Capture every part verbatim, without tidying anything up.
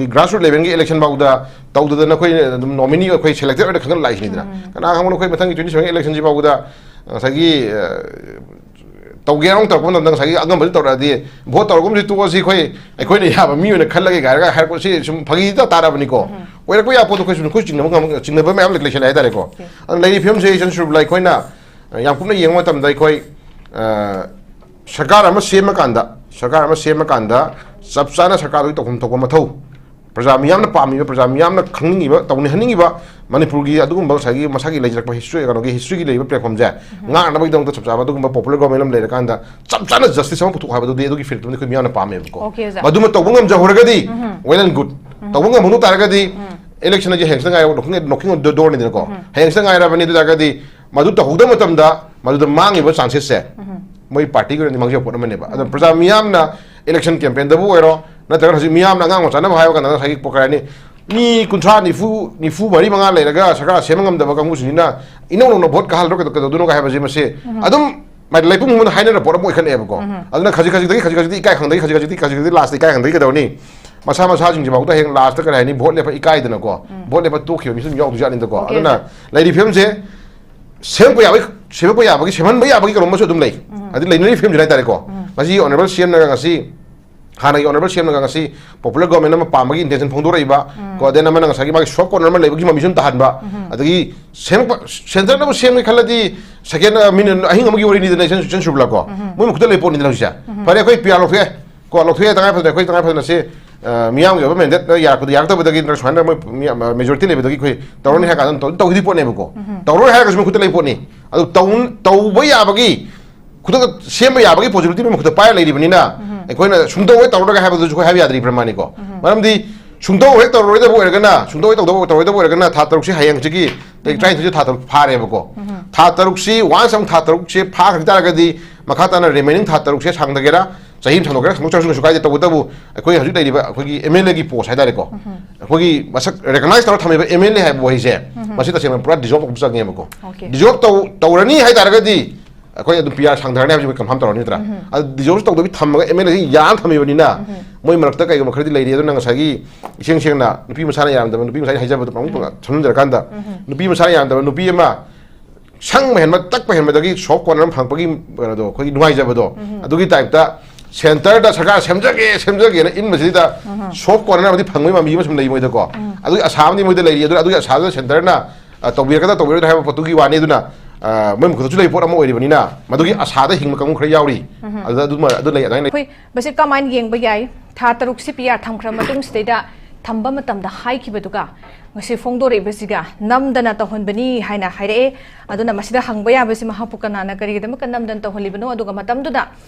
Grassroot ꯂꯦꯚꯦꯜꯒꯤ election ꯐꯥꯎꯗ ꯇꯧꯗꯗꯅ ꯑꯩꯈꯣꯏ ꯑꯗꯨꯝ ꯅꯣꯃꯤꯅꯤ ꯑꯩꯈꯣꯏ ꯁꯦꯂꯦꯛꯇꯦꯠ ꯑꯣꯏꯅ ꯈꯪꯒꯠ ꯂꯥꯛꯏꯁꯤꯅꯤꯗꯅ꯫ ꯀꯅꯥ ꯈꯪꯕꯅꯣ ꯑꯩꯈꯣꯏ ꯃꯊꯪꯒꯤ ꯇ꯭ꯋꯦꯟꯇꯤ ꯁꯚꯦꯟ ꯏꯂꯦꯛꯁꯟꯁꯤ ꯐꯥꯎꯗ ꯉꯁꯥꯏꯒꯤ, ꯑ, ꯇꯧꯒꯦ ꯍꯥꯏꯅ ꯇꯧꯔꯛꯄ ꯃꯇꯝꯗ ꯉꯁꯥꯏꯒꯤ ꯑꯉꯝꯕꯗꯤ ꯇꯧꯔꯛꯑꯗꯤ, "ꯚꯣꯠ ꯇꯧꯔꯒꯨꯝꯁꯤ ꯇꯣꯛꯑꯁꯤ, ꯑꯩꯈꯣꯏ, ꯑꯩꯈꯣꯏꯅ ꯌꯥꯕ ꯃꯤ ꯑꯣꯏꯅ ꯈꯜꯂꯒꯦ" ꯀꯥꯏꯔꯒ ꯍꯥꯏꯔꯛꯄꯁꯤ ꯁꯨꯝ ꯐꯥꯒꯤ ꯇꯥ ꯇꯥꯔꯕꯅꯤꯀꯣ꯫ ꯑꯣꯏꯔꯛꯄ ꯌꯥꯕ ꯄꯣꯠꯇꯣ ꯑꯩꯈꯣꯏ ꯁꯨꯝ ꯑꯩꯈꯣꯏ ꯆꯤꯡꯅꯕ ꯉꯝ-, ꯆꯤꯡꯅꯕ ꯃꯌꯥꯝ ꯂꯩꯁꯜꯂꯦ ꯍꯥꯏꯇꯥꯔꯦꯀꯣ꯫ ꯑꯗꯨꯅ ꯂꯩꯔꯤꯕ ꯐꯤꯕꯝꯁꯦ ꯏꯆꯟ ꯁꯨꯔꯕꯂꯥ ꯑꯩꯈꯣꯏꯅ, ꯑ, ꯌꯥꯝ ꯀꯨꯞꯅ ꯌꯦꯡꯕ ꯃꯇꯝꯗ ꯑꯩꯈꯣꯏ, ꯑ, ꯁꯔꯀꯥꯔ ꯑꯃ ꯁꯦꯝꯃꯀꯥꯟꯗ, ꯁꯔꯀꯥꯔ ꯑꯃ ꯁꯦꯝꯃꯀꯥꯟꯗ ꯆꯞ ꯆꯥꯅ ꯁꯔꯀꯥꯔꯗꯨꯒꯤ ꯇꯧꯐꯝ ꯊꯣꯛꯄ ꯃꯊꯧ, ꯄ꯭ꯔꯖꯥ ꯃꯤꯌꯥꯝꯅ ꯄꯥꯝꯃꯤꯕ, ꯄ꯭ꯔꯖꯥ ꯃꯤꯌꯥꯝꯅ ꯈꯪꯅꯤꯡꯉꯤꯕ, ꯇꯧꯅꯤꯡꯍꯟꯅꯤꯡꯉꯤꯕ ꯃꯅꯤꯄꯨꯔꯒꯤ ꯑꯗꯨꯒꯨꯝꯕ ꯉꯁꯥꯏꯒꯤ ꯃꯁꯥꯒꯤ ꯂꯩꯖꯔꯛꯄ ꯍꯤꯁꯇ꯭ꯔꯤ, ꯀꯩꯅꯣꯒꯤ ꯍꯤꯁꯇ꯭ꯔꯤꯒꯤ ꯂꯩꯔꯤꯕ ꯄ꯭ꯂꯦꯠꯐꯣꯝꯁꯦ ꯉꯥꯛꯅꯕꯒꯤꯗꯃꯛꯇ ꯆꯞ ꯆꯥꯕ ꯑꯗꯨꯒꯨꯝꯕ ꯄꯣꯄꯨꯂꯔ ꯒꯣꯔꯃꯦꯟ ꯑꯃ ꯂꯩꯔꯀꯥꯟꯗ ꯆꯞ ꯆꯥꯅ ꯖꯁꯇꯤꯁ ꯑꯃ ꯄꯨꯊꯣꯛ ꯍꯥꯏꯕꯗꯨꯗꯤ ꯑꯗꯨꯒꯤ ꯐꯤꯔꯦꯞꯇꯨꯃꯗꯤ ꯑꯩꯈꯣꯏ ꯃꯤꯌꯥꯝꯅ ꯄꯥꯝꯃꯦꯕꯀꯣ꯫ ꯑꯣꯀꯦ, ꯑꯣꯖꯥ꯫ ꯃꯗꯨꯃ ꯇꯧꯕ ꯉꯝꯖꯍꯧꯔꯒꯗꯤ, ꯎꯝ꯫ Well and good꯫ ꯎꯝ꯫ ꯇꯧꯕ ꯉꯝꯍꯧ ꯇꯥꯔꯒꯗꯤ, ꯎꯝ꯫ Election ꯑꯁꯤ ꯍꯌꯦꯡꯁꯤꯗ ꯉꯥꯏꯔꯕ, knocking, knocking on the door ꯅꯤꯗꯅꯀꯣ꯫ ꯎꯝ꯫ ꯍꯌꯦꯡꯁꯤꯗ ꯉꯥꯏꯔꯕꯅꯤ꯫ ꯑꯗꯨ ꯇꯥꯔꯒꯗꯤ ꯃꯗꯨ ꯇꯧꯍꯧꯗꯕ ꯃꯇꯝꯗ ꯃꯗꯨꯗ ꯃꯥꯡꯉꯤꯕ ꯆꯥꯟꯁꯦꯁꯁꯦ ꯎꯝ꯫ ꯃꯣꯏ ꯄꯥꯔꯇꯤꯒꯤ ꯑꯣꯏꯅꯗꯤ ꯃꯥꯡꯖꯕ ꯄꯣꯠ ꯑꯃꯅꯦꯕ꯫ ꯑꯗꯣ ꯎꯝ꯫ ꯄ꯭ꯔꯖꯥ ꯃꯤꯌꯥꯝꯅ ꯏꯂꯦꯛꯁꯟ ꯀꯦꯝꯄꯦꯟꯗꯕꯨ ꯑꯣꯏꯔꯣ, ꯅꯠꯇ꯭ꯔꯒꯅ ꯍꯧꯖꯤꯛ ꯃꯤꯌꯥꯝꯅ ꯑꯉꯥꯡ ꯃꯆꯥꯅꯕ ꯍꯥꯏꯕ ꯀꯥꯟꯗ ꯉꯁꯥꯏꯒꯤ ꯀꯩ ꯍꯥꯏꯅꯤ, ꯃꯤ ꯀꯨꯟꯊ꯭ꯔꯥ, ꯅꯤꯐꯨ, ꯅꯤꯐꯨ ꯃꯔꯤ, ꯃꯉꯥ ꯂꯩꯔꯒ ꯁꯔꯀꯥꯔ ꯁꯦꯝꯕ ꯉꯝꯗꯕ ꯀꯥꯡꯕꯨꯁꯤꯡꯁꯤꯅ ꯏꯅꯧ ꯅꯧꯅ ꯚꯣꯠ ꯀꯥꯍꯜꯂꯒ ꯀꯩꯗꯧ-, ꯀꯩꯗꯧꯗꯣꯏꯅꯣ ꯍꯥꯏꯕꯁꯤ ꯃꯁꯤ ꯎꯝ꯫ ꯑꯗꯨꯝ ꯃꯥꯏ ꯂꯩꯄꯨꯡ ꯈꯨꯡꯒꯪꯗ ꯍꯥꯏꯅꯔ ꯄꯣꯠ ꯑꯃ ꯑꯣꯏꯈꯠꯂꯛꯑꯦꯕꯀꯣ꯫ ꯎꯝ꯫ ꯑꯗꯨꯅ ꯈꯖꯤꯛ ꯈꯖꯤꯛꯇꯒꯤ, ꯈꯖꯤꯛ ꯈꯖꯤꯛꯇꯤ ꯏꯀꯥꯏ ꯈꯪꯗꯒꯤ, ꯈꯖꯤꯛ ꯈꯖꯤꯛꯇꯤ, ꯈꯖꯤꯛ ꯈꯖꯤꯛꯇꯤ ꯂꯥꯁꯇ ꯏꯀꯥꯏ ꯈꯪꯗꯒꯤ ꯀꯩꯗꯧꯅꯤ? ꯃꯁꯥ ꯃꯁꯥꯁꯤꯡꯁꯤꯐꯥꯎꯗ ꯍꯌꯦꯡ ꯂꯥꯁꯇ ꯀꯔꯤ ꯍꯥꯏꯅꯤ, ꯚꯣꯠ ꯂꯦꯞꯄ ꯏꯀꯥꯏꯗꯅꯀꯣ, ꯎꯝ꯫ ꯚꯣꯠ ꯂꯦꯞꯄ ꯇꯣꯛꯈꯤꯕ ꯃꯤꯁꯨ ꯑꯗꯨꯝ ꯌꯥꯎꯗꯣꯏꯖꯥꯠꯅꯤꯗꯀꯣ꯫ ꯑꯣꯀꯦ, ꯑꯗꯨꯅ ꯁꯥꯔ꯫ ꯂꯩꯔꯤꯕ ꯐꯤꯕꯝꯁꯦ ꯁꯦꯝꯂꯛꯄ ꯌꯥꯕꯒꯤ, ꯁꯦꯝꯂꯛꯄ ꯌꯥꯕꯒꯤ, ꯁꯦꯝꯍꯟꯕ ꯌꯥꯕꯒꯤ ꯀꯩꯅꯣꯝꯃꯁꯨ ꯑꯗꯨꯝ ꯂꯩ꯫ ꯎꯝ꯫ ꯍꯥꯏꯗꯤ ꯂꯩꯅꯔꯤꯕ ꯐꯤꯕꯝꯁꯤ ꯍꯥꯏꯇꯥꯔꯦꯀꯣ꯫ ꯎꯝ꯫ ꯉꯁꯤ ꯑꯣꯅꯔꯦꯕꯜ ꯁꯤ ꯑꯦꯝꯅꯒ ꯉꯁꯤ ꯍꯥꯟꯅꯒꯤ ꯑꯣꯅꯔꯦꯕꯜ ꯁꯤ ꯑꯦꯝꯅꯒ ꯉꯁꯤ ꯄꯣꯄꯨꯂꯔ ꯒꯣꯔꯃꯦꯟ ꯑꯃ ꯄꯥꯝꯕꯒꯤ ꯏꯟꯇꯦꯟꯁꯟ ꯐꯣꯡꯗꯣꯔꯛꯏꯕ, ꯎꯝ꯫ ꯀꯣ, then ꯑꯃꯅ ꯉꯁꯥꯏꯒꯤ ꯃꯥꯒꯤ ꯁꯣꯐ ꯀꯣꯔꯅꯔ ꯑꯃ ꯂꯩꯕꯒꯤ ꯃꯃꯤꯁꯨ ꯑꯗꯨꯝ ꯇꯥꯍꯟꯕ, ꯎꯝ꯫ ꯑꯗꯒꯤ ꯁꯦꯝꯂꯛꯄ, ꯁꯦꯟꯇꯔꯅꯕꯨ ꯁꯦꯝꯒꯦ ꯈꯜꯂꯗꯤ, ꯁꯦꯀꯦꯟ, ꯑ, ꯃꯤꯅꯤꯠ ꯑꯍꯤꯡ ꯑꯃꯒꯤ ꯋꯥꯔꯤꯅꯤꯗꯅ, ꯏꯆꯟ, ꯏꯆꯟ ꯁꯨꯔꯕꯂꯥꯀꯣ? ꯎꯝ꯫ ꯃꯣꯏ ꯃꯈꯨꯠꯇ ꯂꯩ ꯄꯣꯠꯅꯤꯗꯅ ꯍꯧꯖꯤꯛꯁꯦ꯫ ꯎꯝ꯫ ꯐꯔꯦ, ꯑꯩꯈꯣꯏ ꯄꯤ ꯑꯥꯔ ꯂꯧꯊꯣꯛꯑꯦ, ꯀꯣ, ꯂꯧꯊꯣꯛꯑꯦ, ꯇꯉꯥꯏ ꯐꯗꯅ ꯑꯩꯈꯣꯏ ꯇꯉꯥꯏ ꯐꯗꯅ ꯁꯤ, ꯑ, ꯃꯤꯌꯥꯝꯒꯤ ꯑꯣꯏꯕ ꯃꯦꯟꯗꯦꯠꯅ ꯌꯥꯔꯛꯄꯗ ꯌꯥꯔꯛꯇꯕꯗꯒꯤ ꯅꯠꯇ꯭ꯔꯒ ꯁꯨꯃꯥꯏꯅ ꯃꯣꯏ ꯃꯤ, ꯑ, ꯃꯦꯖꯣꯔꯤꯇꯤ ꯂꯩꯕꯗꯒꯤ ꯑꯩꯈꯣꯏ ꯇꯧꯔꯅꯤ ꯍꯥꯏ ꯀꯥꯟꯗ ꯑꯗꯨꯝ ꯇꯧ-, ꯇꯧꯈꯤꯗꯤ ꯄꯣꯠꯅꯦꯕꯀꯣ꯫ ꯎꯝ꯫ ꯇꯧꯔꯣꯏ ꯍꯥꯏꯔꯒꯁꯨ ꯃꯈꯨꯠꯇ ꯂꯩ ꯄꯣꯠꯅꯤ꯫ ꯑꯗꯨ ꯇꯧ-, ꯇꯧꯕ ꯌꯥꯕꯒꯤ ꯈꯨꯗꯛꯇ ꯁꯦꯝꯕ ꯌꯥꯕꯒꯤ ꯄꯣꯁꯤꯕꯤꯂꯤꯇꯤ ꯃꯈꯨꯠꯇ ꯄꯥꯏꯔ ꯂꯩꯔꯤꯕꯅꯤꯅ, ꯎꯝ꯫ ꯑꯩꯈꯣꯏꯅ ꯁꯨꯡꯇꯧ ꯍꯦꯛ ꯇꯧꯔꯒ ꯍꯥꯏꯕꯗꯨꯁꯨ ꯑꯩꯈꯣꯏ ꯍꯥꯏꯕ ꯌꯥꯗ꯭ꯔꯤꯕ꯭ꯔꯥ ꯃꯥꯅꯤꯀꯣ? ꯎꯝ꯫ ꯃꯔꯝꯗꯤ ꯁꯨꯡꯇꯧ ꯍꯦꯛ ꯇꯧꯔꯔꯣꯏꯗꯕ ꯑꯣꯏꯔꯒꯅ, ꯁꯨꯡꯇꯧ ꯍꯦꯛ ꯇꯧꯗꯕ, ꯇꯧꯔꯣꯏꯗꯕ ꯑꯣꯏꯔꯒꯅ ꯊꯥ ꯇꯔꯨꯛꯁꯤ ꯍꯌꯦꯡꯁꯤꯒꯤ ꯇꯥꯔꯤꯛ ꯎꯝ꯫ ꯇꯔꯥꯅꯤꯊꯣꯏꯁꯤ ꯊꯥ ꯇꯔꯨꯛ ꯐꯥꯔꯦꯕꯀꯣ꯫ ꯎꯝ꯫ ꯊꯥ ꯇꯔꯨꯛꯁꯤ, ꯋꯥꯟꯁ ꯑꯃꯨꯛ ꯊꯥ ꯇꯔꯨꯛꯁꯦ ꯐꯥꯈ꯭ꯔ ꯇꯥꯔꯒꯗꯤ ꯃꯈꯥ ꯇꯥꯅ ꯔꯤꯃꯦꯅꯤꯡ ꯊꯥ ꯇꯔꯨꯛꯁꯦ ꯁꯥꯡꯊꯒꯦꯔꯥ, ꯆꯍꯤ ꯑꯃ ꯁꯥꯡꯗꯣꯛꯀꯦꯔꯥ, ꯁꯥꯡꯗꯣꯛꯆꯔꯁꯨ ꯀꯩꯁꯨ ꯀꯥꯏꯗꯦ꯫ ꯇꯧꯕꯇꯕꯨ ꯑꯩꯈꯣꯏ ꯍꯧꯖꯤꯛ ꯂꯩꯔꯤꯕ ꯑꯩꯈꯣꯏꯒꯤ ꯑꯦꯝ ꯑꯦꯜ ꯑꯦꯒꯤ ꯄꯣꯁ ꯍꯥꯏꯇꯥꯔꯦꯀꯣ, ꯎꯝ꯫ ꯑꯩꯈꯣꯏꯒꯤ ꯃꯁꯛ ꯔꯦꯀꯒꯅꯥꯏꯁ ꯇꯧꯔ ꯊꯝꯃꯤꯕ ꯑꯦꯝ ꯑꯦꯜ ꯑꯦ ꯍꯥꯏꯕ ꯋꯥꯍꯩꯁꯦ, ꯎꯝ꯫ ꯃꯁꯤ ꯇꯁꯦꯡꯅ ꯄꯨꯔꯥ ꯗꯤꯖꯣꯜꯕ ꯑꯃ ꯆꯪꯉꯦꯕꯀꯣ꯫ ꯑꯣꯀꯦ꯫ ꯗꯤꯖꯣꯜꯕ ꯇꯧ-, ꯇꯧꯔꯅꯤ ꯍꯥꯏ ꯇꯥꯔꯒꯗꯤ ꯑꯩꯈꯣꯏ ꯑꯗꯨꯝ ꯄꯤ ꯑꯥꯔ ꯁꯥꯡꯊꯔꯅꯤ ꯍꯥꯏꯕꯁꯤ ꯑꯩꯈꯣꯏ ꯀꯟꯐꯥꯝ ꯇꯧꯔꯅꯤ ꯅꯠꯇ꯭ꯔꯥ? ꯑꯗꯨ ꯗꯤꯖꯣꯜꯕ ꯇꯧꯗꯕꯤ ꯊꯝꯃꯒ ꯑꯦꯝ ꯑꯦꯜ ꯑꯦꯁꯤ ꯌꯥꯝ ꯊꯝꯃꯤꯕꯅꯤꯅ ꯃꯣꯏ ꯃꯔꯛꯇ ꯀꯩꯒꯨꯝꯕ ꯈꯔꯗꯤ ꯂꯩꯔꯤ꯫ ꯑꯗꯨ ꯅꯪ ꯉꯁꯥꯏꯒꯤ ꯏꯁꯦꯡ ꯁꯦꯡꯅ ꯅꯨꯄꯤ ꯃꯁꯥꯅ ꯌꯥꯔꯝꯗꯕ, ꯅꯨꯄꯤ ꯃꯁꯥꯅ ꯍꯥꯏꯖꯕꯗꯣ ꯄꯥꯃꯨꯡ ꯁꯝꯖꯔꯀꯥꯟꯗ ꯅꯨꯄꯤ ꯃꯁꯥꯅ ꯌꯥꯔꯝꯗꯕ ꯅꯨꯄꯤ ꯑꯃ ꯁꯪꯕ ꯍꯦꯟꯕ, ꯇꯛꯄ ꯍꯦꯟꯕꯗꯒꯤ ꯁꯣꯐ ꯀꯣꯔꯅꯔ ꯑꯃ ꯐꯪꯉꯛꯄꯒꯤ ꯀꯩꯅꯣꯗꯣ, ꯑꯩꯈꯣꯏꯒꯤ ꯅꯨꯡꯉꯥꯏꯖꯕꯗꯣ, ꯑꯗꯨꯒꯤ ꯇꯥꯏꯞꯇ ꯁꯦꯟꯇꯔꯗ ꯁꯔꯀꯥꯔ ꯁꯦꯝꯖꯒꯦ, ꯁꯦꯝꯖꯒꯦꯅ ꯏꯟꯕꯁꯤꯗ ꯁꯣꯐ ꯀꯣꯔꯅꯔ ꯑꯃꯗꯤ ꯐꯪꯕꯒꯤ ꯃꯃꯤ ꯑꯃ ꯁꯨꯝ ꯂꯩ ꯃꯣꯏꯗꯀꯣ꯫ ꯑꯗꯨꯒꯤ ꯑꯁꯥ ꯑꯃꯗꯤ ꯃꯣꯏꯗ ꯂꯩꯔꯤ꯫ ꯑꯗꯨꯅ ꯑꯗꯨꯒꯤ ꯑꯁꯥꯗꯨꯅ ꯁꯦꯟꯇꯔꯅ, ꯑ, ꯇꯧꯕꯤꯔꯛꯀꯗ꯭ꯔꯥ ꯇꯧꯕꯤꯔꯣꯏꯗ꯭ꯔꯥ ꯍꯥꯏꯕ ꯄꯣꯠꯇꯨꯒꯤ ꯋꯥꯅꯤ꯫ ꯑꯗꯨꯅ, ꯑ, ꯃꯣꯏ ꯃꯈꯨꯠꯇꯁꯨ ꯂꯩꯕ ꯄꯣꯠ ꯑꯃ ꯑꯣꯏꯔꯤꯕꯅꯤꯅ ꯃꯗꯨꯒꯤ ꯑꯁꯥꯗ ꯍꯤꯡꯕ ꯀꯥꯡꯕꯨ ꯈꯔ ꯌꯥꯎꯔꯤ꯫ ꯑꯗꯨꯗ ꯑꯗꯨꯃ-, ꯑꯗꯨ ꯂꯩ ꯑꯗꯨꯃꯥꯏꯅ꯫ ꯑꯩꯈꯣꯏ ꯃꯁꯤ ꯀꯃꯥꯏꯅ ꯌꯦꯡꯕ ꯌꯥꯏ? ꯊꯥ ꯇꯔꯨꯛꯁꯤ ꯄꯤ ꯑꯥꯔ ꯊꯝꯈ꯭ꯔ ꯃꯇꯨꯡꯁꯤꯗꯩꯗ ꯊꯝꯕ ꯃꯇꯝꯗ ꯍꯥꯏꯈꯤꯕꯗꯨꯒ ꯉꯁꯤ ꯐꯣꯡꯗꯣꯔꯛꯏꯕꯁꯤꯒ ꯅꯝꯗꯅ ꯇꯧꯍꯟꯕꯅꯤ ꯍꯥꯏꯅ ꯍꯥꯏꯔꯛꯑꯦ꯫ ꯑꯗꯨꯅ ꯃꯁꯤꯗ ꯍꯪꯕ ꯌꯥꯕꯁꯤ ꯃꯍꯥꯛꯄꯨ ꯀꯅꯥꯅ ꯀꯔꯤꯒꯤꯗꯃꯛꯇ ꯅꯝꯗꯅ ꯇꯧꯍꯜꯂꯤꯕꯅꯣ? ꯑꯗꯨꯒ ꯃꯇꯝꯗꯨꯗ,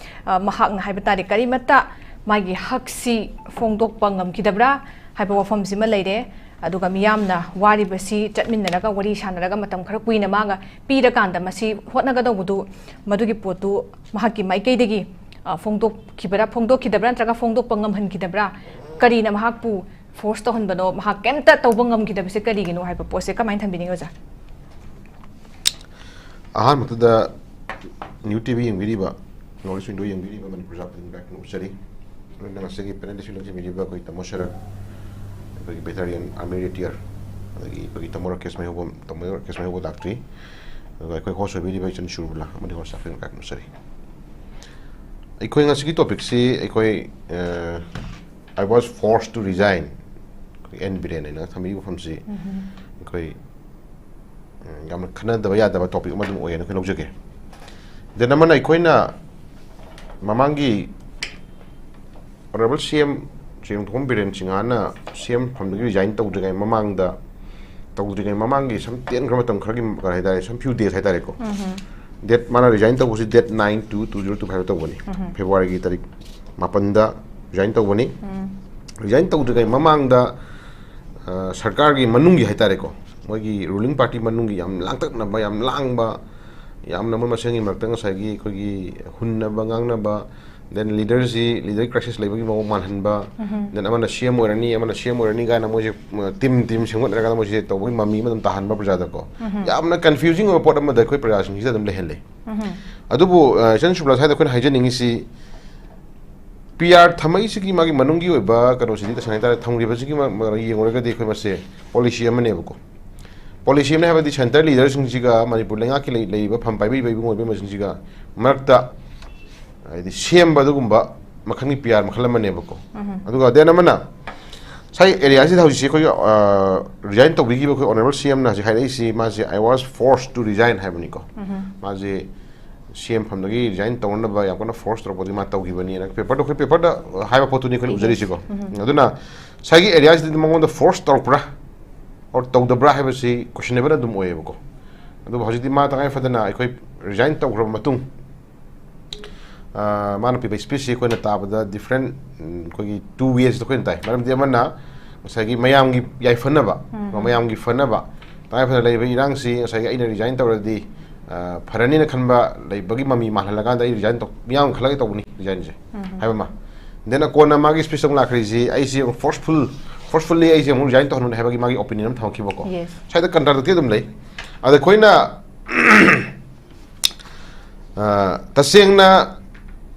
ꯑ, ꯃꯍꯥꯛꯅ ꯍꯥꯏꯕ ꯇꯥꯔꯦ, ꯀꯔꯤꯃꯠꯇ ꯃꯥꯒꯤ ꯍꯛꯁꯤ ꯐꯣꯡꯗꯣꯛꯄ ꯉꯝꯈꯤꯗꯕ꯭ꯔꯥ ꯍꯥꯏꯕ ꯋꯥꯐꯝꯁꯤꯃ ꯂꯩꯔꯦ꯫ ꯑꯗꯨꯒ ꯃꯤꯌꯥꯝꯅ ꯋꯥꯔꯤꯕꯁꯤ ꯆꯠꯃꯤꯟꯅꯔꯒ, ꯋꯥꯔꯤ ꯁꯥꯟꯅꯔꯒ, ꯃꯇꯝ ꯈꯔ ꯀꯨꯏꯅ ꯃꯥꯒ ꯄꯤꯔꯀꯥꯟꯗ ꯃꯁꯤ ꯍꯣꯠꯅꯒꯗꯧꯕꯗꯨ, ꯃꯗꯨꯒꯤ ꯄꯣꯠꯇꯨ ꯃꯍꯥꯛꯀꯤ ꯃꯥꯏꯀꯩꯗꯒꯤ, ꯑ, ꯐꯣꯡꯗꯣꯛꯈꯤꯕ꯭ꯔꯥ, ꯐꯣꯡꯗꯣꯛꯈꯤꯗꯕ꯭ꯔꯥ ꯅꯠꯇ꯭ꯔꯒ ꯐꯣꯡꯗꯣꯛꯄ ꯉꯝꯍꯟꯈꯤꯗꯕ꯭ꯔꯥ? ꯀꯔꯤꯅ ꯃꯍꯥꯛꯄꯨ ꯐꯣꯔꯁ ꯇꯧꯍꯟꯕꯅꯣ? ꯃꯍꯥꯛ ꯀꯩꯝꯇ ꯇꯧꯕ ꯉꯝꯈꯤꯗꯕꯁꯦ ꯀꯔꯤꯒꯤꯅꯣ ꯍꯥꯏꯕ ꯄꯣꯠꯁꯦ ꯀꯃꯥꯏꯅ ꯊꯝꯕꯤꯅꯤꯡꯉꯤ, ꯑꯣꯖꯥ? ꯑꯍꯥꯟꯕꯗꯨꯗ ꯅ꯭ꯌꯨ ꯇꯤ ꯚꯤ ꯌꯦꯡꯕꯤꯔꯤꯕ, ꯅꯣꯔꯠ ꯏꯁ ꯋꯤꯟꯗꯣ ꯌꯦꯡꯕꯤꯔꯤꯕ ꯃꯅꯤꯄꯨꯔ ꯖꯥꯠ ꯈꯨꯗꯤꯡꯃꯛ ꯎꯠꯆꯔꯤ꯫ ꯑꯗꯨꯅ ꯉꯁꯤꯒꯤ ꯄꯦꯅꯦꯜ ꯗꯤꯁꯀꯁꯟ ꯂꯥꯛꯆꯕꯤꯔꯤꯕ ꯑꯩꯈꯣꯏ ꯇꯥꯃꯣ ꯁꯔꯠ, ꯑꯩꯈꯣꯏꯒꯤ ꯕꯦꯇꯥꯔꯤꯌꯟ ꯑꯥꯔꯃꯤ ꯔꯤꯇꯤꯌꯔ, ꯑꯗꯒꯤ ꯑꯩꯈꯣꯏꯒꯤ ꯇꯥꯃꯣ ꯔꯥꯀꯦꯁ ꯃꯩꯍꯧꯕꯝ, ꯇꯥꯃꯣ ꯔꯥꯀꯦꯁ ꯃꯩꯍꯧꯕꯝ ꯂꯥꯛꯇ꯭ꯔꯤ꯫ ꯑꯗꯨꯒ ꯑꯩꯈꯣꯏ ꯍꯣꯁ ꯑꯣꯏꯕꯤꯔꯤꯕ ꯏꯆꯟ ꯁꯨꯔꯕꯂꯥ ꯑꯃꯗꯤ ꯍꯣꯁ ꯁ꯭ꯇꯥꯐ ꯈꯨꯗꯤꯡꯃꯛ ꯎꯠꯆꯔꯤ꯫ ꯑꯩꯈꯣꯏ ꯉꯁꯤꯒꯤ ꯇꯣꯄꯤꯛꯁꯤ ꯑꯩꯈꯣꯏ, ꯑ, "I was forced to resign"꯫ ꯑꯩꯈꯣꯏ ꯑꯦꯟ ꯕꯤꯔꯦꯟ ꯍꯥꯏꯅ ꯊꯝꯕꯤꯕ ꯋꯥꯐꯝꯁꯤ ꯑꯩꯈꯣꯏ, ꯎꯝ, ꯌꯥꯝꯅ ꯈꯟꯅꯗꯕ ꯌꯥꯗꯕ ꯇꯣꯄꯤꯛ ꯑꯃ ꯑꯗꯨꯝ ꯑꯣꯏꯌꯦꯅ ꯑꯩꯈꯣꯏ ꯂꯧꯖꯒꯦ꯫ ꯗꯦꯟ ꯑꯃꯅ ꯑꯩꯈꯣꯏꯅ ꯃꯃꯥꯡꯒꯤ ꯑꯣꯅꯔꯦꯕꯜ ꯁꯤ ꯑꯦꯝ ꯆꯤꯡꯊꯣꯝ ꯕꯤꯔꯦꯟ ꯁꯤꯡꯍꯥꯅ ꯁꯤ ꯑꯦꯝ ꯐꯝꯗꯒꯤ ꯔꯤꯖꯥꯏꯟ ꯇꯧꯗ꯭ꯔꯤꯉꯩ ꯃꯃꯥꯡꯗ, ꯇꯧꯗ꯭ꯔꯤꯉꯩ ꯃꯃꯥꯡꯒꯤ ꯁꯝ ꯇꯦꯟꯈ꯭ꯔ ꯃꯇꯝ ꯈꯔꯒꯤ, ꯀꯔꯤ ꯍꯥꯏꯇꯥꯔꯦ, some few days ꯍꯥꯏꯇꯥꯔꯦꯀꯣ꯫ ꯗꯦꯠ ꯃꯥꯅ ꯔꯤꯖꯥꯏꯟ ꯇꯧꯕꯁꯤ date nine two two zero two ꯐꯥꯏꯚꯇ ꯇꯧꯕꯅꯤ꯫ ꯐꯦꯕ꯭ꯔꯨꯋꯥꯔꯤꯒꯤ ꯇꯥꯔꯤꯛ ꯃꯥꯄꯟꯗ ꯔꯤꯖꯥꯏꯟ ꯇꯧꯕꯅꯤ꯫ ꯔꯤꯖꯥꯏꯟ ꯇꯧꯗ꯭ꯔꯤꯉꯩ ꯃꯃꯥꯡꯗ, ꯑ, ꯁꯔꯀꯥꯔꯒꯤ ꯃꯅꯨꯡꯒꯤ ꯍꯥꯏꯇꯥꯔꯦꯀꯣ, ꯃꯣꯏꯒꯤ ꯔꯨꯂꯤꯡ ꯄꯥꯔꯇꯤ ꯃꯅꯨꯡꯒꯤ ꯌꯥꯝ ꯂꯥꯡꯇꯛꯅꯕ, ꯌꯥꯝ ꯂꯥꯡꯕ, ꯌꯥꯝꯅ ꯃꯣꯏ ꯃꯁꯦꯟꯒꯤ ꯃꯔꯛꯇ ꯉꯁꯥꯏꯒꯤ ꯑꯩꯈꯣꯏꯒꯤ ꯍꯨꯟꯅꯕ ꯉꯥꯡꯅꯕ, Then leaderꯁꯤ leader crisis ꯂꯩꯕꯒꯤ ꯃꯑꯣꯡ ꯃꯥꯜꯍꯟꯕ, then ꯑꯃꯅ C M ꯑꯣꯏꯔꯅꯤ, ꯑꯃꯅ C M ꯑꯣꯏꯔꯅꯤ ꯀꯥꯏꯅ ꯃꯣꯏꯁꯦ team team ꯁꯦꯝꯒꯠꯅꯔꯒ ꯃꯣꯏꯁꯦ ꯇꯧꯕꯒꯤ ꯃꯃꯤ ꯑꯃ ꯑꯗꯨꯝ ꯇꯥꯍꯟꯕ ꯄ꯭ꯔꯖꯥꯗꯀꯣ꯫ ꯌꯥꯝꯅ confusing ꯑꯣꯏꯕ ꯄꯣꯠ ꯑꯃꯗ ꯑꯩꯈꯣꯏ ꯄ꯭ꯔꯖꯥꯁꯤꯡꯁꯤꯗ ꯑꯗꯨꯝ ꯂꯩꯍꯜꯂꯦ꯫ ꯑꯗꯨꯕꯨ ꯑ, ꯏꯆꯟ ꯁꯨꯕ꯭ꯂꯥ, ꯁ꯭ꯋꯥꯏꯗ ꯑꯩꯈꯣꯏꯅ ꯍꯥꯏꯖꯅꯤꯡꯉꯤꯁꯤ, P R ꯊꯝꯃꯛꯏꯁꯤꯒꯤ ꯃꯥꯒꯤ ꯃꯅꯨꯡꯒꯤ ꯑꯣꯏꯕ ꯀꯩꯅꯣꯁꯤꯗꯤ, ꯇꯁꯦꯡꯅ ꯍꯥꯏꯇꯥꯔꯦ, ꯊꯝꯈ꯭ꯔꯤꯕꯁꯤꯒꯤ ꯃ-, ꯃ-, ꯌꯦꯡꯉꯨꯔꯒꯗꯤ ꯑꯩꯈꯣꯏ ꯃꯁꯦ policy ꯑꯃꯅꯦꯕꯀꯣ꯫ Policy ꯑꯃꯅꯦ ꯍꯥꯏꯕꯗꯤ centre leaderꯁꯤꯡꯁꯤꯒ ꯃꯅꯤꯄꯨꯔ ꯂꯩꯉꯥꯛꯀꯤ ꯂꯩ-, ꯂꯩꯔꯤꯕ ꯐꯝ ꯄꯥꯏꯕꯤꯕ ꯏꯕꯨꯡꯉꯣ ꯏꯕꯦꯝꯃꯁꯤꯡꯁꯤꯒ ꯃꯔꯛꯇ ꯍꯥꯏꯗꯤ ꯁꯦꯝꯕ ꯑꯗꯨꯒꯨꯝꯕ ꯃꯈꯜꯒꯤ P R ꯃꯈꯜ ꯑꯃꯅꯦꯕꯀꯣ꯫ ꯑꯗꯨꯒ then ꯑꯃꯅ ꯉꯁꯥꯏ areaꯁꯤꯗ ꯍꯧꯖꯤꯛꯁꯤ ꯑꯩꯈꯣꯏꯒꯤ, ꯑ, resign ꯇꯧꯕꯤꯈꯤꯕ ꯑꯩꯈꯣꯏ Honourable C Mꯅ ꯍꯧꯖꯤꯛ ꯍꯥꯏꯔꯛꯏꯁꯤ, ꯃꯥꯁꯦ "I was forced to resign" ꯍꯥꯏꯕꯅꯤꯀꯣ꯫ ꯃꯥꯁꯦ C M ꯐꯝꯗꯒꯤ resign ꯇꯧꯅꯅꯕ ꯌꯥꯝ ꯀꯟꯅ force ꯇꯧꯔꯛꯄꯗꯒꯤ ꯃꯥ ꯇꯧꯈꯤꯕꯅꯤꯅ paperꯗ, ꯑꯩꯈꯣꯏ paperꯗ ꯍꯥꯏꯕ ꯄꯣꯠꯇꯨꯅꯤ ꯑꯩꯈꯣꯏꯅ ꯎꯖꯔꯤꯁꯤꯀꯣ꯫ ꯑꯗꯨꯅ ꯉꯁꯥꯏꯒꯤ areaꯁꯤꯗꯗꯤ ꯃꯉꯣꯟꯗ force ꯇꯧꯔꯛꯄ꯭ꯔꯥ or ꯇꯧꯗꯕ꯭ꯔꯥ ꯍꯥꯏꯕꯁꯤ questionable ꯑꯗꯨꯝ ꯑꯣꯏꯌꯦꯕꯀꯣ꯫ ꯑꯗꯨꯕꯨ ꯍꯧꯖꯤꯛꯇꯤ ꯃꯥ ꯇꯉꯥꯏ ꯐꯗꯅ ꯑꯩꯈꯣꯏ resign ꯇꯧꯈ꯭ꯔꯕ ꯃꯇꯨꯡ, ꯑ, ꯃꯥꯅ ꯄꯤꯕ speechꯁꯤ ꯑꯩꯈꯣꯏꯅ ꯇꯥꯕꯗ different, ꯎꯝ, ꯑꯩꯈꯣꯏꯒꯤ two waysꯇ ꯑꯩꯈꯣꯏꯅ ꯇꯥꯏ꯫ ꯃꯔꯝꯗꯤ ꯑꯃꯅ ꯉꯁꯥꯏꯒꯤ ꯃꯌꯥꯝꯒꯤ ꯌꯥꯏꯐꯅꯕ, ꯃꯌꯥꯝꯒꯤ ꯐꯅꯕ, ꯇꯉꯥꯏ ꯐꯗꯅ ꯂꯩꯔꯤꯕ ꯏꯔꯥꯡꯁꯤ ꯉꯁꯥꯏꯒꯤ ꯑꯩꯅ resign ꯇꯧꯔꯗꯤ, ꯑ, ꯐꯔꯅꯤꯅ ꯈꯟꯕ ꯂꯩꯕꯒꯤ ꯃꯃꯤ ꯃꯥꯜꯍꯜꯂꯀꯥꯟꯗ ꯑꯩ resign ꯇꯧ-, ꯃꯤꯌꯥꯝ ꯈꯜꯂꯒ ꯇꯧꯕꯅꯤ resignꯁꯦ ꯍꯥꯏꯕ ꯑꯃ꯫ Then ꯑꯀꯣꯟꯅ ꯃꯥꯒꯤ speechꯇ ꯑꯃꯨꯛ ꯂꯥꯛꯈ꯭ꯔꯤꯁꯤ, "ꯑꯩꯁꯤ forceful, forcefully ꯑꯩꯁꯦ ꯑꯃꯨꯛ resign ꯇꯧꯍꯟꯕꯅꯤ" ꯍꯥꯏꯕꯒꯤ ꯃꯥꯒꯤ opinion ꯑꯃ ꯊꯝꯃꯛꯈꯤꯕꯀꯣ꯫ Yes. ꯁ꯭ꯋꯥꯏꯗ contradictꯤ ꯑꯗꯨꯝ ꯂꯩ꯫ ꯑꯗ ꯑꯩꯈꯣꯏꯅ ꯑ, ꯇꯁꯦꯡꯅ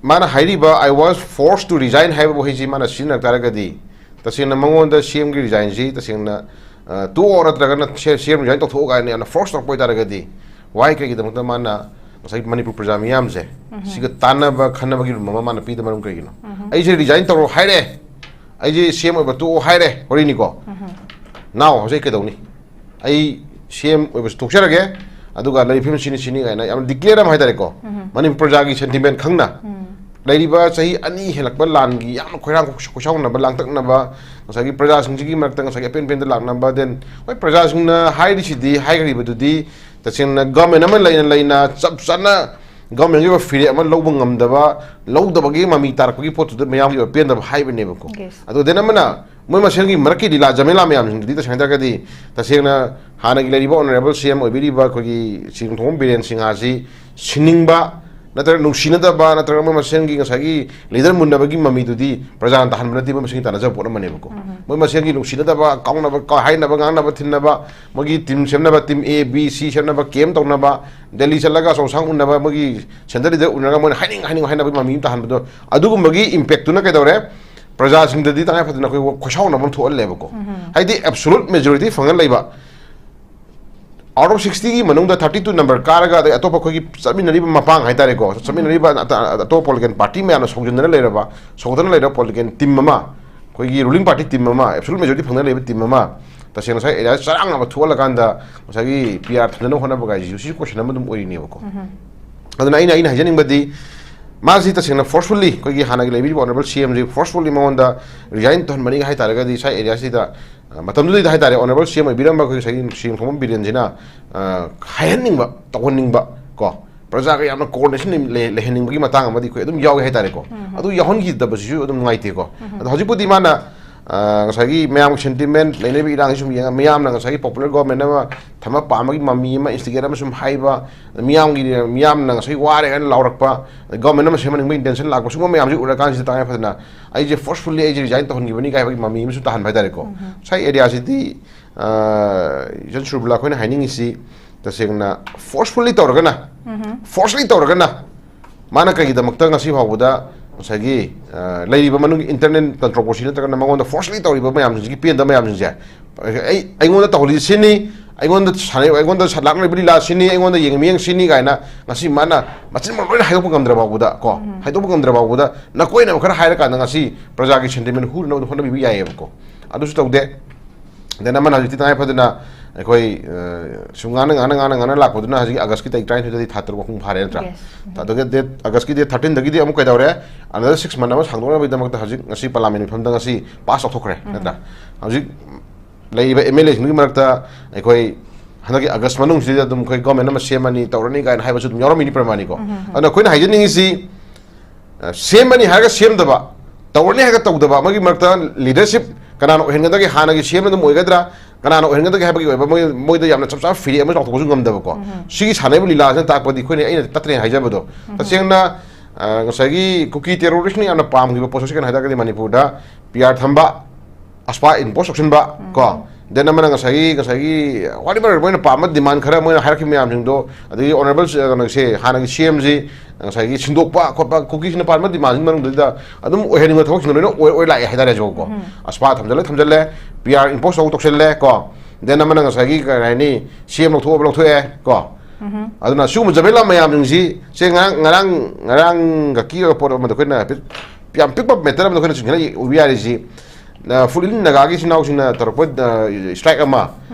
ꯃꯥꯅ ꯍꯥꯏꯔꯤꯕ "I was forced to resign" ꯍꯥꯏꯕ ꯋꯥꯍꯩꯁꯤ ꯃꯥꯅ ꯁꯤꯖꯤꯟꯅꯔꯛ ꯇꯥꯔꯒꯗꯤ, ꯇꯁꯦꯡꯅ ꯃꯉꯣꯟꯗ C Mꯒꯤ resignꯁꯤ ꯇꯁꯦꯡꯅ, ꯑ, ꯇꯣꯛꯑꯣ ꯅꯠꯇ꯭ꯔꯒꯅ C-, C M resign ꯇꯧꯊꯣꯛꯑꯣ ꯀꯥꯏꯅ ꯌꯥꯝꯅ force ꯇꯧꯔꯛꯄ ꯑꯣꯏꯇꯥꯔꯒꯗꯤ, why, ꯀꯩꯒꯤꯗꯃꯛꯇ ꯃꯥꯅ ꯉꯁꯥꯏ ꯃꯅꯤꯄꯨꯔ ꯄ꯭ꯔꯖꯥ ꯃꯤꯌꯥꯝꯁꯦ ꯁꯤꯒ ꯇꯥꯟꯅꯕ ꯈꯟꯅꯕꯒꯤ room ꯑꯃ ꯃꯥꯅ ꯄꯤꯗ ꯃꯔꯝ ꯀꯩꯒꯤꯅꯣ? "ꯑꯩꯁꯦ resign ꯇꯧꯔꯣ ꯍꯥꯏꯔꯦ, ꯑꯩꯁꯦ C M ꯑꯣꯏꯕ ꯇꯣꯛꯑꯣ ꯍꯥꯏꯔꯦ", ꯋꯥꯔꯤꯅꯤꯀꯣ꯫ Now ꯍꯧꯖꯤꯛ ꯀꯩꯗꯧꯅꯤ? "ꯑꯩ C M ꯑꯣꯏꯕꯁꯨ ꯇꯣꯛꯆꯔꯒꯦ, ꯑꯗꯨꯒ ꯂꯩꯔꯤꯕ ꯐꯤꯕꯝ ꯁꯤꯅꯤ ꯁꯤꯅꯤ" ꯀꯥꯏꯅ ꯌꯥꯝ declare ꯑꯃ ꯍꯥꯏꯇꯥꯔꯦꯀꯣ꯫ ꯃꯅꯤꯄꯨꯔ ꯄ꯭ꯔꯖꯥꯒꯤ sentiment ꯈꯪꯅ ꯂꯩꯔꯤꯕ ꯆꯍꯤ ꯑꯅꯤ ꯍꯦꯜꯂꯛꯄ ꯂꯥꯟꯒꯤ ꯌꯥꯝꯅ ꯈꯣꯏꯔꯥꯡ ꯈꯣꯏꯁꯥꯎꯅꯕ, ꯂꯥꯡꯇꯛꯅꯕ, ꯉꯁꯥꯏꯒꯤ ꯄ꯭ꯔꯖꯥꯁꯤꯡꯁꯤꯒꯤ ꯃꯔꯛꯇ ꯉꯁꯥꯏꯒꯤ ꯑꯄꯦꯟ ꯑꯄꯦꯟꯗ ꯂꯥꯛꯅꯕ, then ꯍꯣꯏ, ꯄ꯭ꯔꯖꯥꯁꯤꯡꯅ ꯍꯥꯏꯔꯤꯁꯤꯗꯤ, ꯍꯥꯏꯈ꯭ꯔꯤꯕꯗꯨꯗꯤ ꯇꯁꯦꯡꯅ government ꯑꯃ ꯂꯩꯅ ꯂꯩꯅ ꯆꯞ ꯆꯥꯅ governmentꯀꯤ ꯑꯣꯏꯕ ꯐꯤꯔꯦꯞ ꯑꯃ ꯂꯧꯕ ꯉꯝꯗꯕ, ꯂꯧꯗꯕꯒꯤ ꯃꯃꯤ ꯇꯥꯔꯛꯄꯒꯤ ꯄꯣꯠꯇꯨꯗ ꯃꯌꯥꯝꯒꯤ ꯑꯣꯏꯕ ꯄꯦꯟꯗꯕ ꯍꯥꯏꯕꯅꯦꯕꯀꯣ꯫ Yes. ꯑꯗꯣ then ꯑꯃꯅ ꯃꯣꯏ ꯃꯁꯦꯟꯒꯤ ꯃꯔꯛꯀꯤ ꯂꯤꯂꯥ ꯖꯃꯦꯂꯥ ꯃꯌꯥꯝꯁꯤꯡꯗꯨꯗꯤ, ꯇꯁꯦꯡꯅ ꯍꯥꯏꯇꯥꯔꯒꯗꯤ, ꯇꯁꯦꯡꯅ ꯍꯥꯟꯅꯒꯤ ꯂꯩꯔꯤꯕ Honourable C M ꯑꯣꯏꯕꯤꯔꯤꯕ ꯑꯩꯈꯣꯏꯒꯤ ꯁꯤꯡꯊꯣꯡꯕꯝ ꯕꯤꯔꯦꯟ ꯁꯤꯡꯍꯥꯁꯤ ꯁꯤꯟꯅꯤꯡꯕ, ꯅꯠꯇ꯭ꯔꯒ ꯅꯨꯡꯁꯤꯅꯗꯕ, ꯅꯠꯇ꯭ꯔꯒ ꯃꯣꯏ ꯃꯁꯦꯟꯒꯤ ꯉꯁꯥꯏꯒꯤ ꯂꯤꯗꯔ ꯃꯨꯟꯅꯕꯒꯤ ꯃꯃꯤꯗꯨꯗꯤ ꯄ꯭ꯔꯖꯥꯅ ꯇꯥꯍꯟꯕ ꯅꯠꯇꯦ, ꯃꯣꯏ ꯃꯁꯦꯟꯒꯤ ꯇꯥꯟꯅꯖꯕ ꯄꯣꯠ ꯑꯃꯅꯦꯕꯀꯣ꯫ ꯃꯣꯏ ꯃꯁꯦꯟꯒꯤ ꯅꯨꯡꯁꯤꯅꯗꯕ, ꯀꯥꯎꯅꯕ, ꯀꯥ-, ꯍꯥꯏꯅꯕ, ꯉꯥꯡꯅꯕ, ꯊꯤꯟꯅꯕ, ꯃꯣꯏꯒꯤ ꯇꯤꯝ ꯁꯦꯝꯅꯕ, ꯇꯤꯝ ꯑꯦ, ꯕꯤ, ꯁꯤ ꯁꯦꯝꯅꯕ, ꯀꯦꯝ ꯇꯧꯅꯕ, ꯗꯦꯜꯂꯤ ꯆꯠꯂꯒ ꯑꯆꯧ ꯑꯁꯥꯡ ꯎꯅꯕ, ꯃꯣꯏꯒꯤ ꯁꯦꯟꯇꯔ ꯂꯤꯗꯔ ꯎꯅꯔꯒ ꯃꯣꯏꯅ ꯍꯥꯏꯅꯤꯡ ꯍꯥꯏꯅꯤꯡ ꯍꯥꯏꯅꯕꯒꯤ ꯃꯃꯤ ꯑꯃ ꯇꯥꯍꯟꯕꯗꯣ, ꯑꯗꯨꯒꯨꯝꯕꯒꯤ ꯏꯝꯄꯦꯛꯇꯨꯅ ꯀꯩꯗꯧꯔꯦ? ꯄ꯭ꯔꯖꯥꯁꯤꯡꯗꯗꯤ ꯇꯉꯥꯏ ꯐꯗꯅ ꯑꯩꯈꯣꯏ ꯈꯣꯏꯁꯥꯎꯅꯕ ꯑꯃ ꯊꯣꯛꯍꯜꯂꯦꯕꯀꯣ꯫ ꯍꯥꯏꯗꯤ absolute majority ꯐꯪꯍꯜ ꯂꯩꯕ꯫ Out of sixty ꯒꯤ ꯃꯅꯨꯡꯗ thirty two number ꯀꯥꯔꯒ, ꯑꯗꯩ ꯑꯇꯣꯞꯄ ꯑꯩꯈꯣꯏꯒꯤ ꯆꯠꯃꯤꯟꯅꯔꯤꯕ ꯃꯄꯥꯡ ꯍꯥꯏꯇꯥꯔꯦꯀꯣ, ꯆꯠꯃꯤꯟꯅꯔꯤꯕ ꯑꯇ-, ꯑꯇꯣꯞꯄ political party ꯃꯌꯥꯝꯅ ꯁꯧꯖꯤꯟꯗꯅ ꯂꯩꯔꯕ, ꯁꯧꯗꯅ ꯂꯩꯔꯕ political team ꯑꯃ, ꯑꯩꯈꯣꯏꯒꯤ ruling party team ꯑꯃ, absolute majority ꯐꯪꯗꯅ ꯂꯩꯕ team ꯑꯃ, ꯇꯁꯦꯡꯅ ꯉꯁꯥꯏ area ꯆꯔꯥꯡꯅꯕ ꯊꯣꯛꯍꯜꯂꯀꯥꯟꯗ ꯉꯁꯥꯏꯒꯤ P R ꯊꯝꯅꯅꯕ ꯍꯣꯠꯅꯕ ꯀꯥꯏꯁꯤꯁꯨ ꯁꯤꯁꯨ question ꯑꯃ ꯑꯗꯨꯝ ꯑꯣꯏꯔꯤꯅꯦꯕꯀꯣ꯫ ꯑꯗꯨꯅ ꯑꯩꯅ, ꯑꯩꯅ ꯍꯥꯏꯖꯅꯤꯡꯕꯗꯤ, ꯃꯥꯁꯤ ꯇꯁꯦꯡꯅ forcefully ꯑꯩꯈꯣꯏꯒꯤ ꯍꯥꯟꯅꯒꯤ ꯂꯩꯕꯤꯔꯤꯕ honourable C M ꯁꯤ forcefully ꯃꯉꯣꯟꯗ resign ꯇꯧꯍꯟꯕꯅꯤ ꯍꯥꯏ ꯇꯥꯔꯒꯗꯤ, ꯉꯁꯥꯏ area ꯁꯤꯗ ꯑ, ꯃꯇꯝꯗꯨꯗꯩꯗ ꯍꯥꯏꯇꯥꯔꯦ, honourable C M ꯑꯣꯏꯕꯤꯔꯝꯕ ꯑꯩꯈꯣꯏ ꯉꯁꯥꯏꯒꯤ ꯁꯤ ꯑꯦꯝ ꯈꯣꯡꯕꯝ ꯕꯤꯔꯦꯟꯁꯤꯅ, ꯑ, ꯍꯥꯏꯍꯟꯅꯤꯡꯕ, ꯇꯧꯍꯟꯅꯤꯡꯕ ꯀꯣ, ꯄ꯭ꯔꯖꯥꯒ ꯌꯥꯝꯅ coordination ꯂꯩ-, ꯂꯩꯍꯟꯅꯤꯡꯕꯒꯤ ꯃꯇꯥꯡ ꯑꯃꯗꯤ ꯑꯩꯈꯣꯏ ꯑꯗꯨꯝ ꯌꯥꯎꯋꯦ ꯍꯥꯏꯇꯥꯔꯦꯀꯣ꯫ ꯑꯗꯨ ꯌꯥꯎꯍꯟꯈꯤꯗꯕꯁꯤꯁꯨ ꯑꯗꯨꯝ ꯅꯨꯡꯉꯥꯏꯇꯦꯀꯣ꯫ ꯑꯗꯣ ꯍꯧꯖꯤꯛꯄꯨꯗꯤ ꯃꯥꯅ, ꯑ, ꯉꯁꯥꯏꯒꯤ ꯃꯌꯥꯝꯒꯤ sentiment ꯂꯩꯅꯔꯤꯕ ꯏꯔꯥꯡꯁꯤ ꯁꯨꯝ ꯌꯦꯡꯉ, ꯃꯤꯌꯥꯝꯅ ꯉꯁꯥꯏꯒꯤ popular government ꯑꯃ ꯊꯝꯕ ꯄꯥꯝꯕꯒꯤ ꯃꯃꯤ ꯑꯃ, instigate ꯑꯃ ꯁꯨꯝ ꯍꯥꯏꯕ, ꯃꯤꯌꯥꯝꯒꯤ, ꯃꯤꯌꯥꯝꯅ ꯉꯁꯥꯏ ꯋꯥꯔꯦ ꯍꯥꯏꯅ ꯂꯥꯎꯔꯛꯄ, government ꯑꯃ ꯁꯦꯝꯍꯟꯅꯤꯡꯕꯒꯤ intention ꯂꯥꯛꯄ, ꯁꯤꯒꯨꯝꯕ ꯃꯌꯥꯝꯁꯤ ꯎꯔꯀꯥꯟꯁꯤꯗ ꯇꯉꯥꯏ ꯐꯗꯅ ꯑꯩꯁꯦ forcefully ꯑꯩꯁꯦ resign ꯇꯧꯍꯟꯈꯤꯕꯅꯤ ꯀꯥꯏ ꯍꯥꯏꯕꯒꯤ ꯃꯃꯤ ꯑꯃꯁꯨ ꯇꯥꯍꯟꯕ ꯍꯥꯏꯇꯥꯔꯦꯀꯣ꯫ ꯉꯁꯥꯏ area ꯁꯤꯗꯤ, ꯑ, ꯏꯆꯟ ꯁꯨꯔꯕꯂꯥ, ꯑꯩꯈꯣꯏꯅ ꯍꯥꯏꯅꯤꯡꯉꯤꯁꯤ ꯇꯁꯦꯡꯅ forcefully ꯇꯧꯔꯒꯅ, forcefully ꯇꯧꯔꯒꯅ ꯃꯥꯅ ꯀꯩꯒꯤꯗꯃꯛꯇ ꯉꯁꯤ ꯐꯥꯎꯕꯗ ꯉꯁꯥꯏꯒꯤ, ꯑ, ꯂꯩꯔꯤꯕ ꯃꯅꯨꯡꯒꯤ internal controversy ꯅꯠꯇ꯭ꯔꯒꯅ ꯃꯉꯣꯟꯗ forcefully ꯇꯧꯔꯤꯕ ꯃꯌꯥꯝꯁꯤꯡꯁꯤꯒꯤ ꯄꯦꯟꯗꯕ ꯃꯌꯥꯝꯁꯤꯡꯁꯦ, ꯑꯩ, ꯑꯩꯉꯣꯟꯗ ꯇꯧꯍꯜꯂꯤꯁꯤ ꯁꯤꯅꯤ, ꯑꯩꯉꯣꯟꯗ ꯁꯥꯟꯅꯩ, ꯑꯩꯉꯣꯟꯗ ꯁ-, ꯂꯥꯛꯅꯔꯤꯕ ꯂꯤꯂꯥ ꯁꯤꯅꯤ, ꯑꯩꯉꯣꯟꯗ ꯌꯦꯡꯕ ꯃꯤꯠꯌꯦꯡ ꯁꯤꯅꯤ ꯀꯥꯏꯅ ꯉꯁꯤ ꯃꯥꯅ ꯃꯆꯤꯟ ꯃꯔꯣꯟ ꯂꯣꯏꯅ ꯍꯥꯏꯗꯣꯛꯄ ꯉꯝꯗ꯭ꯔ ꯐꯥꯎꯕꯗ ꯀꯣ, ꯍꯥꯏꯗꯣꯛꯄ ꯉꯝꯗ꯭ꯔ ꯐꯥꯎꯕꯗ ꯅꯀꯣꯏꯅꯕ ꯈꯔ ꯍꯥꯏꯔꯀꯥꯟꯗ ꯉꯁꯤ ꯄ꯭ꯔꯖꯥꯒꯤ sentiment ꯍꯨꯅꯅꯕ ꯍꯣꯠꯅꯕꯤꯕ ꯌꯥꯏꯌꯦꯕꯀꯣ꯫ ꯑꯗꯨꯁꯨ ꯇꯧꯗꯦ꯫ Then ꯑꯃꯅ ꯍꯧꯖꯤꯛꯇꯤ ꯇꯉꯥꯏ ꯐꯗꯅ ꯑꯩꯈꯣꯏ, ꯑ, ꯁꯨꯝ ꯉꯥꯡꯅ, ꯉꯥꯡꯅ, ꯉꯥꯡꯅ, ꯉꯥꯡꯅ ꯂꯥꯛꯄꯗꯨꯅ ꯍꯧꯖꯤꯛ August ꯀꯤ ꯇꯥꯔꯤꯛ ꯇꯔꯥꯅꯤꯊꯣꯏꯗꯗꯤ ꯊꯥ ꯇꯔꯨꯛ ꯃꯄꯨꯡ ꯐꯥꯔꯦ ꯅꯠꯇ꯭ꯔꯥ? Yes. ꯑꯗꯨꯒ date, August ꯀꯤ date thirteen ꯗꯒꯤꯗꯤ ꯑꯃꯨꯛ ꯀꯩꯗꯧꯔꯦ? Another six month ꯑꯃ ꯁꯥꯡꯗꯣꯛꯅꯕꯒꯤꯗꯃꯛꯇ ꯍꯧꯖꯤꯛ ꯉꯁꯤ parliament ꯃꯤꯐꯝꯗ ꯉꯁꯤ pass ꯇꯧꯊꯣꯛꯈ꯭ꯔꯦ ꯅꯠꯇ꯭ꯔꯥ? ꯍꯧꯖꯤꯛ ꯂꯩꯔꯤꯕ M L A ꯁꯤꯡꯗꯨꯒꯤ ꯃꯔꯛꯇ ꯑꯩꯈꯣꯏ ꯍꯟꯗꯛꯀꯤ August ꯃꯅꯨꯡꯁꯤꯗ ꯑꯗꯨꯝ ꯑꯩꯈꯣꯏ government ꯑꯃ ꯁꯦꯝꯃꯅꯤ, ꯇꯧꯔꯅꯤ ꯀꯥꯏꯅ ꯍꯥꯏꯕꯁꯨ ꯑꯗꯨꯝ ꯌꯥꯎꯔꯝꯃꯤꯅꯤ ꯄ꯭ꯔꯃꯥꯅꯤꯀꯣ꯫ ꯑꯗꯨꯅ ꯑꯩꯈꯣꯏꯅ ꯍꯥꯏꯖꯅꯤꯡꯉꯤꯁꯤ, ꯑ, ꯁꯦꯝꯃꯅꯤ ꯍꯥꯏꯔꯒ ꯁꯦꯝꯗꯕ, ꯇꯧꯔꯅꯤ ꯍꯥꯏꯔꯒ ꯇꯧꯗꯕ, ꯑꯃꯒꯤ ꯃꯔꯛꯇ leadership ꯀꯅꯥꯅ ꯑꯣꯏꯍꯟꯒꯗꯒꯦ? ꯍꯥꯟꯅꯒꯤ C M ꯅ ꯑꯗꯨꯝ ꯑꯣꯏꯒꯗ꯭ꯔꯥ? ꯀꯅꯥꯅ ꯑꯣꯏꯍꯟꯒꯗꯒꯦ ꯍꯥꯏꯕꯒꯤ ꯑꯣꯏꯕ ꯃꯣꯏ, ꯃꯣꯏꯗ ꯌꯥꯝꯅ ꯆꯞ ꯆꯥꯕ ꯐꯤꯔꯦꯞ ꯑꯃ ꯂꯥꯎꯊꯣꯛꯄꯁꯨ ꯉꯝꯗꯕꯀꯣ꯫ ꯁꯤꯒꯤ ꯁꯥꯟꯅꯔꯤꯕ ꯂꯤꯂꯥꯁꯤꯅ ꯇꯥꯛꯄꯗꯤ ꯑꯩꯈꯣꯏꯅ, ꯑꯩꯅ ꯇꯠꯇ꯭ꯔꯦꯅ ꯍꯥꯏꯖꯕꯗꯣ, ꯇꯁꯦꯡꯅ, ꯑ, ꯉꯁꯥꯏꯒꯤ ꯀꯨꯀꯤ ꯇꯦꯔꯣꯔꯤꯁꯅ ꯌꯥꯝꯅ ꯄꯥꯝꯈꯤꯕ ꯄꯣꯠꯁꯛꯁꯦ ꯀꯩꯅꯣ ꯍꯥꯏ ꯇꯥꯔꯒꯗꯤ ꯃꯅꯤꯄꯨꯔꯗ ꯄꯤ ꯑꯥꯔ ꯊꯝꯕ, ꯑꯁꯄꯥ ꯏꯝꯄꯣꯁ ꯇꯧꯁꯤꯟꯕ, ꯀꯣ, ꯗꯦꯟ ꯑꯃꯅ ꯉꯁꯥꯏꯒꯤ, ꯉꯁꯥꯏꯒꯤ whatever ꯃꯣꯏꯅ ꯄꯥꯝꯕ ꯗꯤꯃꯥꯟ ꯈꯔ ꯃꯣꯏꯅ ꯍꯥꯏꯔꯛꯈꯤꯕ ꯃꯌꯥꯝꯁꯤꯡꯗꯣ, ꯑꯗꯒꯤ ꯑꯣꯅꯔꯦꯕꯜ, ꯑ, ꯀꯩꯅꯣꯁꯦ, ꯍꯥꯟꯅꯒꯤ ꯁꯤ ꯑꯦꯝꯁꯤ ꯉꯁꯥꯏꯒꯤ ꯁꯤꯟꯗꯣꯛꯄ ꯈꯣꯠꯄ, ꯀꯨꯀꯤꯁꯤꯅ ꯄꯥꯝꯕ ꯗꯤꯃꯥꯟꯁꯤꯡ ꯃꯅꯨꯡꯗꯨꯗ ꯑꯗꯨꯝ ꯑꯣꯏꯍꯟꯅꯤꯡꯕ ꯊꯕꯛꯁꯤꯡꯗꯣ ꯂꯣꯏꯅ ꯑꯣꯏ, ꯑꯣꯏ ꯂꯥꯛꯑꯦ ꯍꯥꯏꯇꯥꯔꯦ꯫ ꯀꯣ, ꯑꯁꯄꯥ ꯊꯝꯖꯜꯂꯦ, ꯊꯝꯖꯜꯂꯦ, ꯄꯤ ꯑꯥꯔ ꯏꯝꯄꯣꯁ ꯇꯧ ꯇꯧꯁꯜꯂꯦ꯫ ꯀꯣ, ꯗꯦꯟ ꯑꯃꯅ ꯉꯁꯥꯏꯒꯤ ꯀꯔꯤ ꯍꯥꯏꯅꯤ, ꯁꯤ ꯑꯦꯝ ꯂꯧꯊꯣꯛꯑꯕ ꯂꯧꯊꯣꯛꯑꯦ꯫ ꯀꯣ, ꯑꯗꯨꯅ ꯁꯤꯒꯨꯝꯕ ꯖꯃꯦꯂꯥ ꯃꯌꯥꯝꯁꯤꯡꯁꯤ, ꯁꯦ, ꯉꯔꯥꯡ, ꯉꯔꯥꯡ, ꯉꯔꯥꯡꯒꯛꯀꯤ ꯑꯣꯏꯕ ꯄꯣꯠ ꯑꯃꯗ ꯑꯩꯈꯣꯏꯅ ꯍꯥꯏꯐꯦꯠ ꯌꯥꯝ ꯄꯤꯛꯄ ꯃꯦꯇꯔ ꯑꯃꯗ ꯑꯩꯈꯣꯏꯅ ꯆꯤꯡꯈꯠꯅ ꯎꯕ ꯌꯥꯔꯤꯁꯤ, ꯑ, ꯐꯨꯂꯤꯟ ꯅꯥꯒꯥꯒꯤ ꯏꯆꯤꯟ ꯏꯅꯥꯎꯁꯤꯡꯅ ꯇꯧꯔꯛꯄ, ꯑ, ꯁ꯭ꯇ꯭ꯔꯥꯏꯛ ꯑꯃ,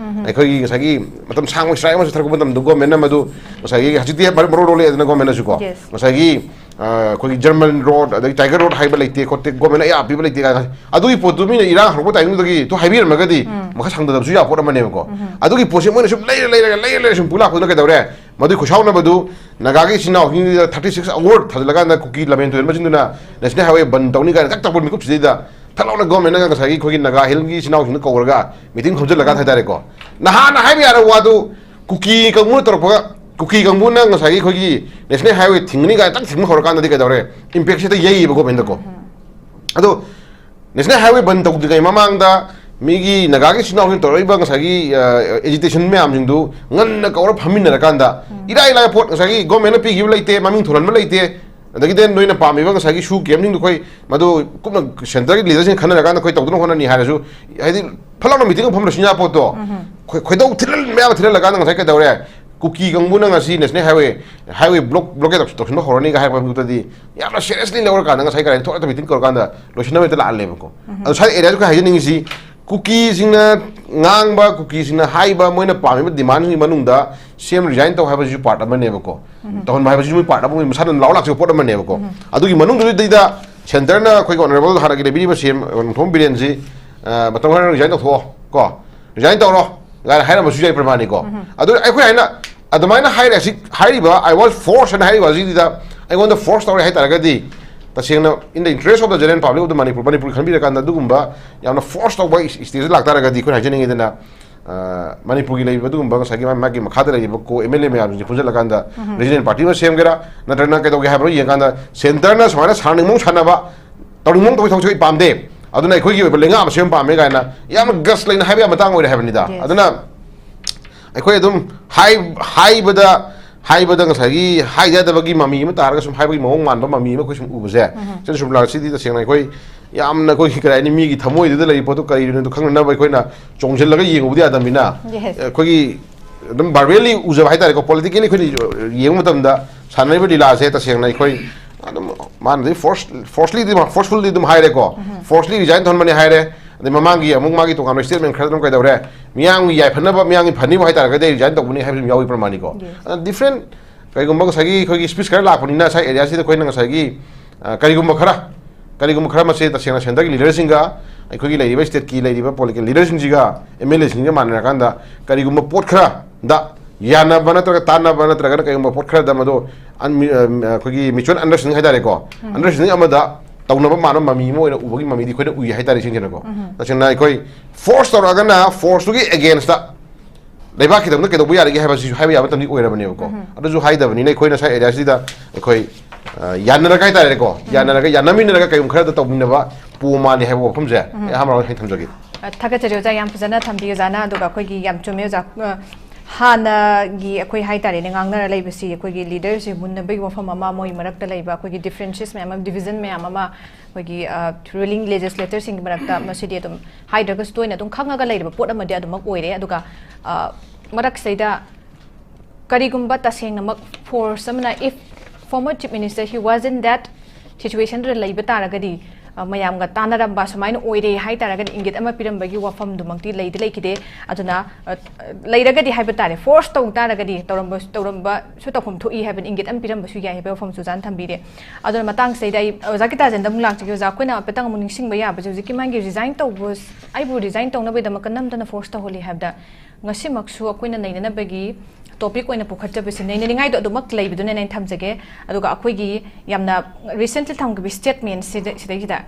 ꯑꯩꯈꯣꯏꯒꯤ ꯉꯁꯥꯏꯒꯤ ꯃꯇꯝ ꯁꯥꯡꯕ ꯁ꯭ꯇ꯭ꯔꯥꯏꯛ ꯑꯃ ꯆꯠꯊꯔꯛꯄ ꯃꯇꯝꯗ ꯒꯣꯔꯃꯦꯟꯅ ꯃꯗꯨ ꯉꯁꯥꯏꯒꯤ ꯍꯧꯖꯤꯛꯇꯤ ꯃꯔꯣ ꯂꯣꯜꯂꯛꯑꯦꯗꯅ ꯒꯣꯔꯃꯦꯟꯅꯁꯨ꯫ ꯀꯣ, Yes. ꯉꯁꯥꯏꯒꯤ, ꯑ, ꯑꯩꯈꯣꯏꯒꯤ ꯖꯔꯃꯟ ꯔꯣꯗ, ꯑꯗꯒꯤ ꯇꯥꯏꯒꯔ ꯔꯣꯗ ꯍꯥꯏꯕ ꯂꯩꯇꯦ ꯈꯣꯠꯇꯦ, ꯒꯣꯔꯃꯦꯟꯅ ꯑꯌꯥꯕ ꯄꯤꯕ ꯂꯩꯇꯦ ꯀꯥꯏꯅ, ꯑꯗꯨꯒꯤ ꯄꯣꯠꯇꯨ ꯃꯤꯅ ꯏꯔꯥꯡ ꯍꯧꯔꯛꯄ ꯇꯥꯏꯃꯤꯡꯗꯨꯗꯒꯤ ꯇꯨ ꯍꯥꯏꯕꯤꯔꯝꯃꯒꯗꯤ ꯃꯈꯥ ꯁꯥꯡꯗꯗꯕꯁꯨ ꯌꯥꯕ ꯄꯣꯠ ꯑꯃꯅꯦꯕꯀꯣ꯫ ꯑꯗꯨꯒꯤ ꯄꯣꯠꯁꯦ ꯃꯣꯏꯅ ꯁꯨꯝ ꯂꯩꯔ, ꯂꯩꯔꯒ, ꯂꯩꯔ, ꯂꯩꯔ ꯁꯨꯝ ꯄꯨ ꯂꯥꯛꯄꯗꯨꯅ ꯀꯩꯗꯧꯔꯦ? ꯃꯗꯨꯒꯤ ꯈꯨꯁꯥꯎꯅꯕꯗꯨ ꯅꯥꯒꯥꯒꯤ ꯏꯆꯤꯟ ꯏꯅꯥꯎꯁꯤꯡꯗꯨꯗ thirty six award ꯊꯥꯖꯤꯜꯂꯀꯥꯟꯗ ꯀꯨꯀꯤ ꯂꯝꯍꯦꯟ ꯇꯨꯔꯦꯜ ꯃꯆꯤꯟꯗꯨꯅ National Highway ꯕꯟ ꯇꯧꯅꯤ ꯀꯥꯏꯅ ꯇꯛ ꯇꯧꯕ ꯃꯤꯀꯨꯞꯁꯤꯗꯩꯗ ꯊꯛ ꯂꯥꯎꯅ ꯒꯣꯔꯃꯦꯟꯅ ꯉꯁꯥꯏꯒꯤ ꯑꯩꯈꯣꯏꯒꯤ ꯅꯥꯒꯥ ꯍꯤꯜꯒꯤ ꯏꯆꯤꯟ ꯏꯅꯥꯎꯁꯤꯡꯗ ꯀꯧꯔꯒ ꯃꯤꯇꯤꯡ ꯈꯣꯝꯖꯤꯜꯂꯀꯥꯟꯗ ꯍꯥꯏꯇꯥꯔꯦꯀꯣ, ꯅꯍꯥꯟꯅ ꯍꯥꯏꯕ ꯌꯥꯔꯕ ꯋꯥꯗꯨ ꯀꯨꯀꯤ ꯀꯥꯡꯕꯨꯅ ꯇꯧꯔꯛꯄꯒ, ꯀꯨꯀꯤ ꯀꯥꯡꯕꯨꯅ ꯉꯁꯥꯏꯒꯤ ꯑꯩꯈꯣꯏꯒꯤ National Highway ꯊꯤꯡꯒꯅꯤ ꯀꯥꯏꯅ ꯇꯛ ꯊꯤꯡꯕ ꯍꯧꯔꯀꯥꯟꯗꯗꯤ ꯀꯩꯗꯧꯔꯦ? ꯏꯝꯄꯦꯛꯁꯦ ꯍꯦꯛꯇ ꯌꯩꯌꯦꯕ ꯒꯣꯔꯃꯦꯟꯗꯀꯣ꯫ ꯑꯗꯣ National Highway ꯕꯟ ꯇꯧꯗ꯭ꯔꯤꯉꯩ ꯃꯃꯥꯡꯗ ꯃꯤꯒꯤ ꯅꯥꯒꯥꯒꯤ ꯏꯆꯤꯟ ꯏꯅꯥꯎꯁꯤꯡ ꯇꯧꯔꯛꯏꯕ ꯉꯁꯥꯏꯒꯤ, ꯑ, ꯑꯦꯖꯤꯇꯦꯁꯟ ꯃꯌꯥꯝꯁꯤꯡꯗꯨ ꯉꯟꯅ ꯀꯧꯔ ꯐꯝꯃꯤꯟꯅꯔꯀꯥꯟꯗ, ꯏꯔꯥꯏ ꯂꯥꯏꯕ ꯄꯣꯠ, ꯉꯁꯥꯏꯒꯤ ꯒꯣꯔꯃꯦꯟꯅ ꯄꯤꯈꯤꯕ ꯂꯩꯇꯦ, ꯃꯃꯤꯡ ꯊꯣꯜꯍꯟꯕ ꯂꯩꯇꯦ, ꯑꯗꯒꯤꯗꯤ ꯅꯣꯏꯅ ꯄꯥꯝꯃꯤꯕ ꯉꯁꯥꯏꯒꯤ ꯁꯨ ꯀꯦꯝꯁꯤꯡꯗꯨ ꯑꯩꯈꯣꯏ ꯃꯗꯨ ꯀꯨꯞꯅ ꯁꯦꯟꯇꯔꯒꯤ ꯂꯤꯗꯔꯁꯤꯡ ꯈꯟꯅꯔꯀꯥꯟꯗ ꯑꯩꯈꯣꯏ ꯇꯧꯗꯅ ꯍꯣꯠꯅꯅꯤ ꯍꯥꯏꯔꯁꯨ, ꯍꯥꯏꯗꯤ ꯐꯠ ꯂꯥꯎꯅ ꯃꯤꯇꯤꯡ ꯑꯃ ꯐꯝꯂꯁꯨ ꯌꯥ ꯄꯣꯠꯇꯣ, ꯈꯣꯏ-, ꯈꯣꯏꯗꯧ ꯊꯤꯜꯍꯟ ꯃꯌꯥꯝ ꯊꯤꯜꯍꯜꯂꯀꯥꯟꯗ ꯉꯁꯥꯏ ꯀꯩꯗꯧꯔꯦ? ꯀꯨꯀꯤ ꯀꯥꯡꯕꯨꯅ ꯉꯁꯤ National Highway, highway block, blockade ꯇꯧꯁꯤꯟꯕ ꯍꯧꯔꯅꯤꯒ ꯍꯥꯏꯔꯛꯄ ꯃꯤꯀꯨꯞꯇꯗꯤ ꯌꯥꯝꯅ seriously ꯂꯧꯔꯀꯥꯟꯗ ꯉꯁꯥꯏ ꯀꯔꯤ ꯊꯣꯛꯂꯛꯇ ꯃꯤꯇꯤꯡ ꯀꯧꯔꯀꯥꯟꯗ ꯂꯣꯏꯁꯤꯟꯅꯕ ꯍꯦꯛꯇ ꯂꯥꯛꯍꯜꯂꯦꯕꯀꯣ꯫ ꯑꯗꯣ ꯁ꯭ꯋꯥꯏ ꯑꯦꯔꯤꯌꯥꯗ ꯑꯩꯈꯣꯏ ꯍꯥꯏꯖꯅꯤꯡꯉꯤꯁꯤ, ꯀꯨꯀꯤꯁꯤꯡꯅ ꯉꯥꯡꯕ, ꯀꯨꯀꯤꯁꯤꯡꯅ ꯍꯥꯏꯕ, ꯃꯣꯏꯅ ꯄꯥꯝꯃꯤꯕ ꯗꯤꯃꯥꯟꯁꯤꯡꯒꯤ ꯃꯅꯨꯡꯗ ꯁꯤ ꯑꯦꯝ resign ꯇꯧ ꯍꯥꯏꯕꯁꯤꯁꯨ part ꯑꯃꯅꯦꯕꯀꯣ꯫ ꯇꯧꯍꯟꯕ ꯍꯥꯏꯕꯁꯤꯁꯨ ꯃꯣꯏ part ꯑꯃ, ꯃꯣꯏ ꯃꯁꯥꯅ ꯂꯥꯎ ꯂꯥꯛꯆꯕ ꯄꯣꯠ ꯑꯃꯅꯦꯕꯀꯣ꯫ ꯑꯗꯨꯒꯤ ꯃꯅꯨꯡꯗꯨꯗꯩꯗ ꯁꯦꯟꯇꯔꯅ ꯑꯩꯈꯣꯏꯒꯤ ꯑꯣꯅꯔꯦꯕꯜ ꯍꯥꯟꯅꯒꯤ ꯂꯩꯕꯤꯔꯤꯕ ꯁꯤ ꯑꯦꯝ ꯅꯣꯡꯊꯣꯝꯕꯝ ꯕꯤꯔꯦꯟꯁꯤ, ꯑ, ꯃꯇꯝ ꯈꯔ resign ꯇꯧꯊꯣꯛꯑꯣ ꯀꯣ, resign ꯇꯧꯔꯣ ꯀꯥꯏꯅ ꯍꯥꯏꯔꯝꯕꯁꯨ ꯌꯥꯏ ꯄ꯭ꯔꯃꯥꯅꯤꯀꯣ꯫ ꯑꯗꯨ ꯑꯩꯈꯣꯏ ꯍꯥꯏꯅ ꯑꯗꯨꯃꯥꯏꯅ ꯍꯥꯏꯔꯦ꯫ ꯁꯤ ꯍꯥꯏꯔꯤꯕ "I was forced" ꯍꯥꯏꯅ ꯍꯥꯏꯔꯤꯕ ꯑꯁꯤꯗ ꯑꯩꯉꯣꯟꯗ force ꯇꯧꯔꯦ ꯍꯥꯏ ꯇꯥꯔꯒꯗꯤ, ꯇꯁꯦꯡꯅ, in the interest of the general public of the Manipur, Manipur ꯈꯟꯕꯤꯔꯀꯥꯟꯗ ꯑꯗꯨꯒꯨꯝꯕ ꯌꯥꯝꯅ ꯐꯣꯔꯁ ꯇꯧꯕ ꯁ꯭ꯇꯦꯖꯇ ꯂꯥꯛꯇꯥꯔꯒꯗꯤ, ꯑꯩꯈꯣꯏꯅ ꯍꯥꯏꯖꯅꯤꯡꯉꯤꯗꯅ, ꯑ, ꯃꯅꯤꯄꯨꯔꯒꯤ ꯂꯩꯔꯤꯕ ꯑꯗꯨꯒꯨꯝꯕ ꯉꯁꯥꯏꯒꯤ ꯃꯥ-, ꯃꯥꯒꯤ ꯃꯈꯥꯗ ꯂꯩꯔꯤꯕ ꯀꯣ ꯑꯦꯝ ꯑꯦꯜ ꯑꯦ ꯃꯌꯥꯝꯁꯤꯡꯁꯦ ꯄꯨꯟꯁꯤꯜꯂꯀꯥꯟꯗ ꯔꯤꯖꯅꯦꯜ ꯄꯥꯔꯇꯤ ꯑꯃ ꯁꯦꯝꯒꯦꯔꯥ, ꯅꯠꯇ꯭ꯔꯒꯅ ꯀꯩꯗꯧꯒꯦ ꯍꯥꯏꯕꯅꯣ ꯌꯦꯡꯉꯀꯥꯟꯗ, ꯁꯦꯟꯇꯔꯅ ꯁꯨꯃꯥꯏꯅ ꯁꯥꯟꯅꯅꯤꯡꯕ ꯁꯥꯟꯅꯕ, ꯇꯧꯅꯤꯡꯕ ꯇꯧꯕ ꯊꯕꯛꯁꯦ ꯑꯩ ꯄꯥꯝꯗꯦ, ꯑꯗꯨꯅ ꯑꯩꯈꯣꯏꯒꯤ ꯑꯣꯏꯕ ꯂꯩꯉꯥꯛ ꯑꯃ ꯁꯦꯝꯕ ꯄꯥꯝꯃꯦ ꯀꯥꯏꯅ ꯌꯥꯝꯅ ꯒꯠꯁ ꯂꯩꯅ ꯍꯥꯏꯕ ꯌꯥꯕ ꯃꯇꯥꯡ ꯑꯣꯏꯔꯦ ꯍꯥꯏꯕꯅꯤꯗ꯫ Yes. ꯑꯗꯨꯅ ꯑꯩꯈꯣꯏ ꯑꯗꯨꯝ ꯍꯥꯏ-, ꯍꯥꯏꯕꯗ, ꯍꯥꯏꯕꯗ ꯉꯁꯥꯏꯒꯤ ꯍꯥꯏ ꯌꯥꯗꯕꯒꯤ ꯃꯃꯤ ꯑꯃ ꯇꯥꯔꯒ ꯁꯨꯝ ꯍꯥꯏꯕꯒꯤ ꯃꯑꯣꯡ ꯃꯥꯟꯕ ꯃꯃꯤ ꯑꯃ ꯑꯩꯈꯣꯏ ꯁꯨꯝ ꯎꯕꯁꯦ, ꯁꯤꯅ ꯁꯨꯝ ꯂꯥꯛ-, ꯁꯤꯗꯤ ꯇꯁꯦꯡꯅ ꯑꯩꯈꯣꯏ ꯌꯥꯝꯅ ꯑꯩꯈꯣꯏꯒꯤ ꯀꯔꯤ ꯍꯥꯏꯅꯤ, ꯃꯤꯒꯤ ꯊꯃꯣꯏꯗꯨꯗ ꯂꯩꯔꯤꯕ ꯄꯣꯠꯇꯨ ꯀꯔꯤꯅꯣꯗꯣ ꯈꯪꯅꯅꯕ ꯑꯩꯈꯣꯏꯅ ꯆꯣꯡꯁꯤꯜꯂꯒ ꯌꯦꯡꯉꯨꯕꯗꯤ ꯌꯥꯗꯕꯅꯤꯅ, Yes. ꯑꯩꯈꯣꯏꯒꯤ ꯑꯗꯨꯝ ꯚꯔꯕꯦꯜꯂꯤ ꯎꯖꯕ ꯍꯥꯏꯇꯥꯔꯦꯀꯣ, ꯄꯣꯂꯤꯇꯤꯀꯦꯜꯂꯤ ꯑꯩꯈꯣꯏꯅ ꯌꯦꯡꯕ ꯃꯇꯝꯗ ꯁꯥꯟꯅꯔꯤꯕ ꯂꯤꯂꯥꯁꯦ ꯇꯁꯦꯡꯅ ꯑꯩꯈꯣꯏ ꯑꯗꯨꯝ ꯃꯥꯅꯗꯤ ꯐꯣꯔꯁ-, ꯐꯣꯔꯁꯂꯤꯗꯤ, ꯐꯣꯔꯁꯐꯨꯜꯗꯤ ꯑꯗꯨꯝ ꯍꯥꯏꯔꯦꯀꯣ, ꯐꯣꯔꯁꯂꯤ ꯔꯤꯖꯥꯏꯟ ꯇꯧꯍꯟꯕꯅꯤ ꯍꯥꯏꯔꯦ, ꯑꯗꯩ ꯃꯃꯥꯡꯒꯤ ꯑꯃꯨꯛ ꯃꯥꯒꯤ ꯇꯣꯉꯥꯟꯕ ꯁ꯭ꯇꯦꯠꯃꯦꯟ ꯈꯔ ꯑꯗꯨꯝ ꯀꯩꯗꯧꯔꯦ, ꯃꯤꯌꯥꯝꯒꯤ ꯌꯥꯏꯐꯅꯕ, ꯃꯤꯌꯥꯝꯒꯤ ꯐꯅꯤꯕ ꯍꯥꯏꯇꯥꯔꯒꯗꯤ ꯔꯤꯖꯥꯏꯟ ꯇꯧꯕꯅꯤ ꯍꯥꯏꯕꯁꯨ ꯌꯥꯎꯏ ꯄ꯭ꯔꯃꯥꯅꯤꯀꯣ꯫ Yes. ꯑꯗꯨꯅ ꯗꯤꯐ꯭ꯔꯦꯟ, ꯀꯩꯒꯨꯝꯕ ꯉꯁꯥꯏꯒꯤ ꯑꯩꯈꯣꯏꯒꯤ ꯁ꯭ꯄꯤꯆ ꯈꯔ ꯂꯥꯛꯄꯅꯤꯅ ꯉꯁꯥꯏ ꯑꯦꯔꯤꯌꯥꯁꯤꯗ ꯑꯩꯈꯣꯏꯅ ꯉꯁꯥꯏꯒꯤ, ꯑ, ꯀꯔꯤꯒꯨꯝꯕ ꯈꯔ, ꯀꯔꯤꯒꯨꯝꯕ ꯈꯔ ꯃꯁꯦ ꯇꯁꯦꯡꯅ ꯁꯦꯟꯇꯔꯒꯤ ꯂꯤꯗꯔꯁꯤꯡꯒ ꯑꯩꯈꯣꯏꯒꯤ ꯂꯩꯔꯤꯕ ꯁ꯭ꯇꯦꯠꯀꯤ ꯂꯩꯔꯤꯕ ꯄꯣꯂꯤꯇꯤꯀꯦꯜ ꯂꯤꯗꯔꯁꯤꯡꯁꯤꯒ ꯑꯦꯝ ꯑꯦꯜ ꯑꯦꯁꯤꯡꯁꯤꯒ ꯃꯥꯟꯅꯔꯀꯥꯟꯗ ꯀꯔꯤꯒꯨꯝꯕ ꯄꯣꯠ ꯈꯔꯗ ꯌꯥꯅꯕ ꯅꯠꯇ꯭ꯔꯒ ꯇꯥꯟꯅꯕ ꯅꯠꯇ꯭ꯔꯒꯅ ꯀꯔꯤꯒꯨꯝꯕ ꯄꯣꯠ ꯈꯔꯗ ꯃꯗꯨ ꯑꯟ-, ꯑ, ꯑꯩꯈꯣꯏꯒꯤ ꯃ꯭ꯌꯨꯆꯨꯋꯦꯜ ꯑꯟꯗꯔꯁ꯭ꯇꯦꯟꯗꯤꯡ ꯍꯥꯏꯇꯥꯔꯦꯀꯣ, ꯑꯟꯗꯔꯁ꯭ꯇꯦꯟꯗꯤꯡ ꯑꯃꯗ ꯇꯧꯅꯕ ꯃꯥꯟꯕ ꯃꯃꯤ ꯑꯃ ꯑꯣꯏꯅ ꯎꯕꯒꯤ ꯃꯃꯤꯗꯤ ꯑꯩꯈꯣꯏꯅ ꯎꯏ ꯍꯥꯏꯇꯥꯔꯦ, ꯏꯁꯦꯡ ꯁꯦꯡꯅꯀꯣ꯫ ꯇꯁꯦꯡꯅ ꯑꯩꯈꯣꯏ ꯐꯣꯔꯁ ꯇꯧꯔꯛꯑꯒꯅ ꯐꯣꯔꯁꯇꯨꯒꯤ ꯑꯦꯒꯦꯟꯁꯇ ꯂꯩꯕꯥꯛ ꯈꯤꯇꯪꯗ ꯀꯩꯗꯧꯕ ꯌꯥꯔꯤꯒꯦ ꯍꯥꯏꯕꯁꯤꯁꯨ ꯍꯥꯏꯕ ꯌꯥꯕ ꯃꯇꯝꯗꯤ ꯑꯣꯏꯔꯕꯅꯦꯕꯀꯣ꯫ ꯑꯗꯨꯁꯨ ꯍꯥꯏꯗꯕꯅꯤꯅ ꯑꯩꯈꯣꯏꯅ ꯁ꯭ꯋꯥꯏ ꯑꯦꯔꯤꯌꯥꯁꯤꯗ ꯑꯩꯈꯣꯏ, ꯑ, ꯌꯥꯅꯔꯒ ꯍꯥꯏꯇꯥꯔꯦꯀꯣ, ꯌꯥꯅꯔꯒ, ꯌꯥꯅꯃꯤꯟꯅꯔꯒ ꯀꯩꯒꯨꯝꯕ ꯈꯔꯗ ꯇꯧꯃꯤꯟꯅꯕ ꯄꯣ ꯃꯥꯜꯂꯤ ꯍꯥꯏꯕ ꯋꯥꯐꯝꯁꯦ ꯑꯩ ꯑꯍꯥꯟꯕ ꯍꯥꯏꯅ ꯊꯝꯖꯒꯦ꯫ ꯑ, ꯊꯥꯒꯠꯆꯔꯤ ꯑꯣꯖꯥ, ꯌꯥꯝ ꯐꯖꯅ ꯊꯝꯕꯤ ꯑꯣꯖꯥꯅ꯫ ꯑꯗꯨꯒ ꯑꯩꯈꯣꯏꯒꯤ ꯌꯥꯝ ꯆꯨꯝꯃꯦ ꯑꯣꯖꯥ, ꯑ, ꯍꯥꯟꯅꯒꯤ ꯑꯩꯈꯣꯏ ꯍꯥꯏꯇꯥꯔꯦꯅꯦ, ꯉꯥꯡꯅꯔ ꯂꯩꯕꯁꯤ ꯑꯩꯈꯣꯏꯒꯤ ꯂꯤꯗꯔꯁꯤ ꯃꯨꯟꯅꯕꯒꯤ ꯋꯥꯐꯝ ꯑꯃ, ꯃꯣꯏ ꯃꯔꯛꯇ ꯂꯩꯕ ꯑꯩꯈꯣꯏꯒꯤ ꯗꯤꯐ꯭ꯔꯦꯟꯁꯤꯌꯦꯁ ꯃꯌꯥꯝ ꯑꯃ, ꯗꯤꯕꯤꯖꯟ ꯃꯌꯥꯝ ꯑꯃ, ꯑꯩꯈꯣꯏꯒꯤ, ꯑ, ꯔꯨꯂꯤꯡ ꯂꯦꯖꯤꯁꯂꯦꯇꯔꯁꯤꯡꯒꯤ ꯃꯔꯛꯇ ꯃꯁꯤꯗꯤ ꯑꯗꯨꯝ ꯍꯥꯏꯗ꯭ꯔꯒꯁꯨ ꯇꯣꯏꯅ ꯑꯗꯨꯝ ꯈꯪꯉꯒ ꯂꯩꯔꯕ ꯄꯣꯠ ꯑꯃꯗꯤ ꯑꯗꯨꯃꯛ ꯑꯣꯏꯔꯦ꯫ ꯑꯗꯨꯒ, ꯑ, ꯃꯔꯛꯁꯤꯗꯩꯗ ꯀꯔꯤꯒꯨꯝꯕ ꯇꯁꯦꯡꯅꯃꯛ ꯐꯣꯔꯁ ꯑꯃꯅ, if former Chief Minister he was in that situationꯗꯨꯗ ꯂꯩꯕ ꯇꯥꯔꯒꯗꯤ, ꯑ, ꯃꯌꯥꯝꯒ ꯇꯥꯟꯅꯔꯝꯕ ꯁꯨꯃꯥꯏꯅ ꯑꯣꯏꯔꯦ ꯍꯥꯏ ꯇꯥꯔꯒꯗꯤ ꯏꯪꯒꯤꯠ ꯑꯃ ꯄꯤꯔꯝꯕꯒꯤ ꯋꯥꯐꯝꯗꯨꯃꯛꯇꯤ ꯂꯩꯗꯤ ꯂꯩꯈꯤꯗꯦ꯫ ꯑꯗꯨꯅ, ꯑ, ꯂꯩꯔꯒꯗꯤ ꯍꯥꯏꯕ ꯇꯥꯔꯦ, ꯐꯣꯔꯁ ꯇꯧ ꯇꯥꯔꯒꯗꯤ, ꯇꯧꯔꯝꯕ, ꯇꯧꯔꯝꯕꯁꯨ ꯇꯧꯐꯝ ꯊꯣꯛꯏ ꯍꯥꯏꯕꯅꯤ, ꯏꯪꯒꯤꯠ ꯑꯃ ꯄꯤꯔꯝꯕꯁꯨ ꯌꯥꯏ ꯍꯥꯏꯕ ꯋꯥꯐꯝꯁꯨ ꯑꯣꯖꯥꯅ ꯊꯝꯕꯤꯔꯦ꯫ ꯑꯗꯨꯅ ꯃꯇꯥꯡꯁꯤꯗꯩꯗ ꯑꯩ ꯑꯣꯖꯥ ꯒꯤꯇꯥꯖꯦꯟꯗ ꯑꯃꯨꯛ ꯂꯥꯛꯆꯒꯦ꯫ ꯑꯣꯖꯥ, ꯑꯩꯈꯣꯏꯅ ꯍꯥꯏꯐꯦꯠꯇꯪ ꯑꯃꯨꯛ ꯅꯤꯡꯁꯤꯡꯕ ꯌꯥꯕꯁꯦ, ꯍꯧꯖꯤꯛꯀꯤ ꯃꯥꯒꯤ ꯔꯤꯖꯥꯏꯟ ꯇꯧꯕ, ꯑꯩꯕꯨ ꯔꯤꯖꯥꯏꯟ ꯇꯧꯅꯕꯒꯤꯗꯃꯛꯇ ꯅꯝꯗꯅ ꯐꯣꯔꯁ ꯇꯧꯍꯜꯂꯤ ꯍꯥꯏꯕꯗ, ꯉꯁꯤꯃꯛꯁꯨ ꯑꯩꯈꯣꯏꯅ ꯅꯩꯅꯅꯕꯒꯤ ꯇꯣꯄꯤꯛ ꯑꯣꯏꯅ ꯄꯨꯈꯠꯆꯕꯁꯤ ꯅꯩꯅꯅꯤꯡꯉꯥꯏꯗꯣ ꯑꯗꯨꯃꯛ ꯂꯩꯕꯗꯨꯅ ꯑꯩꯅ ꯊꯝꯖꯒꯦ꯫ ꯑꯗꯨꯒ ꯑꯩꯈꯣꯏꯒꯤ ꯌꯥꯝꯅ ꯔꯤꯁꯦꯟꯠꯂꯤ ꯊꯝꯈꯤꯕ ꯁ꯭ꯇꯦꯠꯃꯦꯟ ꯁꯤꯗꯩꯁꯤꯗ,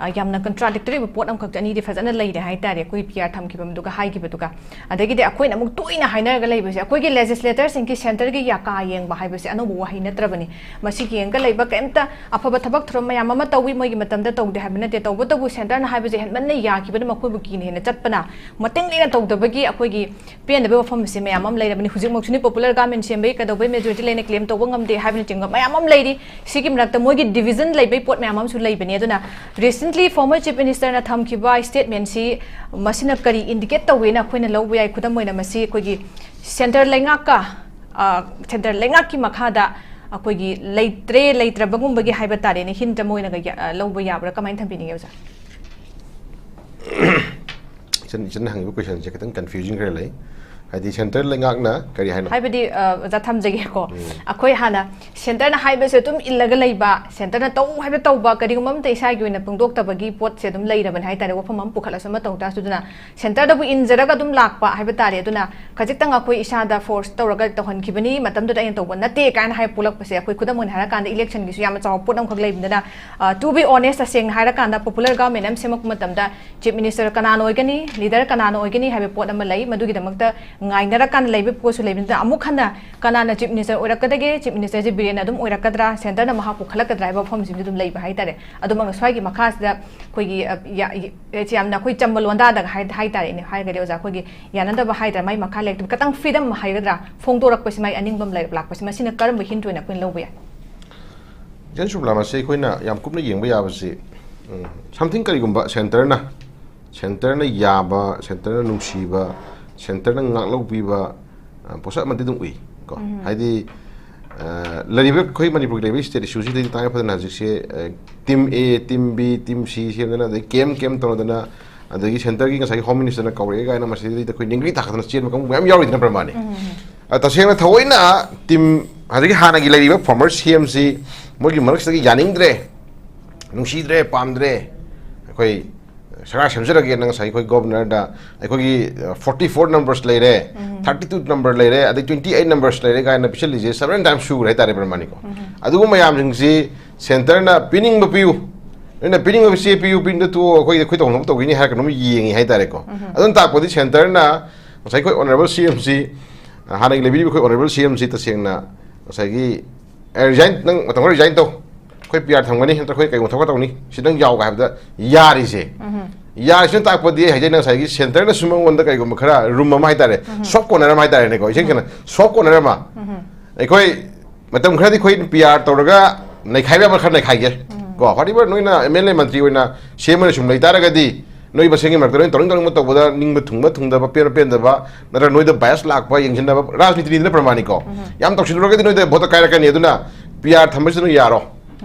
ꯑ, ꯌꯥꯝꯅ ꯀꯟꯇ꯭ꯔꯥꯗꯤꯛꯇꯣꯔꯤ ꯑꯣꯏꯕ ꯄꯣꯠ ꯑꯃꯈꯛ ꯑꯅꯤꯗꯤ ꯐꯖꯅ ꯂꯩꯔꯦ ꯍꯥꯏꯇꯥꯔꯦ, ꯑꯩꯈꯣꯏ ꯄꯤ ꯑꯥꯔ ꯊꯝꯈꯤꯕꯗꯨꯒ ꯍꯥꯏꯈꯤꯕꯗꯨꯒ꯫ ꯑꯗꯒꯤꯗꯤ ꯑꯩꯈꯣꯏꯅ ꯑꯃꯨꯛ ꯇꯣꯏꯅ ꯍꯥꯏꯅꯔꯒ ꯂꯩꯕꯁꯦ, ꯑꯩꯈꯣꯏꯒꯤ ꯂꯦꯖꯤꯁꯂꯦꯇꯔꯁꯤꯡꯒꯤ ꯁꯦꯟꯇꯔꯒꯤ ꯌꯥꯀꯥ ꯌꯦꯡꯕ ꯍꯥꯏꯕꯁꯦ ꯑꯅꯧꯕ ꯋꯥꯍꯩ ꯅꯠꯇ꯭ꯔꯕꯅꯤ꯫ ꯃꯁꯤꯒꯤ ꯌꯦꯡꯉꯒ ꯂꯩꯕ ꯀꯩꯝꯇ ꯑꯐꯕ ꯊꯕꯛ ꯊꯧꯔꯝ ꯃꯌꯥꯝ ꯑꯃ ꯇꯧꯏ, ꯃꯣꯏꯒꯤ ꯃꯇꯝꯗ ꯇꯧꯗꯦ ꯍꯥꯏꯕ ꯅꯠꯇꯦ꯫ ꯇꯧꯕꯇꯕꯨ ꯁꯦꯟꯇꯔꯅ ꯍꯥꯏꯕꯁꯦ ꯍꯦꯟꯃꯟꯅ ꯌꯥꯈꯤꯕꯅ ꯃꯈꯣꯏꯕꯨ ꯀꯤꯅ ꯍꯦꯟꯅ ꯆꯠꯄꯅ ꯃꯇꯤꯡ ꯂꯦꯅ ꯇꯧꯗꯕꯒꯤ ꯑꯩꯈꯣꯏꯒꯤ ꯄꯦꯟꯗꯕꯒꯤ ꯋꯥꯐꯝ ꯑꯁꯤ ꯃꯌꯥꯝ ꯑꯃ ꯂꯩꯔꯕꯅꯤ꯫ ꯍꯧꯖꯤꯛꯃꯛꯁꯨꯅꯤ ꯄꯣꯄꯨꯂꯔ ꯒꯚꯔꯟꯃꯦꯟꯠ ꯁꯦꯝꯕꯒꯤ ꯀꯩꯗꯧꯕꯩ ꯃꯦꯖꯣꯔꯤꯇꯤ ꯂꯩꯅ ꯀ꯭ꯂꯦꯝ ꯇꯧꯕ ꯉꯝꯗꯦ ꯍꯥꯏꯕꯅꯆꯤꯡꯕ ꯃꯌꯥꯝ ꯑꯃ ꯂꯩꯔꯤ꯫ ꯁꯤꯒꯤ ꯃꯔꯛꯇ ꯃꯣꯏꯒꯤ ꯗꯤꯚꯤꯖꯟ ꯂꯩꯕꯒꯤ ꯄꯣꯠ ꯃꯌꯥꯝ ꯑꯃꯁꯨ ꯂꯩꯕꯅꯤ꯫ ꯑꯗꯨꯅ ꯔꯤꯁꯦꯟꯠꯂꯤ ꯐꯣꯔꯃꯔ ꯆꯤꯐ ꯃꯤꯅꯤꯁꯇꯔꯅ ꯊꯝꯈꯤꯕ ꯁ꯭ꯇꯦꯠꯃꯦꯟꯁꯤ ꯃꯁꯤꯅ ꯀꯔꯤ ꯏꯟꯗꯤꯀꯦꯠ ꯇꯧꯏꯅ ꯑꯩꯈꯣꯏꯅ ꯂꯧꯕ ꯌꯥꯏ? ꯈꯨꯗꯝ ꯑꯣꯏꯅ ꯃꯁꯤ ꯑꯩꯈꯣꯏꯒꯤ ꯁꯦꯟꯇꯔ ꯂꯩꯉꯥꯛꯀ, ꯑ, ꯁꯦꯟꯇꯔ ꯂꯩꯉꯥꯛꯀꯤ ꯃꯈꯥꯗ ꯑꯩꯈꯣꯏꯒꯤ ꯂꯩꯇ꯭ꯔꯦ, ꯂꯩꯇ꯭ꯔꯕꯒꯨꯝꯕꯒꯤ ꯍꯥꯏꯕ ꯇꯥꯔꯦꯅꯦ, ꯍꯤꯟꯠ ꯑꯃ ꯑꯣꯏꯅꯒ ꯌꯥ-, ꯑ, ꯂꯧꯕ ꯌꯥꯕ꯭ꯔꯥ? ꯀꯃꯥꯏꯅ ꯊꯝꯕꯤꯅꯤꯡꯉꯦ, ꯑꯣꯖꯥ? ꯏꯆꯟ, ꯏꯆꯟꯅ ꯍꯪꯉꯤꯕ ꯀꯣꯏꯁꯟꯁꯦ ꯈꯤꯇꯪ ꯀꯟꯐ꯭ꯌꯨꯖꯤꯡ ꯈꯔ ꯂꯩ꯫ ꯍꯥꯏꯗꯤ ꯁꯦꯟꯇꯔ ꯂꯩꯉꯥꯛꯅ ꯀꯔꯤ ꯍꯥꯏꯅꯣ? ꯍꯥꯏꯕꯗꯤ, ꯑ, ꯑꯣꯖꯥ, ꯊꯝꯖꯒꯦꯀꯣ꯫ ꯑꯩꯈꯣꯏ ꯍꯥꯟꯅ ꯁꯦꯟꯇꯔꯅ ꯍꯥꯏꯕꯁꯦ ꯑꯗꯨꯝ ꯏꯜꯂꯒ ꯂꯩꯕ, ꯁꯦꯟꯇꯔꯅ ꯇꯧ ꯍꯥꯏꯕ ꯇꯧꯕ, ꯀꯔꯤꯒꯨꯝꯕ ꯑꯃꯠꯇ ꯏꯁꯥꯒꯤ ꯑꯣꯏꯅ ꯐꯣꯡꯗꯣꯛꯇꯕꯒꯤ ꯄꯣꯠꯁꯦ ꯑꯗꯨꯝ ꯂꯩꯔꯕꯅꯦ ꯍꯥꯏꯇꯥꯔꯦ꯫ ꯋꯥꯐꯝ ꯑꯃ ꯄꯨꯈꯠꯂꯁꯨ ꯑꯃ ꯇꯧ ꯇꯥꯔꯁꯨ꯫ ꯑꯗꯨꯅ ꯁꯦꯟꯇꯔꯗꯕꯨ ꯏꯟꯖꯔꯒ ꯑꯗꯨꯝ ꯂꯥꯛꯄ ꯍꯥꯏꯕ ꯇꯥꯔꯦ꯫ ꯑꯗꯨꯅ ꯈꯖꯤꯛꯇꯪ ꯑꯩꯈꯣꯏ ꯏꯁꯥꯗ ꯐꯣꯔꯁ ꯇꯧꯔꯒ ꯇꯧꯍꯟꯈꯤꯕꯅꯤ, ꯃꯇꯝꯗꯨꯗ ꯑꯩꯅ ꯇꯧꯕ ꯅꯠꯇꯦ ꯀꯥꯏꯅ ꯍꯥꯏꯕ ꯄꯣꯛꯂꯛꯄꯁꯦ, ꯑꯩꯈꯣꯏ ꯈꯨꯗꯝ ꯑꯣꯏꯅ ꯍꯥꯏꯔꯀꯥꯟꯗ ꯏꯂꯦꯛꯁꯟꯒꯤꯁꯨ ꯌꯥꯝꯅ ꯆꯥꯎꯕ ꯄꯣꯠ ꯑꯃꯈꯛ ꯂꯩꯕꯅꯤꯅ, ꯑ, to be honest, ꯇꯁꯦꯡꯅ ꯍꯥꯏꯔꯀꯥꯟꯗ ꯄꯣꯄꯨꯂꯔ ꯒꯚꯔꯟꯃꯦꯟꯠ ꯑꯃ ꯁꯦꯝꯃꯛꯄ ꯃꯇꯝꯗ ꯆꯤꯐ ꯃꯤꯅꯤꯁꯇꯔ ꯀꯅꯥꯅ ꯑꯣꯏꯒꯅꯤ, ꯂꯤꯗꯔ ꯀꯅꯥꯅ ꯑꯣꯏꯒꯅꯤ ꯍꯥꯏꯕ ꯄꯣꯠ ꯑꯃ ꯂꯩ꯫ ꯃꯗꯨꯒꯤꯗꯃꯛꯇ ꯉꯥꯏꯅꯔꯀꯥꯟꯗ ꯂꯩꯕ ꯄꯣꯠꯁꯨ ꯂꯩꯕꯅꯤꯅ, ꯑꯃꯨꯛ ꯍꯟꯅ ꯀꯅꯥꯅ ꯆꯤꯐ ꯃꯤꯅꯤꯁꯇꯔ ꯑꯣꯏꯔꯛꯀꯗꯒꯦ, ꯆꯤꯐ ꯃꯤꯅꯤꯁꯇꯔꯁꯦ ꯕꯤꯔꯦꯟꯅ ꯑꯗꯨꯝ ꯑꯣꯏꯔꯛꯀꯗ꯭ꯔꯥ, ꯁꯦꯟꯇꯔꯅ ꯃꯍꯥꯛ ꯄꯨꯈꯠꯂꯛꯀꯗ꯭ꯔꯥ ꯍꯥꯏꯕ ꯋꯥꯐꯝꯁꯤꯡꯁꯨ ꯑꯗꯨꯝ ꯂꯩꯕ ꯍꯥꯏꯇꯥꯔꯦ꯫ ꯑꯗꯨꯃꯛꯅ ꯁ꯭ꯋꯥꯏꯒꯤ ꯃꯈꯥꯁꯤꯗ ꯑꯩꯈꯣꯏꯒꯤ, ꯑ, ꯌꯥ-, ꯌꯥꯝꯅ ꯑꯩꯈꯣꯏ ꯆꯝꯕ ꯂꯣꯟꯗꯥꯗ ꯍꯥꯏ-, ꯍꯥꯏꯇꯥꯔꯦꯅꯦ, ꯍꯥꯏꯔꯒꯗꯤ ꯑꯣꯖꯥ, ꯑꯩꯈꯣꯏꯒꯤ ꯌꯥꯅꯗꯕ ꯍꯥꯏꯗ꯭ꯔꯥ, ꯃꯥꯏ ꯃꯈꯥ ꯂꯩꯔꯛꯇꯕ, ꯈꯤꯇꯪ ꯐ꯭ꯔꯤꯗꯝ ꯍꯥꯏꯒꯗ꯭ꯔꯥ, ꯐꯣꯡꯗꯣꯔꯛꯄꯁꯤ, ꯃꯥꯏ ꯑꯅꯤꯡꯕ ꯑꯃ ꯂꯩꯔꯛ-, ꯂꯥꯛꯄꯁꯤ, ꯃꯁꯤꯅ ꯀꯔꯝꯕ ꯍꯤꯟꯠ ꯑꯣꯏꯅ ꯑꯩꯈꯣꯏꯅ ꯂꯧꯕ ꯌꯥꯏ? ꯏꯆꯟ ꯁꯨꯕꯂꯥ, ꯃꯁꯤ ꯑꯩꯈꯣꯏꯅ ꯌꯥꯝ ꯀꯨꯞꯅ ꯌꯦꯡꯕ ꯌꯥꯕꯁꯤ, ꯎꯝ, something ꯀꯔꯤꯒꯨꯝꯕ ꯁꯦꯟꯇꯔꯅ, ꯁꯦꯟꯇꯔꯅ ꯌꯥꯕ, ꯁꯦꯟꯇꯔꯅ ꯅꯨꯡꯁꯤꯕ, ꯁꯦꯟꯇꯔꯅ ꯉꯥꯛꯂꯧꯕꯤꯕ, ꯑ, ꯄꯣꯠꯁꯛ ꯑꯃꯗꯤ ꯑꯗꯨꯝ ꯎꯏ ꯀꯣ꯫ ꯍꯥꯏꯗꯤ, ꯑ, ꯂꯩꯔꯤꯕ ꯑꯩꯈꯣꯏ ꯃꯅꯤꯄꯨꯔꯒꯤ ꯂꯩꯔꯤꯕ ꯁ꯭ꯇꯦꯠ ꯏꯁꯨꯁꯤꯗꯗꯤ ꯇꯉꯥꯏ ꯐꯗꯅ ꯍꯧꯖꯤꯛꯁꯦ, ꯑ, ꯇꯤꯝ ꯑꯦ, ꯇꯤꯝ ꯕꯤ, ꯇꯤꯝ ꯁꯤ ꯁꯦꯝꯗꯅ, ꯑꯗꯩ ꯀꯦꯝ ꯀꯦꯝ ꯇꯧꯅꯗꯅ, ꯑꯗꯒꯤ ꯁꯦꯟꯇꯔꯒꯤ ꯉꯁꯥꯏꯒꯤ ꯍꯣꯝ ꯃꯤꯅꯤꯁꯇꯔꯅ ꯀꯧꯔꯛꯑꯦ ꯀꯥꯏꯅ ꯃꯁꯤꯗꯩꯗ ꯑꯩꯈꯣꯏ ꯅꯤꯡꯒ꯭ꯔꯤ ꯇꯥꯈꯠꯇꯅ ꯆꯦꯟꯕ ꯀꯥꯡꯕꯨ ꯃꯌꯥꯝ ꯌꯥꯎꯔꯤꯗꯅ, ꯄ꯭ꯔꯃꯥꯅꯤ꯫ ꯑ, ꯇꯁꯦꯡꯅ ꯊꯑꯣꯏꯅ ꯇꯤꯝ, ꯍꯧꯖꯤꯛꯀꯤ ꯍꯥꯟꯅꯒꯤ ꯂꯩꯔꯤꯕ ꯐꯣꯔꯃꯔ ꯁꯤ ꯑꯦꯝꯁꯤ ꯃꯣꯏꯒꯤ ꯃꯔꯛꯁꯤꯗꯒꯤ ꯌꯥꯅꯤꯡꯗ꯭ꯔꯦ, ꯅꯨꯡꯁꯤꯗ꯭ꯔꯦ, ꯄꯥꯝꯗ꯭ꯔꯦ, ꯑꯩꯈꯣꯏ ꯁꯔꯀꯥꯔ ꯁꯦꯝꯖꯔꯒꯦꯅ ꯉꯁꯥꯏ ꯑꯩꯈꯣꯏ ꯒꯣꯕꯔꯅꯔꯗ ꯑꯩꯈꯣꯏꯒꯤ ꯐꯣꯔꯇꯤ ꯐꯣꯔ ꯅꯝꯕꯔꯁ ꯂꯩꯔꯦ, ꯊꯥꯔꯇꯤ ꯇꯨ ꯅꯝꯕꯔ ꯂꯩꯔꯦ, ꯑꯗꯩ ꯇ꯭ꯋꯦꯟꯇꯤ ꯑꯩꯠ ꯅꯝꯕꯔꯁ ꯂꯩꯔꯦ ꯀꯥꯏꯅ ꯄꯤꯁꯤꯜꯂꯤꯁꯦ ꯁꯕꯦꯔꯦꯟ ꯇꯥꯏꯝ ꯁꯨꯈ꯭ꯔꯦ ꯍꯥꯏꯇꯥꯔꯦ ꯕ꯭ꯔꯃꯥꯅꯤꯀꯣ꯫ ꯑꯗꯨꯒꯨꯝꯕ ꯃꯌꯥꯝꯁꯤꯡꯁꯤ ꯁꯦꯟꯇꯔꯅ ꯄꯤꯅꯤꯡꯕ ꯄꯤꯌꯨ, ꯅꯣꯏꯅ ꯄꯤꯅꯤꯡꯕ ꯆꯦ ꯄꯤꯌꯨ, ꯄꯤꯅꯤꯡꯗ ꯇꯣꯛꯑꯣ, ꯑꯩꯈꯣꯏ ꯑꯩꯈꯣꯏ ꯇꯧꯅꯕ ꯇꯧꯈꯤꯅꯤ ꯍꯥꯏꯔꯒ ꯑꯗꯨꯝ ꯌꯦꯡꯉꯤ ꯍꯥꯏꯇꯥꯔꯦꯀꯣ꯫ ꯑꯗꯨꯅ ꯇꯥꯛꯄꯗꯤ ꯁꯦꯟꯇꯔꯅ ꯉꯁꯥꯏ ꯑꯩꯈꯣꯏ ꯑꯣꯅꯔꯦꯕꯜ ꯁꯤ ꯑꯦꯝ ꯁꯤ, ꯍꯥꯟꯅꯒꯤ ꯂꯩꯕꯤꯔꯤꯕ ꯑꯩꯈꯣꯏ ꯑꯣꯅꯔꯦꯕꯜ ꯁꯤ ꯑꯦꯝ ꯁꯤ ꯇꯁꯦꯡꯅ ꯉꯁꯥꯏꯒꯤ, "ꯑꯦ, ꯔꯤꯖꯥꯏꯟ, ꯅꯪ ꯃꯇꯝ ꯈꯔ ꯔꯤꯖꯥꯏꯟ ꯇꯧ, ꯑꯩꯈꯣꯏ ꯄꯤ ꯑꯥꯔ ꯊꯝꯒꯅꯤ, ꯅꯠꯇ꯭ꯔꯒ ꯑꯩꯈꯣꯏ ꯀꯩꯒꯨꯝꯕ ꯊꯕꯛ ꯇꯧꯅꯤ, ꯁꯤ ꯅꯪ ꯌꯥꯎꯒ" ꯍꯥꯏꯕꯗ ꯌꯥꯔꯤꯁꯦ꯫ ꯌꯥꯔꯤꯁꯤꯅ ꯇꯥꯛꯄꯗꯤ ꯍꯥꯏꯖꯩ, ꯅꯪ ꯉꯁꯥꯏꯒꯤ ꯁꯦꯟꯇꯔꯅꯁꯨ ꯃꯉꯣꯟꯗ ꯀꯩꯒꯨꯝꯕ ꯈꯔ ꯔꯨꯝ ꯑꯃ ꯍꯥꯏꯇꯥꯔꯦ, ꯁꯣꯐ ꯀꯣꯔꯅꯔ ꯑꯃ ꯍꯥꯏꯇꯥꯔꯦꯅꯦꯀꯣ, ꯏꯁꯦꯡ ꯁꯦꯡꯅ ꯁꯣꯐ ꯀꯣꯔꯅꯔ ꯑꯃ꯫ ꯑꯩꯈꯣꯏ ꯃꯇꯝ ꯈꯔꯗꯤ ꯑꯩꯈꯣꯏ ꯄꯤ ꯑꯥꯔ ꯇꯧꯔꯒ ꯅꯩꯈꯥꯏꯕ ꯌꯥꯕ ꯈꯔ ꯅꯩꯈꯥꯏꯒꯦ꯫ ꯀꯣ, whatever, ꯅꯣꯏꯅ ꯑꯦꯝ ꯑꯦꯜ ꯑꯦ ꯃꯟꯇ꯭ꯔꯤ ꯑꯣꯏꯅ ꯁꯤ ꯑꯦꯝ ꯑꯣꯏꯅ ꯁꯨꯝ ꯂꯩ ꯇꯥꯔꯒꯗꯤ, ꯅꯣꯏ ꯃꯁꯦꯟꯒꯤ ꯃꯔꯛꯇ ꯅꯣꯏꯅ ꯇꯧꯅꯤꯡ ꯇꯧꯅꯤꯡꯕ ꯇꯧꯕꯗ ꯅꯤꯡꯕ ꯊꯨꯡꯕ ꯊꯨꯡꯗꯕ, ꯄꯦꯟꯕ ꯄꯦꯟꯗꯕ, ꯅꯠꯇ꯭ꯔꯒ ꯅꯣꯏꯗ ꯕꯥꯏꯁ ꯂꯥꯛꯄ, ꯌꯦꯡꯁꯤꯟꯅꯕ, ꯔꯥꯖꯅꯤꯇꯤꯅꯤꯗꯅ ꯄ꯭ꯔꯃꯥꯅꯤꯀꯣ꯫ ꯌꯥꯝ ꯇꯧꯁꯤꯜꯂꯨꯔꯒꯗꯤ ꯅꯣꯏꯗ ꯚꯣꯠꯇ ꯀꯥꯏꯔꯛꯀꯅꯤ꯫ ꯑꯗꯨꯅ ꯄꯤ ꯑꯥꯔ ꯊꯝꯕꯁꯤꯗ ꯅꯣꯏ ꯌꯥꯔꯣ,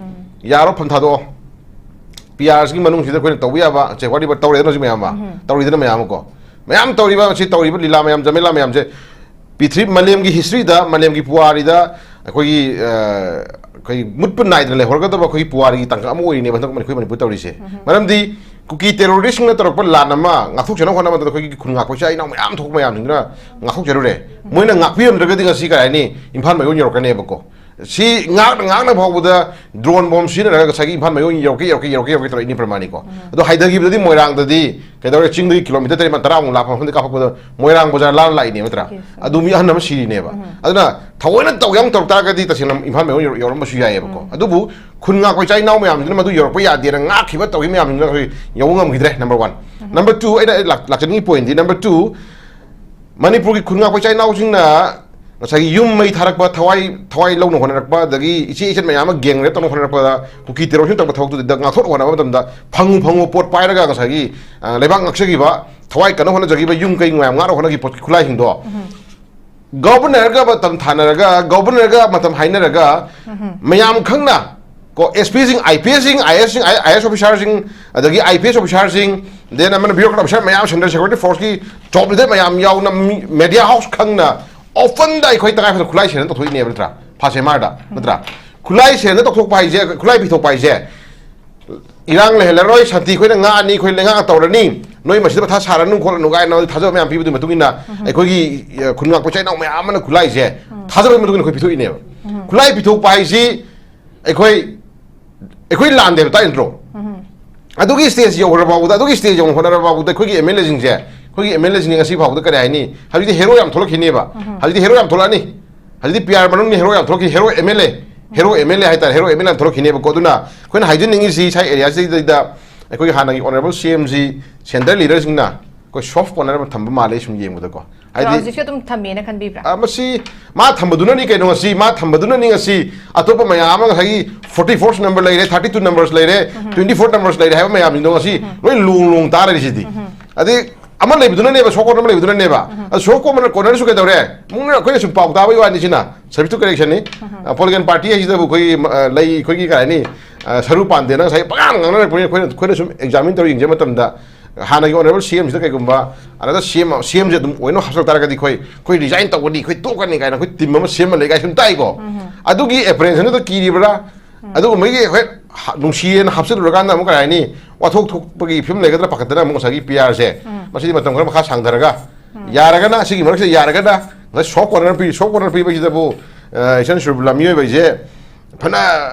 ꯌꯥꯔꯣ, ꯐꯝ ꯊꯥꯗꯣꯛꯑꯣ꯫ ꯄꯤ ꯑꯥꯔꯁꯤꯒꯤ ꯃꯅꯨꯡꯁꯤꯗ ꯑꯩꯈꯣꯏꯅ ꯇꯧꯕ ꯌꯥꯕ, ꯁꯦ, whatever, ꯇꯧꯔꯦꯗꯅ ꯍꯧꯖꯤꯛ ꯃꯌꯥꯝ ꯑꯃ, ꯇꯧꯔꯤꯗꯅ ꯃꯌꯥꯝ ꯑꯃ ꯀꯣ꯫ ꯃꯌꯥꯝ ꯇꯧꯔꯤꯕ, ꯁꯤ ꯇꯧꯔꯤꯕ ꯂꯤꯂꯥ ꯃꯌꯥꯝ, ꯖꯃꯦꯂꯥ ꯃꯌꯥꯝꯁꯦ ꯄ꯭ꯔꯤꯊꯤꯕꯤ, ꯃꯥꯂꯦꯝꯒꯤ ꯍꯤꯁꯇ꯭ꯔꯤꯗ, ꯃꯥꯂꯦꯝꯒꯤ ꯄꯨꯋꯥꯔꯤꯗ ꯑꯩꯈꯣꯏꯒꯤ, ꯑ, ꯑꯩꯈꯣꯏ ꯃꯨꯠꯄ ꯅꯥꯏꯗꯅ ꯂꯩꯍꯧꯔꯒꯗꯕ ꯑꯩꯈꯣꯏꯒꯤ ꯄꯨꯋꯥꯔꯤꯒꯤ ꯇꯥꯡꯀꯛ ꯑꯃ ꯑꯣꯏꯔꯤꯅꯦꯕ ꯍꯟꯗꯛ ꯑꯩꯈꯣꯏ ꯃꯅꯤꯄꯨꯔ ꯇꯧꯔꯤꯁꯦ꯫ ꯃꯔꯝꯗꯤ ꯀꯨꯀꯤ ꯇꯦꯔꯣꯔꯤꯁꯁꯤꯡꯅ ꯇꯧꯔꯛꯄ ꯂꯥꯟ ꯑꯃ ꯉꯥꯛꯊꯣꯛꯆꯅꯕ ꯍꯣꯠꯅꯕ ꯃꯇꯝꯗ ꯑꯩꯈꯣꯏꯒꯤ ꯈꯨꯟ ꯉꯥꯛꯄ ꯏꯆꯥ ꯏꯅꯥꯎ ꯃꯌꯥꯝ ꯊꯣꯛꯄ ꯃꯌꯥꯝꯁꯤꯡꯗꯨꯅ ꯉꯥꯛꯊꯣꯛꯆꯔꯨꯔꯦ꯫ ꯃꯣꯏꯅ ꯉꯥꯛꯄꯤꯔꯝꯗ꯭ꯔꯒꯗꯤ ꯉꯁꯤ ꯀꯔꯤ ꯍꯥꯏꯅꯤ, ꯏꯝꯐꯥꯜ ꯃꯌꯣꯟ ꯌꯧꯔꯛꯀꯅꯦꯕꯀꯣ꯫ ꯁꯤ ꯉꯥꯛꯅ ꯉꯥꯛꯅ ꯐꯥꯎꯕꯗ ꯗ꯭ꯔꯣꯟ ꯕꯣꯝ ꯁꯤꯖꯤꯟꯅꯔꯒ ꯉꯁꯥꯏꯒꯤ ꯏꯝꯐꯥꯜ ꯃꯌꯣꯟ ꯌꯧꯔꯛꯀꯦ, ꯌꯧꯔꯛꯀꯦ, ꯌꯧꯔꯛꯀꯦ, ꯌꯧꯔꯛꯀꯦ ꯇꯧꯔꯛꯏꯅꯤ ꯄ꯭ꯔꯃꯥꯅꯤꯀꯣ꯫ ꯑꯗꯣ ꯍꯥꯏꯊꯈꯤꯕꯗꯗꯤ ꯃꯣꯏꯔꯥꯡꯗꯗꯤ ꯀꯩꯗꯧꯔꯦ, ꯆꯤꯡꯗꯒꯤ ꯀꯤꯂꯣꯃꯤꯇꯔ ꯇꯔꯦꯠ, ꯇꯔꯥꯃꯨꯛ ꯂꯥꯞꯄ ꯃꯐꯝꯗ ꯀꯥꯞꯄꯛꯄꯗ ꯃꯣꯏꯔꯥꯡ ꯕꯖꯥꯔ ꯂꯥꯜꯂ ꯂꯥꯛꯏꯅꯦ, ꯅꯠꯇ꯭ꯔꯥ? ꯑꯗꯨ ꯃꯤ ꯑꯍꯟ ꯑꯃ ꯁꯤꯔꯤꯅꯦꯕ꯫ ꯑꯗꯨꯅ ꯊꯑꯣꯏꯅ ꯇꯧꯒꯦ ꯑꯃꯨꯛ ꯇꯧꯔꯛ ꯇꯥꯔꯒꯗꯤ ꯇꯁꯦꯡꯅ ꯏꯝꯐꯥꯜ ꯃꯌꯣꯟ ꯌꯧꯔ-, ꯌꯧꯔꯝꯕꯁꯨ ꯌꯥꯏꯑꯕꯀꯣ꯫ ꯑꯗꯨꯕꯨ ꯈꯨꯟ ꯉꯥꯛꯄ ꯏꯆꯥ ꯏꯅꯥꯎ ꯃꯌꯥꯝꯁꯤꯅ ꯃꯗꯨ ꯌꯧꯔꯛꯄ ꯌꯥꯗꯦꯅ ꯉꯥꯛꯈꯤꯕ ꯇꯧꯈꯤꯕ ꯃꯌꯥꯝꯁꯤꯡꯗꯨꯅ ꯑꯩꯈꯣꯏ ꯌꯧꯕ ꯉꯝꯈꯤꯗ꯭ꯔꯦ, ꯅꯝꯕꯔ ꯋꯥꯟ꯫ ꯅꯝꯕꯔ ꯇꯨ, ꯑꯩꯅ ꯂꯥꯛ-, ꯂꯥꯛꯆꯅꯤꯡꯉꯤ ꯄꯣꯏꯟꯗꯤ, ꯅꯝꯕꯔ ꯇꯨ, ꯃꯅꯤꯄꯨꯔꯒꯤ ꯈꯨꯟ ꯉꯥꯛꯄ ꯏꯆꯥ ꯏꯅꯥꯎꯁꯤꯡꯅ ꯉꯁꯥꯏꯒꯤ ꯌꯨꯝ ꯃꯩ ꯊꯥꯔꯛꯄ, ꯊꯋꯥꯏ, ꯊꯋꯥꯏ ꯂꯧꯅ ꯍꯣꯠꯅꯔꯛꯄ, ꯑꯗꯒꯤ ꯏꯆꯦ ꯏꯆꯟ ꯃꯌꯥꯝ ꯑꯃ ꯒꯦꯡ ꯔꯦꯞ ꯇꯧꯅ ꯍꯣꯠꯅꯔꯛꯄꯗ, ꯀꯨꯀꯤ ꯇꯦꯔꯣꯔꯤꯁꯝ ꯇꯧꯕ ꯊꯕꯛꯇꯨꯗ ꯉꯥꯛꯊꯣꯛꯅ ꯍꯣꯠꯅꯕ ꯃꯇꯝꯗ ꯐꯪꯉꯨ ꯐꯪꯉꯨ ꯄꯣꯠ ꯄꯥꯏꯔꯒ ꯉꯁꯥꯏꯒꯤ, ꯑ, ꯂꯩꯕꯥꯛ ꯉꯥꯛꯆꯈꯤꯕ, ꯊꯋꯥꯏ ꯀꯟꯅ ꯍꯣꯠꯅꯖꯈꯤꯕ, ꯌꯨꯝ ꯀꯩ ꯃꯌꯥꯝ ꯉꯥꯛꯅ ꯍꯣꯠꯅꯈꯤꯕ ꯄꯣꯠꯀꯤ ꯈꯨꯠꯂꯥꯏꯁꯤꯡꯗꯣ ꯒꯕꯔꯅꯔꯒ ꯃꯇꯝ ꯊꯥꯅꯔꯒ, ꯒꯕꯔꯅꯔꯒ ꯃꯇꯝ ꯍꯥꯏꯅꯔꯒ, ꯃꯌꯥꯝ ꯈꯪꯅ ꯀꯣ, ꯑꯦꯁ ꯄꯤꯁꯤꯡ, ꯑꯥꯏ ꯄꯤ ꯑꯦꯁꯁꯤꯡ, ꯑꯥꯏ ꯑꯦꯁꯁꯤꯡ, ꯑꯥꯏ ꯑꯦꯁ ꯑꯣꯐꯤꯁꯥꯔꯁꯤꯡ, ꯑꯗꯒꯤ ꯑꯥꯏ ꯄꯤ ꯑꯦꯁ ꯑꯣꯐꯤꯁꯥꯔꯁꯤꯡ, then ꯑꯃꯅ bureaucrat officer ꯃꯌꯥꯝ, central security forceꯀꯤ top leader ꯃꯌꯥꯝ ꯌꯥꯎꯅ ꯃꯤ-, media house ꯈꯪꯅ openꯗ ꯑꯩꯈꯣꯏ ꯇꯉꯥꯏ ꯐꯗꯅ ꯈꯨꯠꯂꯥꯏ ꯁꯦꯟꯅ ꯇꯧꯊꯣꯛꯏꯅꯦꯕ, ꯅꯠꯇ꯭ꯔꯥ? ꯐꯥꯁꯦ ꯃꯥꯔꯗ, ꯅꯠꯇ꯭ꯔꯥ? ꯈꯨꯠꯂꯥꯏ ꯁꯦꯟꯅ ꯇꯧꯊꯣꯛꯄ ꯍꯥꯏꯁꯦ, ꯈꯨꯠꯂꯥꯏ ꯄꯤꯊꯣꯛꯄ ꯍꯥꯏꯁꯦ, ꯏꯔꯥꯡ ꯂꯩꯍꯜꯂꯔꯣꯏ, ꯁꯥꯟꯇꯤ ꯑꯩꯈꯣꯏꯅ ꯉꯥꯛꯑꯅꯤ, ꯑꯩꯈꯣꯏ ꯂꯩꯉꯥꯛꯅ ꯇꯧꯔꯅꯤ, ꯅꯣꯏ ꯃꯁꯤꯗ ꯃꯊꯥ ꯁꯥꯔꯅꯨ ꯈꯣꯠꯂꯅꯨ ꯀꯥꯏꯅ ꯊꯥꯖꯕ ꯃꯌꯥꯝ ꯄꯤꯕꯗꯨꯒꯤ ꯃꯇꯨꯡ ꯏꯟꯅ ꯑꯩꯈꯣꯏꯒꯤ, ꯑ, ꯈꯨꯟ ꯉꯥꯛꯄ ꯏꯆꯤꯜ ꯏꯅꯥꯎ ꯃꯌꯥꯝ ꯑꯃꯅ ꯈꯨꯠꯂꯥꯏꯁꯦ ꯊꯥꯖꯕꯒꯤ ꯃꯇꯨꯡ ꯏꯟꯅ ꯑꯩꯈꯣꯏ ꯄꯤꯊꯣꯛꯏꯅꯦꯕ꯫ ꯈꯨꯠꯂꯥꯏ ꯄꯤꯊꯣꯛꯄ ꯍꯥꯏꯁꯤ ꯑꯩꯈꯣꯏ, ꯑꯩꯈꯣꯏ ꯂꯥꯟꯗꯦꯕ, ꯇꯥꯛꯏ ꯅꯠꯇ꯭ꯔꯣ? ꯑꯗꯨꯒꯤ stage ꯌꯧꯈ꯭ꯔ ꯐꯥꯎꯕꯗ, ꯑꯗꯨꯒꯤ stage ꯌꯧꯅ ꯍꯣꯠꯅꯔ ꯐꯥꯎꯕꯗ ꯑꯩꯈꯣꯏꯒꯤ M L A ꯁꯤꯡꯁꯦ, ꯑꯩꯈꯣꯏꯒꯤ M L A ꯁꯤꯡꯁꯦ ꯉꯁꯤ ꯐꯥꯎꯕꯗ ꯀꯔꯤ ꯍꯥꯏꯅꯤ? ꯍꯧꯖꯤꯛꯇꯤ hero ꯌꯥꯝ ꯊꯣꯛꯂꯛꯈꯤꯅꯦꯕ꯫ ꯍꯧꯖꯤꯛꯇꯤ hero ꯌꯥꯝ ꯊꯣꯛꯂꯛꯑꯅꯤ꯫ ꯍꯧꯖꯤꯛꯇꯤ P R ꯃꯅꯨꯡꯒꯤ hero ꯌꯥꯝ ꯊꯣꯛꯂꯛꯈꯤ, hero M L A, hero M L A ꯍꯥꯏꯇꯥꯔꯦ, hero M L A ꯌꯥꯝ ꯊꯣꯛꯂꯛꯈꯤꯅꯦꯕꯀꯣ꯫ ꯑꯗꯨꯅ ꯑꯩꯈꯣꯏꯅ ꯍꯥꯏꯖꯅꯤꯡꯉꯤꯁꯤ, ꯁꯥꯏ area ꯁꯤꯗꯩꯗ ꯑꯩꯈꯣꯏꯒꯤ ꯍꯥꯟꯅꯒꯤ honourable C M ꯁꯤ centre leader ꯁꯤꯡꯅ ꯑꯩꯈꯣꯏ soft corner ꯑꯃ ꯊꯝꯕ ꯃꯥꯜꯂꯦ, ꯁꯨꯝ ꯌꯦꯡꯕꯗꯀꯣ꯫ ꯍꯥꯏꯗꯤ, ꯍꯧꯖꯤꯛꯁꯨ ꯑꯗꯨꯝ ꯊꯝꯃꯦꯅ ꯈꯟꯕꯤꯕ꯭ꯔꯥ? ꯑ, ꯃꯁꯤ ꯃꯥ ꯊꯝꯕꯗꯨꯅꯅꯤ ꯀꯩꯅꯣ, ꯉꯁꯤ ꯃꯥ ꯊꯝꯕꯗꯨꯅꯅꯤ ꯉꯁꯤ ꯑꯇꯣꯞꯄ ꯃꯌꯥꯝ ꯑꯃ, ꯉꯁꯥꯏꯒꯤ forty four number ꯂꯩꯔꯦ, thirty two numbers ꯂꯩꯔꯦ, twenty four numbers ꯂꯩꯔꯦ ꯍꯥꯏꯕ ꯃꯌꯥꯝꯁꯤꯡꯗꯣ ꯉꯁꯤ ꯂꯣꯏ ꯂꯣꯡ ꯂꯣꯡ ꯇꯥꯔꯤꯁꯤꯗꯤ꯫ ꯑꯗꯩ ꯑꯃ ꯂꯩꯕꯗꯨꯅꯅꯦꯕ, soft corner ꯑꯃ ꯂꯩꯕꯗꯨꯅꯅꯦꯕ꯫ ꯑꯗ soft corner, corner ꯁꯨ ꯀꯩꯗꯧꯔꯦ? ꯃꯨꯛꯅ ꯑꯩꯈꯣꯏꯅ ꯁꯨꯝ ꯄꯥꯎ ꯇꯥꯕꯒꯤ ꯋꯥꯅꯤ ꯁꯤꯅ, subject to correction ꯅꯤ꯫ ꯑ, political party ꯍꯥꯏꯁꯤꯗꯕꯨ ꯑꯩꯈꯣꯏꯒꯤ, ꯑ, ꯂꯩ, ꯑꯩꯈꯣꯏꯒꯤ ꯀꯩ ꯍꯥꯏꯅꯤ, ꯑ, ꯁꯔꯨ ꯄꯥꯟꯗꯦꯅ ꯉꯁꯥꯏ ꯄꯉꯥꯡ ꯉꯥꯡꯅꯔꯛꯄꯅꯤꯅ ꯑꯩꯈꯣꯏꯅ, ꯑꯩꯈꯣꯏꯅ ꯁꯨꯝ examine ꯇꯧꯔ ꯌꯦꯡꯖꯕ ꯃꯇꯝꯗ ꯍꯥꯟꯅꯒꯤ honourable C M ꯁꯤꯗ ꯀꯩꯒꯨꯝꯕ ꯑꯗ C M, C M ꯁꯦ ꯑꯗꯨꯝ ꯑꯣꯏꯅ ꯍꯥꯞꯆꯤꯜ ꯇꯥꯔꯒꯗꯤ ꯑꯩꯈꯣꯏ, ꯑꯩꯈꯣꯏ resign ꯇꯧꯒꯅꯤ, ꯑꯩꯈꯣꯏ ꯇꯣꯛꯀꯅꯤ ꯀꯥꯏꯅ ꯑꯩꯈꯣꯏ team ꯑꯃ ꯁꯦꯝꯃ ꯂꯩ ꯀꯥꯏꯅ ꯁꯨꯝ ꯇꯥꯏꯀꯣ꯫ ꯑꯗꯨꯒꯤ apprehension ꯗꯨꯗ ꯀꯤꯔꯤꯕ꯭ꯔꯥ? ꯑꯗꯨꯒꯨꯝꯕꯒꯤ ꯍꯣꯏ, ꯍꯥ-, ꯅꯨꯡꯁꯤꯌꯦꯅ ꯍꯥꯞꯆꯤꯜꯂꯨꯔꯀꯥꯟꯗ ꯑꯃꯨꯛ ꯀꯩ ꯍꯥꯏꯅꯤ, ꯋꯥꯊꯣꯛ ꯊꯣꯛꯄꯒꯤ ꯐꯤꯕꯝ ꯂꯩꯒꯗ꯭ꯔꯥ ꯄꯥꯈꯠꯇꯅ ꯑꯃꯨꯛ ꯉꯁꯥꯏꯒꯤ P R ꯁꯦ ꯃꯁꯤꯗꯤ ꯃꯇꯝ ꯈꯔ ꯃꯈꯥ ꯁꯥꯡꯊꯔꯒ ꯌꯥꯔꯒꯅ, ꯁꯤꯒꯤ ꯃꯔꯛꯁꯤꯗ ꯌꯥꯔꯒꯅ ꯉꯁꯥꯏ soft corner ꯄꯤ, soft corner ꯄꯤꯕꯁꯤꯗꯕꯨ, ꯑ, ꯏꯆꯟ ꯁꯨꯔꯕꯂꯥ ꯃꯤꯑꯣꯏꯕ ꯍꯥꯏꯁꯦ ꯐꯅ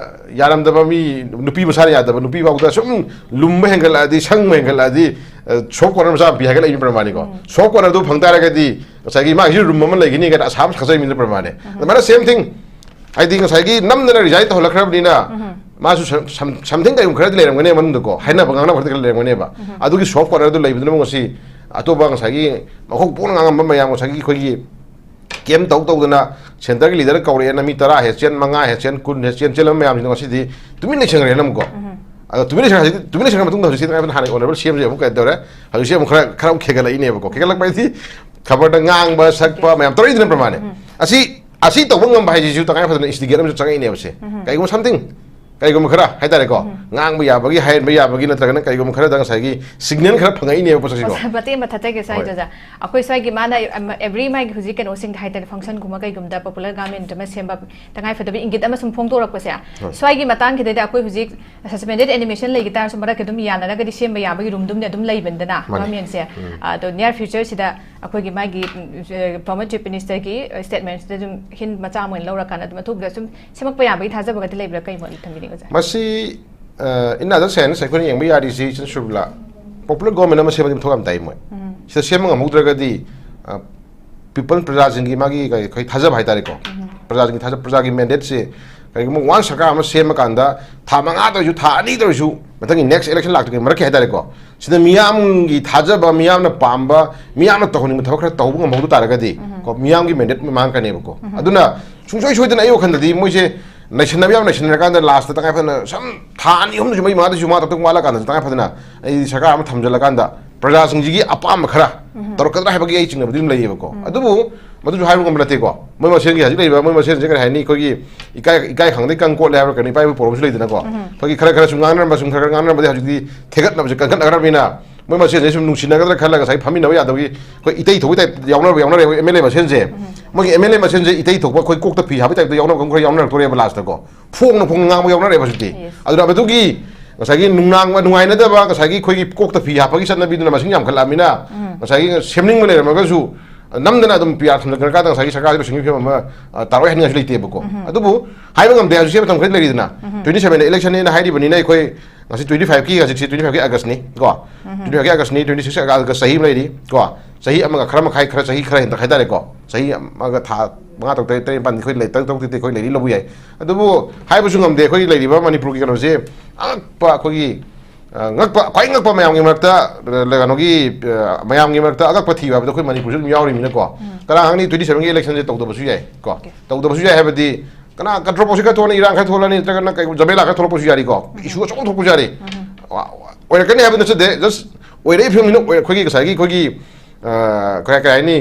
ꯌꯥꯔꯝꯗꯕ ꯃꯤ, ꯅꯨꯄꯤ ꯃꯁꯥꯅ ꯌꯥꯗꯕ ꯅꯨꯄꯤ ꯐꯥꯎꯗ ꯁꯨꯝ ꯂꯨꯝꯕ ꯍꯦꯟꯒꯠꯂꯛꯑꯗꯤ, ꯁꯪꯕ ꯍꯦꯟꯒꯠꯂꯛꯑꯗꯤ, ꯑ, soft corner ꯃꯆꯥ ꯑꯃ ꯄꯤ ꯍꯥꯏꯒꯠꯂꯛꯏꯅꯤ ꯄ꯭ꯔꯃꯥꯅꯤꯀꯣ꯫ Soft corner ꯗꯨ ꯐꯪ ꯇꯥꯔꯒꯗꯤ ꯉꯁꯥꯏꯒꯤ ꯃꯥꯒꯤꯁꯨ room ꯑꯃ ꯂꯩꯒꯅꯤ ꯀꯥꯏꯅ ꯑꯁꯥ ꯑꯃ ꯁꯥꯖꯔꯤꯕꯅꯤ ꯄ꯭ꯔꯃꯥꯅꯦ꯫ ꯑꯗꯨꯃꯥꯏꯅ same thing, ꯍꯥꯏꯗꯤ ꯉꯁꯥꯏꯒꯤ ꯅꯝꯗꯅ resign ꯇꯧꯍꯜꯂꯛꯈ꯭ꯔꯕꯅꯤꯅ ꯃꯥꯁꯨ some-, some-, something ꯀꯩꯒꯨꯝꯕ ꯈꯔꯗꯤ ꯂꯩꯔꯝꯒꯅꯦꯕ ꯃꯅꯨꯡꯗꯀꯣ, ꯍꯥꯏꯅꯕ ꯉꯥꯡꯅꯕ ꯈꯔꯗꯤ ꯈꯔ ꯂꯩꯔꯝꯒꯅꯦꯕ꯫ ꯑꯗꯨꯒꯤ soft corner ꯗꯨ ꯂꯩꯕꯗꯨꯅ ꯉꯁꯤ ꯑꯇꯣꯞꯄ ꯉꯁꯥꯏꯒꯤ ꯃꯈꯣꯡ ꯄꯣꯛꯅ ꯉꯥꯡꯉꯝꯕ ꯃꯌꯥꯝ, ꯉꯁꯥꯏꯒꯤ ꯑꯩꯈꯣꯏꯒꯤ ꯀꯩꯝ ꯇꯧ ꯇꯧꯗꯅ centre ꯒꯤ leader ꯀꯧꯔꯛꯑꯦꯅ ꯃꯤ ꯇꯔꯥ ꯍꯦꯛ ꯆꯦꯟ, ꯃꯉꯥ ꯍꯦꯛ ꯆꯦꯟ, ꯀꯨꯟ ꯍꯦꯛ ꯆꯦꯟ, ꯆꯦꯜꯂꯝꯕ ꯃꯌꯥꯝꯁꯤꯡꯗꯣ ꯉꯁꯤꯗꯤ ꯇꯨꯃꯤꯟ ꯂꯩꯁꯟꯈ꯭ꯔꯦꯅ ꯑꯃꯨꯛꯀꯣ꯫ ꯑꯗꯣ ꯇꯨꯃꯤꯟ ꯂꯩꯁꯟ-, ꯍꯧꯖꯤꯛꯇꯤ ꯇꯨꯃꯤꯟ ꯂꯩꯁꯟꯈ꯭ꯔ ꯃꯇꯨꯡꯗ ꯍꯧꯖꯤꯛꯁꯤ ꯇꯉꯥꯏ ꯐꯗꯅ ꯍꯥꯟꯅꯒꯤ honourable C M ꯁꯦ ꯑꯃꯨꯛ ꯀꯩꯗꯧꯔꯦ? ꯍꯧꯖꯤꯛꯁꯦ ꯑꯃꯨꯛ ꯈꯔ, ꯈꯔ ꯑꯃꯨꯛ ꯈꯦꯒꯠꯂꯛꯏꯅꯦꯕꯀꯣ꯫ ꯈꯦꯒꯠꯂꯛꯄ ꯍꯥꯏꯗꯤ ꯈꯕꯔꯗ ꯉꯥꯡꯕ, ꯁꯛꯄ ꯃꯌꯥꯝ ꯇꯧꯔꯛꯏꯗꯅ ꯄ꯭ꯔꯃꯥꯅꯦ꯫ ꯑꯁꯤ, ꯑꯁꯤ ꯇꯧꯕ ꯉꯝꯕ ꯍꯥꯏꯁꯤꯁꯨ ꯇꯉꯥꯏ ꯐꯗꯅ instigate ꯑꯃꯁꯨ ꯆꯪꯉꯛꯏꯅꯦꯕ ꯁꯦ꯫ ꯀꯩꯒꯨꯝꯕ something ꯀꯩꯒꯨꯝꯕ ꯈꯔ ꯍꯥꯏꯇꯥꯔꯦꯀꯣ, ꯉꯥꯡꯕ ꯌꯥꯕꯒꯤ, ꯍꯥꯏꯍꯟꯕ ꯌꯥꯕꯒꯤ, ꯅꯠꯇ꯭ꯔꯒꯅ ꯀꯩꯒꯨꯝꯕ ꯈꯔꯗ ꯉꯁꯥꯏꯒꯤ signal ꯈꯔ ꯐꯪꯉꯛꯏꯅꯦꯕ ꯄꯣꯠꯁꯛꯁꯤꯀꯣ꯫ ꯃꯇꯦꯛ ꯑꯃ ꯊꯠꯆꯒꯦ ꯁ꯭ꯋꯥꯏꯗꯨꯗ꯫ ꯑꯩꯈꯣꯏ ꯁ꯭ꯋꯥꯏꯒꯤ ꯃꯥꯅ ꯑꯦꯕ꯭ꯔꯤ ꯃꯥꯒꯤ ꯍꯧꯖꯤꯛ ꯀꯩꯅꯣꯁꯤꯡꯗ ꯍꯥꯏꯇꯥꯔꯦ, ꯐꯪꯁꯟꯒꯨꯝꯕ ꯀꯩꯒꯨꯝꯕꯗ ꯄꯣꯄꯨꯂꯔ ꯒꯥꯔꯃꯦꯟ ꯑꯃ ꯁꯦꯝꯕ ꯇꯉꯥꯏꯐꯗꯕ ꯏꯪꯒꯤꯠ ꯑꯃ ꯁꯨꯝ ꯐꯣꯡꯗꯣꯔꯛꯄꯁꯦ, ꯁ꯭ꯋꯥꯏꯒꯤ ꯃꯇꯥꯡꯁꯤꯗꯗꯤ ꯑꯩꯈꯣꯏ ꯍꯧꯖꯤꯛ suspended animation ꯂꯩꯈꯤ ꯇꯥꯔꯁꯨ ꯃꯔꯛꯇ ꯑꯗꯨꯝ ꯌꯥꯅꯔꯒꯗꯤ ꯁꯦꯝꯕ ꯌꯥꯕꯒꯤ ꯔꯨꯝꯗꯨꯝꯗꯤ ꯑꯗꯨꯝ ꯂꯩꯕꯅꯤꯗꯅ ꯒꯥꯔꯃꯦꯟꯁꯦ꯫ ꯑꯗꯣ near future ꯁꯤꯗ ꯑꯩꯈꯣꯏꯒꯤ ꯃꯥꯒꯤ former chief minister ꯒꯤ statement ꯁꯤꯗ ꯑꯗꯨꯝ ꯍꯤꯟ ꯃꯆꯥ ꯑꯃ ꯑꯣꯏꯅ ꯂꯧꯔꯀꯥꯟꯗ ꯑꯗꯨꯝ ꯑꯊꯨꯕꯗ ꯁꯨꯝ ꯁꯦꯝꯃꯛꯄ ꯌꯥꯕꯒꯤ ꯊꯥꯖꯕꯒꯗꯤ ꯂꯩꯕ꯭ꯔꯥ? ꯀꯩ ꯃꯣꯠ ꯊꯝꯕꯤꯅꯤꯡꯉꯤ ꯑꯣꯖꯥ? ꯃꯁꯤ, in other sense, ꯑꯩꯈꯣꯏꯅ ꯌꯦꯡꯕ ꯌꯥꯔꯤꯁꯤ ꯏꯆꯟ ꯁꯨꯔꯕꯤꯂꯥ, ꯄꯣꯄꯨꯂꯔ ꯒꯣꯔꯃꯦꯟ ꯑꯃ ꯁꯦꯝꯕꯗꯤ ꯃꯊꯧ ꯌꯥꯝ ꯇꯥꯏ꯫ ꯃꯣꯏ ꯁꯤꯗ ꯁꯦꯝꯕ ꯉꯝꯍꯧꯗ꯭ꯔꯒꯗꯤ ꯄꯤꯄꯜ, ꯄ꯭ꯔꯖꯥꯁꯤꯡꯒꯤ ꯃꯥꯒꯤ ꯀꯩ, ꯑꯩꯈꯣꯏ ꯊꯥꯖꯕ ꯍꯥꯏꯇꯥꯔꯦꯀꯣ, ꯄ꯭ꯔꯖꯥꯁꯤꯡꯒꯤ ꯊꯥꯖꯕ, ꯄ꯭ꯔꯖꯥꯒꯤ ꯃꯦꯟꯗꯦꯠꯁꯦ ꯀꯔꯤꯒꯨꯝꯕ ꯋꯥꯟ ꯁꯔꯀꯥꯔ ꯑꯃ ꯁꯦꯝꯃꯀꯥꯟꯗ ꯊꯥ ꯃꯉꯥꯗ ꯑꯣꯏꯔꯁꯨ, ꯊꯥ ꯑꯅꯤꯗ ꯑꯣꯏꯔꯁꯨ, ꯃꯊꯪꯒꯤ ꯅꯦꯛꯁ ꯏꯂꯦꯛꯁꯟ ꯂꯥꯛꯇ꯭ꯔꯤꯉꯩ ꯃꯔꯛꯀꯤ ꯍꯥꯏꯇꯥꯔꯦꯀꯣ, ꯁꯤꯗ ꯃꯤꯌꯥꯝꯒꯤ ꯊꯥꯖꯕ, ꯃꯤꯌꯥꯝꯅ ꯄꯥꯝꯕ, ꯃꯤꯌꯥꯝꯅ ꯇꯧꯍꯟꯅꯤꯡꯕ ꯊꯕꯛ ꯈꯔ ꯇꯧꯕ ꯉꯝꯍꯧꯗ ꯇꯥꯔꯒꯗꯤ ꯀꯣ, ꯃꯤꯌꯥꯝꯒꯤ ꯃꯦꯟꯗꯦꯠ ꯃꯥꯡꯉꯛꯀꯅꯦꯕꯀꯣ꯫ ꯑꯗꯨꯅ ꯁꯨꯡꯁꯣꯏ ꯁꯣꯏꯗꯅ ꯑꯩ ꯋꯥꯈꯜꯗꯗꯤ ꯃꯣꯏꯁꯦ ꯅꯩꯁꯟꯅꯕ ꯌꯥꯝ ꯅꯩꯁꯟꯅꯔꯀꯥꯟꯗ ꯂꯥꯁꯇ ꯇꯉꯥꯏ ꯐꯗꯅ ꯁꯝ ꯊꯥ ꯑꯅꯤ ꯑꯍꯨꯝꯗꯁꯨ ꯃꯩ ꯃꯉꯥꯗꯁꯨ ꯃꯥ ꯇꯞꯇꯪ ꯋꯥꯠꯂꯀꯥꯟꯗꯁꯨ ꯇꯉꯥꯏ ꯐꯗꯅ ꯑꯩ ꯁꯔꯀꯥꯔ ꯑꯃ ꯊꯝꯖꯤꯜꯂꯀꯥꯟꯗ ꯄ꯭ꯔꯖꯥꯁꯤꯡꯁꯤꯒꯤ ꯑꯄꯥꯝꯕ ꯈꯔ ꯇꯧꯔꯛꯀꯗ꯭ꯔꯥ ꯍꯥꯏꯕꯒꯤ ꯑꯩ ꯆꯤꯡꯅꯕꯗꯤ ꯑꯗꯨꯝ ꯂꯩꯌꯦꯕꯀꯣ꯫ ꯑꯗꯨꯕꯨ ꯃꯗꯨꯁꯨ ꯍꯥꯏꯕ ꯉꯝꯕ ꯅꯠꯇꯦꯀꯣ꯫ ꯃꯣꯏ ꯃꯁꯦꯟꯒꯤ ꯍꯧꯖꯤꯛ ꯂꯩꯔꯤꯕ ꯃꯣꯏ ꯃꯁꯦꯟꯁꯦ ꯀꯔꯤ ꯍꯥꯏꯅꯤ, ꯑꯩꯈꯣꯏꯒꯤ ꯏꯀꯥꯏ, ꯏꯀꯥꯏ ꯈꯪꯗꯩ ꯀꯪ ꯀꯣꯠꯂꯦ ꯍꯥꯏꯕ꯭ꯔꯥ ꯀꯩꯅꯣ, ꯏꯄꯥ ꯏꯄꯨ ꯄꯣꯔꯣꯝꯁꯨ ꯂꯩꯗꯅꯀꯣ꯫ ꯑꯩꯈꯣꯏꯒꯤ ꯈꯔ ꯈꯔ ꯁꯨꯝ ꯉꯥꯡꯅꯔꯝꯕ, ꯁꯨꯝ ꯈꯔ ꯈꯔ ꯉꯥꯡꯅꯔꯝꯕꯗꯤ ꯍꯧꯖꯤꯛꯇꯤ ꯊꯦꯒꯠꯅꯕꯁꯦ ꯀꯟꯈꯠꯅꯈ꯭ꯔꯕꯅꯤꯅ ꯃꯣꯏ ꯃꯁꯦꯟꯁꯦ ꯁꯨꯝ ꯅꯨꯡꯁꯤꯅꯒꯗ꯭ꯔꯥ ꯈꯜꯂꯒ ꯉꯁꯥꯏ ꯐꯝꯃꯤꯟꯅꯕ ꯌꯥꯗꯕꯒꯤ ꯑꯩꯈꯣꯏ ꯏꯇꯩ ꯊꯣꯛꯄꯒꯤ ꯇꯥꯏꯞꯇ ꯌꯥꯎꯅꯕ ꯌꯥꯎꯅꯔꯦꯕ ꯑꯦꯝ ꯑꯦꯜ ꯑꯦ ꯃꯁꯦꯟꯁꯦ꯫ ꯃꯣꯏꯒꯤ ꯑꯦꯝ ꯑꯦꯜ ꯑꯦ ꯃꯁꯦꯟꯁꯦ ꯏꯇꯩ ꯊꯣꯛꯄ ꯑꯩꯈꯣꯏ ꯀꯣꯛꯇ ꯐꯤ ꯍꯥꯞꯄꯒꯤ ꯇꯥꯏꯞꯇ ꯌꯥꯎꯅꯕ ꯀꯥꯡꯕꯨ ꯈꯔ ꯌꯥꯎꯅꯔꯛꯇꯣꯔꯦꯕ ꯂꯥꯁꯇꯀꯣ꯫ ꯐꯣꯡꯅ ꯐꯣꯡꯅ ꯉꯥꯡꯕ ꯌꯥꯎꯅꯔꯦꯕ ꯍꯧꯖꯤꯛꯇꯤ꯫ ꯑꯗꯨꯅ ꯃꯗꯨꯒꯤ ꯉꯁꯥꯏꯒꯤ ꯅꯨꯡꯅꯥꯡꯕ ꯅꯨꯡꯉꯥꯏꯅꯗꯕ, ꯉꯁꯥꯏꯒꯤ ꯑꯩꯈꯣꯏꯒꯤ ꯀꯣꯛꯇ ꯐꯤ ꯍꯥꯞꯄꯒꯤ ꯆꯠꯅꯕꯤꯗꯨꯅ ꯃꯁꯤꯡ ꯌꯥꯝꯈꯠꯂꯛꯑꯃꯤꯅ ꯉꯁꯥꯏꯒꯤ ꯁꯦꯝꯅꯤꯡꯕ ꯂꯩꯔꯝꯃꯒꯁꯨ ꯅꯝꯗꯅ ꯑꯗꯨꯝ ꯄꯤ ꯑꯥꯔ ꯊꯝꯖꯤꯟꯈ꯭ꯔꯀꯥꯟꯗ ꯉꯁꯥꯏꯒꯤ ꯁꯔꯀꯥꯔꯒꯤ ꯂꯣꯏꯁꯤꯟꯈꯤꯕ ꯐꯤꯕꯝ ꯑꯃ, ꯑ, ꯇꯥꯔꯛꯑꯣꯏ ꯍꯥꯏꯅꯤꯡꯉꯥꯏꯁꯨ ꯂꯩꯇꯦꯕꯀꯣ꯫ ꯑꯗꯨꯕꯨ ꯍꯥꯏꯕ ꯉꯝꯗꯦ, ꯍꯧꯖꯤꯛꯁꯦ ꯃꯇꯝ ꯈꯔ ꯂꯩꯔꯤꯗꯅ꯫ ꯇ꯭ꯋꯦꯟꯇꯤ ꯁꯚꯦꯟꯗ ꯏꯂꯦꯛꯁꯟꯅꯦꯅ ꯍꯥꯏꯔꯤꯕꯅꯤꯅ ꯑꯩꯈꯣꯏ ꯉꯁꯤ ꯇ꯭ꯋꯦꯟꯇꯤ ꯐꯥꯏꯚꯀꯤ, ꯍꯧꯖꯤꯛꯁꯦ ꯇ꯭ꯋꯦꯟꯇꯤ ꯐꯥꯏꯚꯀꯤ ꯑꯥꯒꯁꯅꯤ ꯀꯣ꯫ ꯇ꯭ꯋꯦꯟꯇꯤ ꯐꯥꯏꯚꯀꯤ ꯑꯥꯒꯁꯅꯤ, ꯇ꯭ꯋꯦꯟꯇꯤ ꯁꯤꯛꯁ ꯑꯥꯒꯁ ꯆꯍꯤ ꯑꯃ ꯂꯩꯔꯤ ꯀꯣ꯫ ꯆꯍꯤ ꯑꯃꯒ ꯈꯔ ꯃꯈꯥꯏ, ꯈꯔ, ꯆꯍꯤ ꯈꯔ ꯍꯦꯟꯇꯛ ꯍꯥꯏꯇꯥꯔꯦꯀꯣ꯫ ꯆꯍꯤ ꯑꯃꯒ ꯊꯥ ꯃꯉꯥ, ꯇꯔꯨꯛ, ꯇꯔꯦꯠ, ꯇꯔꯦꯠ, ꯅꯤꯄꯥꯟꯗꯤ ꯑꯩꯈꯣꯏ ꯂꯩ, ꯇꯔꯨꯛ, ꯇꯔꯨꯛꯇꯤ ꯑꯩꯈꯣꯏ ꯂꯩꯔꯤ ꯂꯧꯕ ꯌꯥꯏ꯫ ꯑꯗꯨꯕꯨ ꯍꯥꯏꯕꯁꯨ ꯉꯝꯗꯦ, ꯑꯩꯈꯣꯏꯒꯤ ꯂꯩꯔꯤꯕ ꯃꯅꯤꯄꯨꯔꯒꯤ ꯀꯩꯅꯣꯁꯦ ꯑꯉꯛꯄ, ꯑꯩꯈꯣꯏꯒꯤ, ꯑ, ꯉꯛꯄ, ꯈ꯭ꯋꯥꯏ ꯉꯛꯄ ꯃꯌꯥꯝꯒꯤ ꯃꯔꯛꯇ, ꯑ, ꯀꯩꯅꯣꯒꯤ, ꯑ, ꯃꯌꯥꯝꯒꯤ ꯃꯔꯛꯇ ꯑꯉꯛꯄ ꯊꯤꯕ ꯍꯥꯏꯕꯗꯣ ꯑꯩꯈꯣꯏ ꯃꯅꯤꯄꯨꯔꯁꯨ ꯑꯗꯨꯝ ꯌꯥꯎꯔꯤꯕꯅꯤꯅꯀꯣ꯫ ꯀꯅꯥ ꯈꯪꯅꯤ ꯇ꯭ꯋꯦꯟꯇꯤ ꯁꯚꯦꯟꯒꯤ ꯏꯂꯦꯛꯁꯟꯁꯦ ꯇꯧꯗꯕꯁꯨ ꯌꯥꯏ ꯀꯣ꯫ ꯇꯧꯗꯕꯁꯨ ꯌꯥꯏ ꯍꯥꯏꯕꯗꯤ ꯀꯅꯥ ꯀꯟꯇ꯭ꯔꯣꯚꯔꯁꯤ ꯈꯔ ꯊꯣꯛꯂꯅꯤ, ꯏꯔꯥꯡ ꯈꯔ ꯊꯣꯛꯂꯅꯤ, ꯅꯠꯇ꯭ꯔꯒꯅ ꯀꯩ ꯖꯃꯦꯂꯥ ꯈꯔ ꯊꯣꯛꯂꯛꯄꯁꯨ ꯌꯥꯔꯤꯀꯣ꯫ ꯏꯁꯨ ꯑꯆꯧꯕ ꯊꯣꯛꯄꯁꯨ ꯌꯥꯔꯤ꯫ ꯑꯣꯏꯔꯛꯀꯅꯤ ꯍꯥꯏꯕ ꯅꯠꯆꯗꯦ, ꯖꯁ ꯑꯣꯏꯔꯛꯏ ꯐꯤꯕꯝꯁꯤꯅ ꯑꯣꯏ-, ꯑꯩꯈꯣꯏꯒꯤ ꯉꯁꯥꯏꯒꯤ ꯑꯩꯈꯣꯏꯒꯤ, ꯑ, ꯀꯩ, ꯀꯩ ꯍꯥꯏꯅꯤ,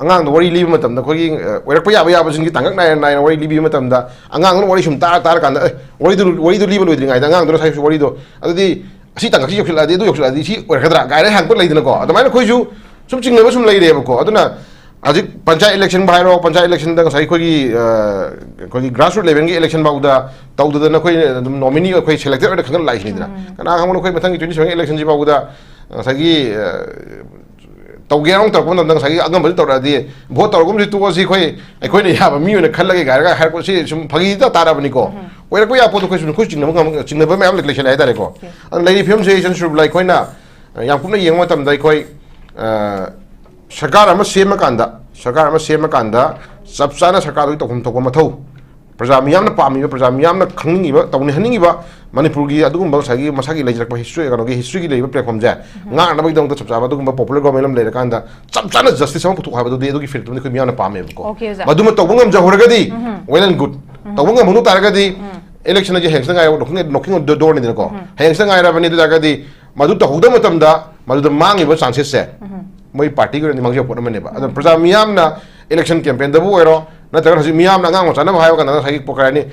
ꯑꯉꯥꯡꯗ ꯋꯥꯔꯤ ꯂꯤꯕ ꯃꯇꯝꯗ ꯑꯩꯈꯣꯏꯒꯤ, ꯑ, ꯑꯣꯏꯔꯛꯄ ꯌꯥꯕ ꯌꯥꯕꯁꯤꯡꯒꯤ ꯇꯥꯡꯀꯛ ꯅꯥꯏꯅ ꯅꯥꯏꯅ ꯋꯥꯔꯤ ꯂꯤꯕꯤꯕ ꯃꯇꯝꯗ, ꯑꯉꯥꯡꯗꯨꯅ ꯋꯥꯔꯤ ꯁꯨꯝ ꯇꯥꯔ ꯇꯥꯔꯀꯥꯟꯗ, "ꯑꯦ, ꯋꯥꯔꯤꯗꯨ, ꯋꯥꯔꯤꯗꯨ ꯂꯤꯕ ꯂꯣꯏꯗ꯭ꯔꯤꯉꯩꯗ ꯑꯉꯥꯡꯗꯨꯅ ꯉꯁꯥꯏ ꯋꯥꯔꯤꯗꯣ, ꯑꯗꯨꯗꯤ ꯑꯁꯤ ꯇꯥꯡꯀꯛꯁꯤ ꯌꯧꯁꯤꯜꯂꯛꯑꯗꯤ, ꯑꯗꯨ ꯌꯧꯁꯤꯜꯂꯛꯑꯗꯤ ꯁꯤ ꯑꯣꯏꯔꯛꯀꯗ꯭ꯔꯥ?" ꯀꯥꯏꯅ ꯍꯪꯉꯛꯄ ꯂꯩꯗꯅꯀꯣ꯫ ꯑꯗꯨꯃꯥꯏꯅ ꯑꯩꯈꯣꯏꯁꯨ ꯁꯨꯝ ꯆꯤꯡꯅꯕ ꯁꯨꯝ ꯂꯩꯔꯦꯕꯀꯣ꯫ ꯑꯗꯨꯅ ꯍꯧꯖꯤꯛ ꯄꯟꯆꯥꯌꯠ ꯏꯂꯦꯛꯁꯟꯕꯨ ꯍꯥꯏꯔꯣ, ꯄꯟꯆꯥꯌꯠ ꯏꯂꯦꯛꯁꯟꯗ ꯉꯁꯥꯏ ꯑꯩꯈꯣꯏꯒꯤ, ꯑ, ꯑꯩꯈꯣꯏꯒꯤ grassroot levelꯒꯤ election ꯐꯥꯎꯗ ꯇꯧꯗꯗꯅ ꯑꯩꯈꯣꯏ ꯑꯗꯨꯝ nominee ꯑꯩꯈꯣꯏ selected ꯑꯣꯏꯅ ꯈꯟꯒꯠꯂꯛꯏꯁꯤꯅꯤꯗꯅ꯫ ꯎꯝ꯫ ꯀꯅꯥ ꯈꯪꯕꯅꯣ ꯑꯩꯈꯣꯏ ꯃꯊꯪꯒꯤ twenty seven election ꯁꯤ ꯐꯥꯎꯕꯗ ꯉꯁꯥꯏꯒꯤ, ꯑ, ꯇꯧꯒꯦ ꯍꯥꯏꯅ ꯇꯧꯔꯛꯄ ꯃꯇꯝꯗ ꯉꯁꯥꯏꯒꯤ ꯑꯉꯝꯕꯗꯨ ꯇꯧꯔꯛꯑꯗꯤ, "Vote ꯇꯧꯔꯒꯨꯝꯁꯤ, ꯇꯣꯛꯑꯁꯤ, ꯑꯩꯈꯣꯏ, ꯑꯩꯈꯣꯏꯅ ꯌꯥꯕ ꯃꯤ ꯑꯣꯏꯅ ꯈꯜꯂꯒꯦ" ꯀꯥꯏꯅꯒ ꯍꯥꯏꯔꯛꯄꯁꯤ ꯁꯨꯝ ꯐꯥꯒꯤ ꯇꯥ ꯇꯥꯔꯕꯅꯤꯀꯣ꯫ ꯎꯝ꯫ ꯑꯣꯏꯔꯛꯄ ꯌꯥꯕ ꯄꯣꯠꯇꯣ ꯑꯩꯈꯣꯏ ꯁꯨꯝ ꯑꯩꯈꯣꯏ ꯆꯤꯡꯅꯕ ꯉꯝ-, ꯆꯤꯡꯅꯕ ꯃꯌꯥꯝ ꯂꯩ-, ꯂꯩꯁꯜꯂꯦ ꯍꯥꯏꯇꯥꯔꯦꯀꯣ꯫ ꯑꯣꯀꯦ꯫ ꯑꯗꯨꯅ ꯂꯩꯔꯤꯕ ꯐꯤꯕꯝꯁꯦ ꯏꯆꯟ ꯁꯨꯔꯕꯂꯥ ꯑꯩꯈꯣꯏꯅ, ꯑ, ꯌꯥꯝ ꯀꯨꯞꯅ ꯌꯦꯡꯕ ꯃꯇꯝꯗ ꯑꯩꯈꯣꯏ, ꯑ, ꯁꯔꯀꯥꯔ ꯑꯃ ꯁꯦꯝꯃꯀꯥꯟꯗ, ꯁꯔꯀꯥꯔ ꯑꯃ ꯁꯦꯝꯃꯀꯥꯟꯗ ꯆꯞ ꯆꯥꯅ ꯁꯔꯀꯥꯔꯗꯨꯒꯤ ꯇꯧꯐꯝ ꯊꯣꯛꯄ ꯃꯊꯧ, ꯄ꯭ꯔꯖꯥ ꯃꯤꯌꯥꯝꯅ ꯄꯥꯝꯃꯤꯕ, ꯄ꯭ꯔꯖꯥ ꯃꯤꯌꯥꯝꯅ ꯈꯪꯅꯤꯡꯉꯤꯕ, ꯇꯧꯅꯤꯡꯍꯟꯅꯤꯡꯉꯤꯕ ꯃꯅꯤꯄꯨꯔꯒꯤ ꯑꯗꯨꯒꯨꯝꯕ ꯉꯁꯥꯏꯒꯤ ꯃꯁꯥꯒꯤ ꯂꯩꯖꯔꯛꯄ history, ꯀꯩꯅꯣꯒꯤ historyꯒꯤ ꯂꯩꯕ platformꯁꯦ ꯉꯥꯛꯅꯕꯒꯤꯗꯃꯛꯇ ꯆꯞ ꯆꯥꯕ ꯑꯗꯨꯒꯨꯝꯕ popular government ꯑꯃ ꯂꯩꯔꯀꯥꯟꯗ ꯆꯞ ꯆꯥꯅ justice ꯑꯃ ꯄꯨꯊꯣꯛ ꯍꯥꯏꯕꯗꯨꯗꯤ ꯑꯗꯨꯒꯤ field ꯇꯨꯃꯗꯤ ꯑꯩꯈꯣꯏ ꯃꯤꯌꯥꯝꯅ ꯄꯥꯝꯃꯦꯕꯀꯣ꯫ ꯑꯣꯀꯦ, ꯑꯣꯖꯥ꯫ ꯃꯗꯨꯃ ꯇꯧꯕ ꯉꯝꯖꯍꯧꯔꯒꯗꯤ ꯎꯝ꯫ Well and good꯫ ꯎꯝ꯫ ꯇꯧꯕ ꯉꯝꯍꯧꯗ ꯇꯥꯔꯒꯗꯤ ꯎꯝ꯫ Election ꯑꯁꯤ ꯍꯌꯦꯡꯁꯤꯗ ꯉꯥꯏꯔ, knocking, knocking on the doorꯅꯤꯗꯅꯀꯣ꯫ ꯎꯝ꯫ ꯍꯌꯦꯡꯁꯤꯗ ꯉꯥꯏꯔꯕꯅꯤ꯫ ꯑꯗꯨ ꯇꯥꯔꯒꯗꯤ ꯃꯗꯨ ꯇꯧꯍꯧꯗꯕ ꯃꯇꯝꯗ ꯃꯗꯨꯗ ꯃꯥꯡꯉꯤꯕ chancesꯁꯦ ꯎꯝ꯫ ꯃꯣꯏ partyꯒꯤ ꯑꯣꯏꯅꯗꯤ ꯃꯥꯡꯖꯕ ꯄꯣꯠ ꯑꯃꯅꯦꯕ꯫ ꯑꯗꯨꯅ ꯎꯝ꯫ ꯄ꯭ꯔꯖꯥ ꯃꯤꯌꯥꯝꯅ election campaignꯗꯕꯨ ꯑꯣꯏꯔꯣ, ꯅꯠꯇ꯭ꯔꯒꯅ ꯍꯧꯖꯤꯛ ꯃꯤꯌꯥꯝꯅ ꯑꯉꯥꯡ ꯃꯆꯥꯅꯕꯨ ꯍꯥꯏꯕ ꯀꯥꯟꯗ ꯉꯁꯥꯏꯒꯤ ꯀꯩ ꯍꯥꯏꯅꯤ,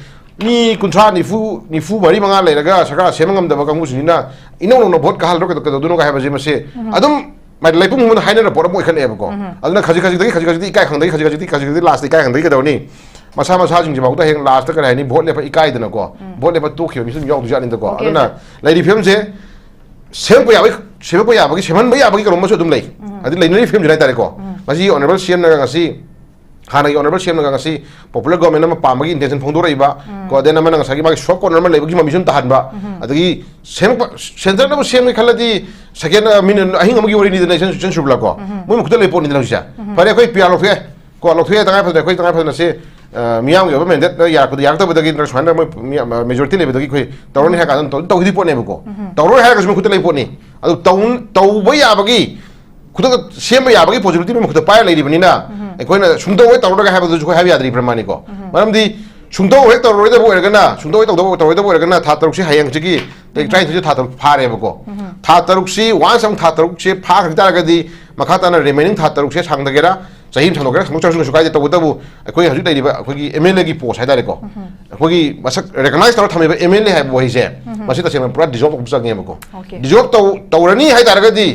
ꯃꯤ ꯀꯨꯟꯊ꯭ꯔꯥ, ꯅꯤꯐꯨ, ꯅꯤꯐꯨ ꯃꯔꯤ, ꯃꯉꯥ ꯂꯩꯔꯒ ꯁꯔꯀꯥꯔ ꯁꯦꯝꯕ ꯉꯝꯗꯕ ꯀꯥꯡꯕꯨꯁꯤꯡꯁꯤꯅ ꯏꯅꯧ ꯅꯧꯅ vote ꯀꯥꯍꯜꯂꯒ ꯀꯩꯗꯧ-, ꯀꯩꯗꯧꯗꯣꯏꯅꯣꯒ ꯍꯥꯏꯕꯁꯦ ꯃꯁꯤ ꯎꯝ꯫ ꯑꯗꯨꯝ ꯃꯥꯏ ꯂꯩꯄꯨꯡ ꯈꯨꯗꯤꯡꯃꯛꯅ ꯍꯥꯏꯅꯔ ꯄꯣꯠ ꯑꯃ ꯑꯣꯏꯈꯠꯂꯛꯑꯦꯕꯀꯣ꯫ ꯎꯝ꯫ ꯑꯗꯨꯅ ꯈꯖꯤꯛ ꯈꯖꯤꯛꯇꯒꯤ, ꯈꯖꯤꯛ ꯈꯖꯤꯛꯇꯤ ꯏꯀꯥꯏ ꯈꯪꯗꯒꯤ, ꯈꯖꯤꯛ ꯈꯖꯤꯛꯇꯤ, ꯈꯖꯤꯛ ꯈꯖꯤꯛꯇꯤ lastꯇ ꯏꯀꯥꯏ ꯈꯪꯗꯒꯤ ꯀꯩꯗꯧꯅꯤ? ꯃꯁꯥ ꯃꯁꯥꯁꯤꯡꯁꯤꯐꯥꯎꯗ ꯍꯌꯦꯡ lastꯇ ꯀꯔꯤ ꯍꯥꯏꯅꯤ, vote ꯂꯦꯞꯄ ꯏꯀꯥꯏꯗꯅꯀꯣ, ꯎꯝ꯫ Vote ꯂꯦꯞꯄ ꯇꯣꯛꯈꯤꯕ ꯃꯤꯁꯨ ꯑꯗꯨꯝ ꯌꯥꯎꯗꯣꯏꯖꯥꯠꯅꯤꯗꯀꯣ꯫ ꯑꯣꯀꯦ, ꯑꯗꯨꯅ ꯁꯔ꯫ ꯂꯩꯔꯤꯕ ꯐꯤꯕꯝꯁꯦ ꯁꯦꯝꯄ ꯌꯥꯕꯒꯤ, ꯁꯦꯝꯗꯣꯛꯄ ꯌꯥꯕꯒꯤ, ꯁꯦꯝꯍꯟꯕ ꯌꯥꯕꯒꯤ ꯀꯩꯅꯣꯝ ꯑꯃꯁꯨ ꯑꯗꯨꯝ ꯂꯩ꯫ ꯎꯝ꯫ ꯍꯥꯏꯗꯤ ꯂꯩꯅꯔꯤꯕ ꯐꯤꯕꯝꯁꯤꯅ ꯍꯥꯏꯇꯥꯔꯦꯀꯣ꯫ ꯎꯝ꯫ ꯉꯁꯤ Honourable CMꯅꯒ ꯉꯁꯤ ꯍꯥꯟꯅꯒꯤ Honourable CMꯅꯒ ꯉꯁꯤ popular government ꯑꯃ ꯄꯥꯝꯕꯒꯤ intention ꯐꯣꯡꯗꯣꯔꯛꯏꯕ, ꯎꯝ꯫ ꯀꯣ, then ꯑꯃꯅ ꯉꯁꯥꯏꯒꯤ ꯃꯥꯒꯤ soft corner ꯑꯃ ꯂꯩꯕꯒꯤ ꯃꯃꯤꯁꯨ ꯑꯗꯨꯝ ꯇꯥꯍꯟꯕ, ꯎꯝ꯫ ꯑꯗꯒꯤ ꯁꯦꯝꯃꯛꯄ, centreꯅꯕꯨ ꯁꯦꯝꯒꯦ ꯈꯜꯂꯗꯤ second, ꯑ, ꯃꯤꯅ ꯑꯍꯤꯡ ꯑꯃꯒꯤ ꯋꯥꯔꯤꯅꯤꯗꯅ, ꯏꯆꯟ, ꯏꯆꯟ ꯁꯨꯔꯕꯂꯥꯀꯣ? ꯎꯝ꯫ ꯃꯣꯏ ꯃꯈꯨꯠꯇ ꯂꯩ ꯄꯣꯠꯅꯤꯗꯅ ꯍꯧꯖꯤꯛꯁꯦ꯫ ꯎꯝ꯫ ꯐꯔꯦ, ꯑꯩꯈꯣꯏ PR ꯂꯧꯊꯣꯛꯑꯦ꯫ ꯀꯣ, ꯂꯧꯊꯣꯛꯑꯦ, ꯇꯉꯥꯏ ꯐꯗꯅ, ꯑꯩꯈꯣꯏ ꯇꯉꯥꯏ ꯐꯗꯅ ꯁꯤ, ꯑ, ꯃꯤꯌꯥꯝꯒꯤ ꯑꯣꯏꯕ mandate ꯌꯥꯔꯛꯄꯗ, ꯌꯥꯔꯛꯇꯕꯗꯒꯤ ꯅꯠꯇ꯭ꯔꯒ ꯁꯨꯃꯥꯏꯅ ꯃꯣꯏ ꯃꯤ, ꯑ, majority ꯂꯩꯕꯗꯒꯤ ꯑꯩꯈꯣꯏ ꯇꯧꯔꯅꯤ ꯍꯥꯏ ꯀꯥꯟꯗ ꯇꯧ-, ꯇꯧꯈꯤꯗꯤ ꯄꯣꯠꯅꯦꯕꯀꯣ꯫ ꯎꯝ꯫ ꯇꯧꯔꯣꯏ ꯍꯥꯏꯔꯒꯁꯨ ꯃꯣꯏ ꯈꯨꯠꯇ ꯂꯩ ꯄꯣꯠꯅꯤ꯫ ꯑꯗꯨ ꯇꯧ-, ꯇꯧꯕ ꯌꯥꯕꯒꯤ, ꯈꯨꯗꯛꯇ ꯁꯦꯝꯕ ꯌꯥꯕꯒꯤ possibility ꯃꯣꯏ ꯈꯨꯠꯇ ꯄꯥꯏꯔ ꯂꯩꯔꯤꯕꯅꯤꯅ, ꯎꯝ꯫ ꯑꯩꯈꯣꯏꯅ ꯁꯨꯝ ꯇꯧꯔꯣꯏ, ꯇꯧꯔꯒ ꯍꯥꯏꯕꯗꯨꯁꯨ ꯑꯩꯈꯣꯏ ꯍꯥꯏꯕ ꯌꯥꯗ꯭ꯔꯤꯕ꯭ꯔꯥ ꯃꯥꯅꯤꯀꯣ? ꯎꯝ꯫ ꯃꯔꯝꯗꯤ ꯁꯨꯡꯇꯧ ꯍꯦꯛ ꯇꯧꯔꯔꯣꯏꯗꯕ ꯑꯣꯏꯔꯒꯅ, ꯁꯨꯡꯇꯧ ꯍꯦꯛ ꯇꯧꯗꯕ, ꯇꯧꯔꯣꯏꯗꯕ ꯑꯣꯏꯔꯒꯅ, ꯊꯥ ꯇꯔꯨꯛꯁꯤ ꯍꯌꯦꯡꯁꯤꯒꯤ ꯇꯥꯔꯤꯛ ꯇꯔꯥꯅꯤꯊꯣꯏꯁꯦ ꯊꯥ ꯇꯔꯨꯛ ꯐꯥꯔꯦꯕꯀꯣ꯫ ꯊꯥ ꯇꯔꯨꯛꯁꯤ, ꯋꯥꯟꯁ ꯑꯃꯨꯛ ꯊꯥ ꯇꯔꯨꯛꯁꯦ ꯐꯥꯈ꯭ꯔ ꯇꯥꯔꯒꯗꯤ, ꯃꯈꯥ ꯇꯥꯅ ꯔꯤꯃꯦꯅꯤꯡ ꯊꯥ ꯇꯔꯨꯛꯁꯦ ꯁꯥꯡꯊꯒꯦꯔꯥ, ꯆꯍꯤ ꯑꯃ ꯁꯥꯡꯗꯣꯛꯀꯦꯔꯥ, ꯁꯥꯡꯗꯣꯛꯆꯔꯁꯨ ꯀꯩꯁꯨ ꯀꯥꯏꯗꯦ꯫ ꯇꯧꯕꯇꯕꯨ ꯑꯩꯈꯣꯏ ꯍꯧꯖꯤꯛ ꯂꯩꯔꯤꯕ ꯑꯩꯈꯣꯏꯒꯤ ꯑꯦꯝ ꯑꯦꯜ ꯑꯦꯒꯤ ꯄꯣꯁ ꯍꯥꯏꯇꯥꯔꯦꯀꯣ, ꯑꯩꯈꯣꯏꯒꯤ ꯃꯁꯛ ꯔꯦꯀꯒꯅꯥꯏꯁ ꯇꯧꯔ ꯊꯝꯃꯤꯕ ꯑꯦꯝ ꯑꯦꯜ ꯑꯦ ꯍꯥꯏꯕ ꯋꯥꯍꯩꯁꯦ, ꯃꯁꯤ ꯇꯁꯦꯡꯅ ꯄꯨꯔꯥ ꯗꯤꯖꯣꯜꯕ ꯇꯧꯕ ꯆꯪꯉꯦꯕꯀꯣ꯫ Okay. ꯗꯤꯖꯣꯜꯕ ꯇꯧ ꯇꯧꯔꯅꯤ ꯍꯥꯏꯇꯥꯔꯒꯗꯤ,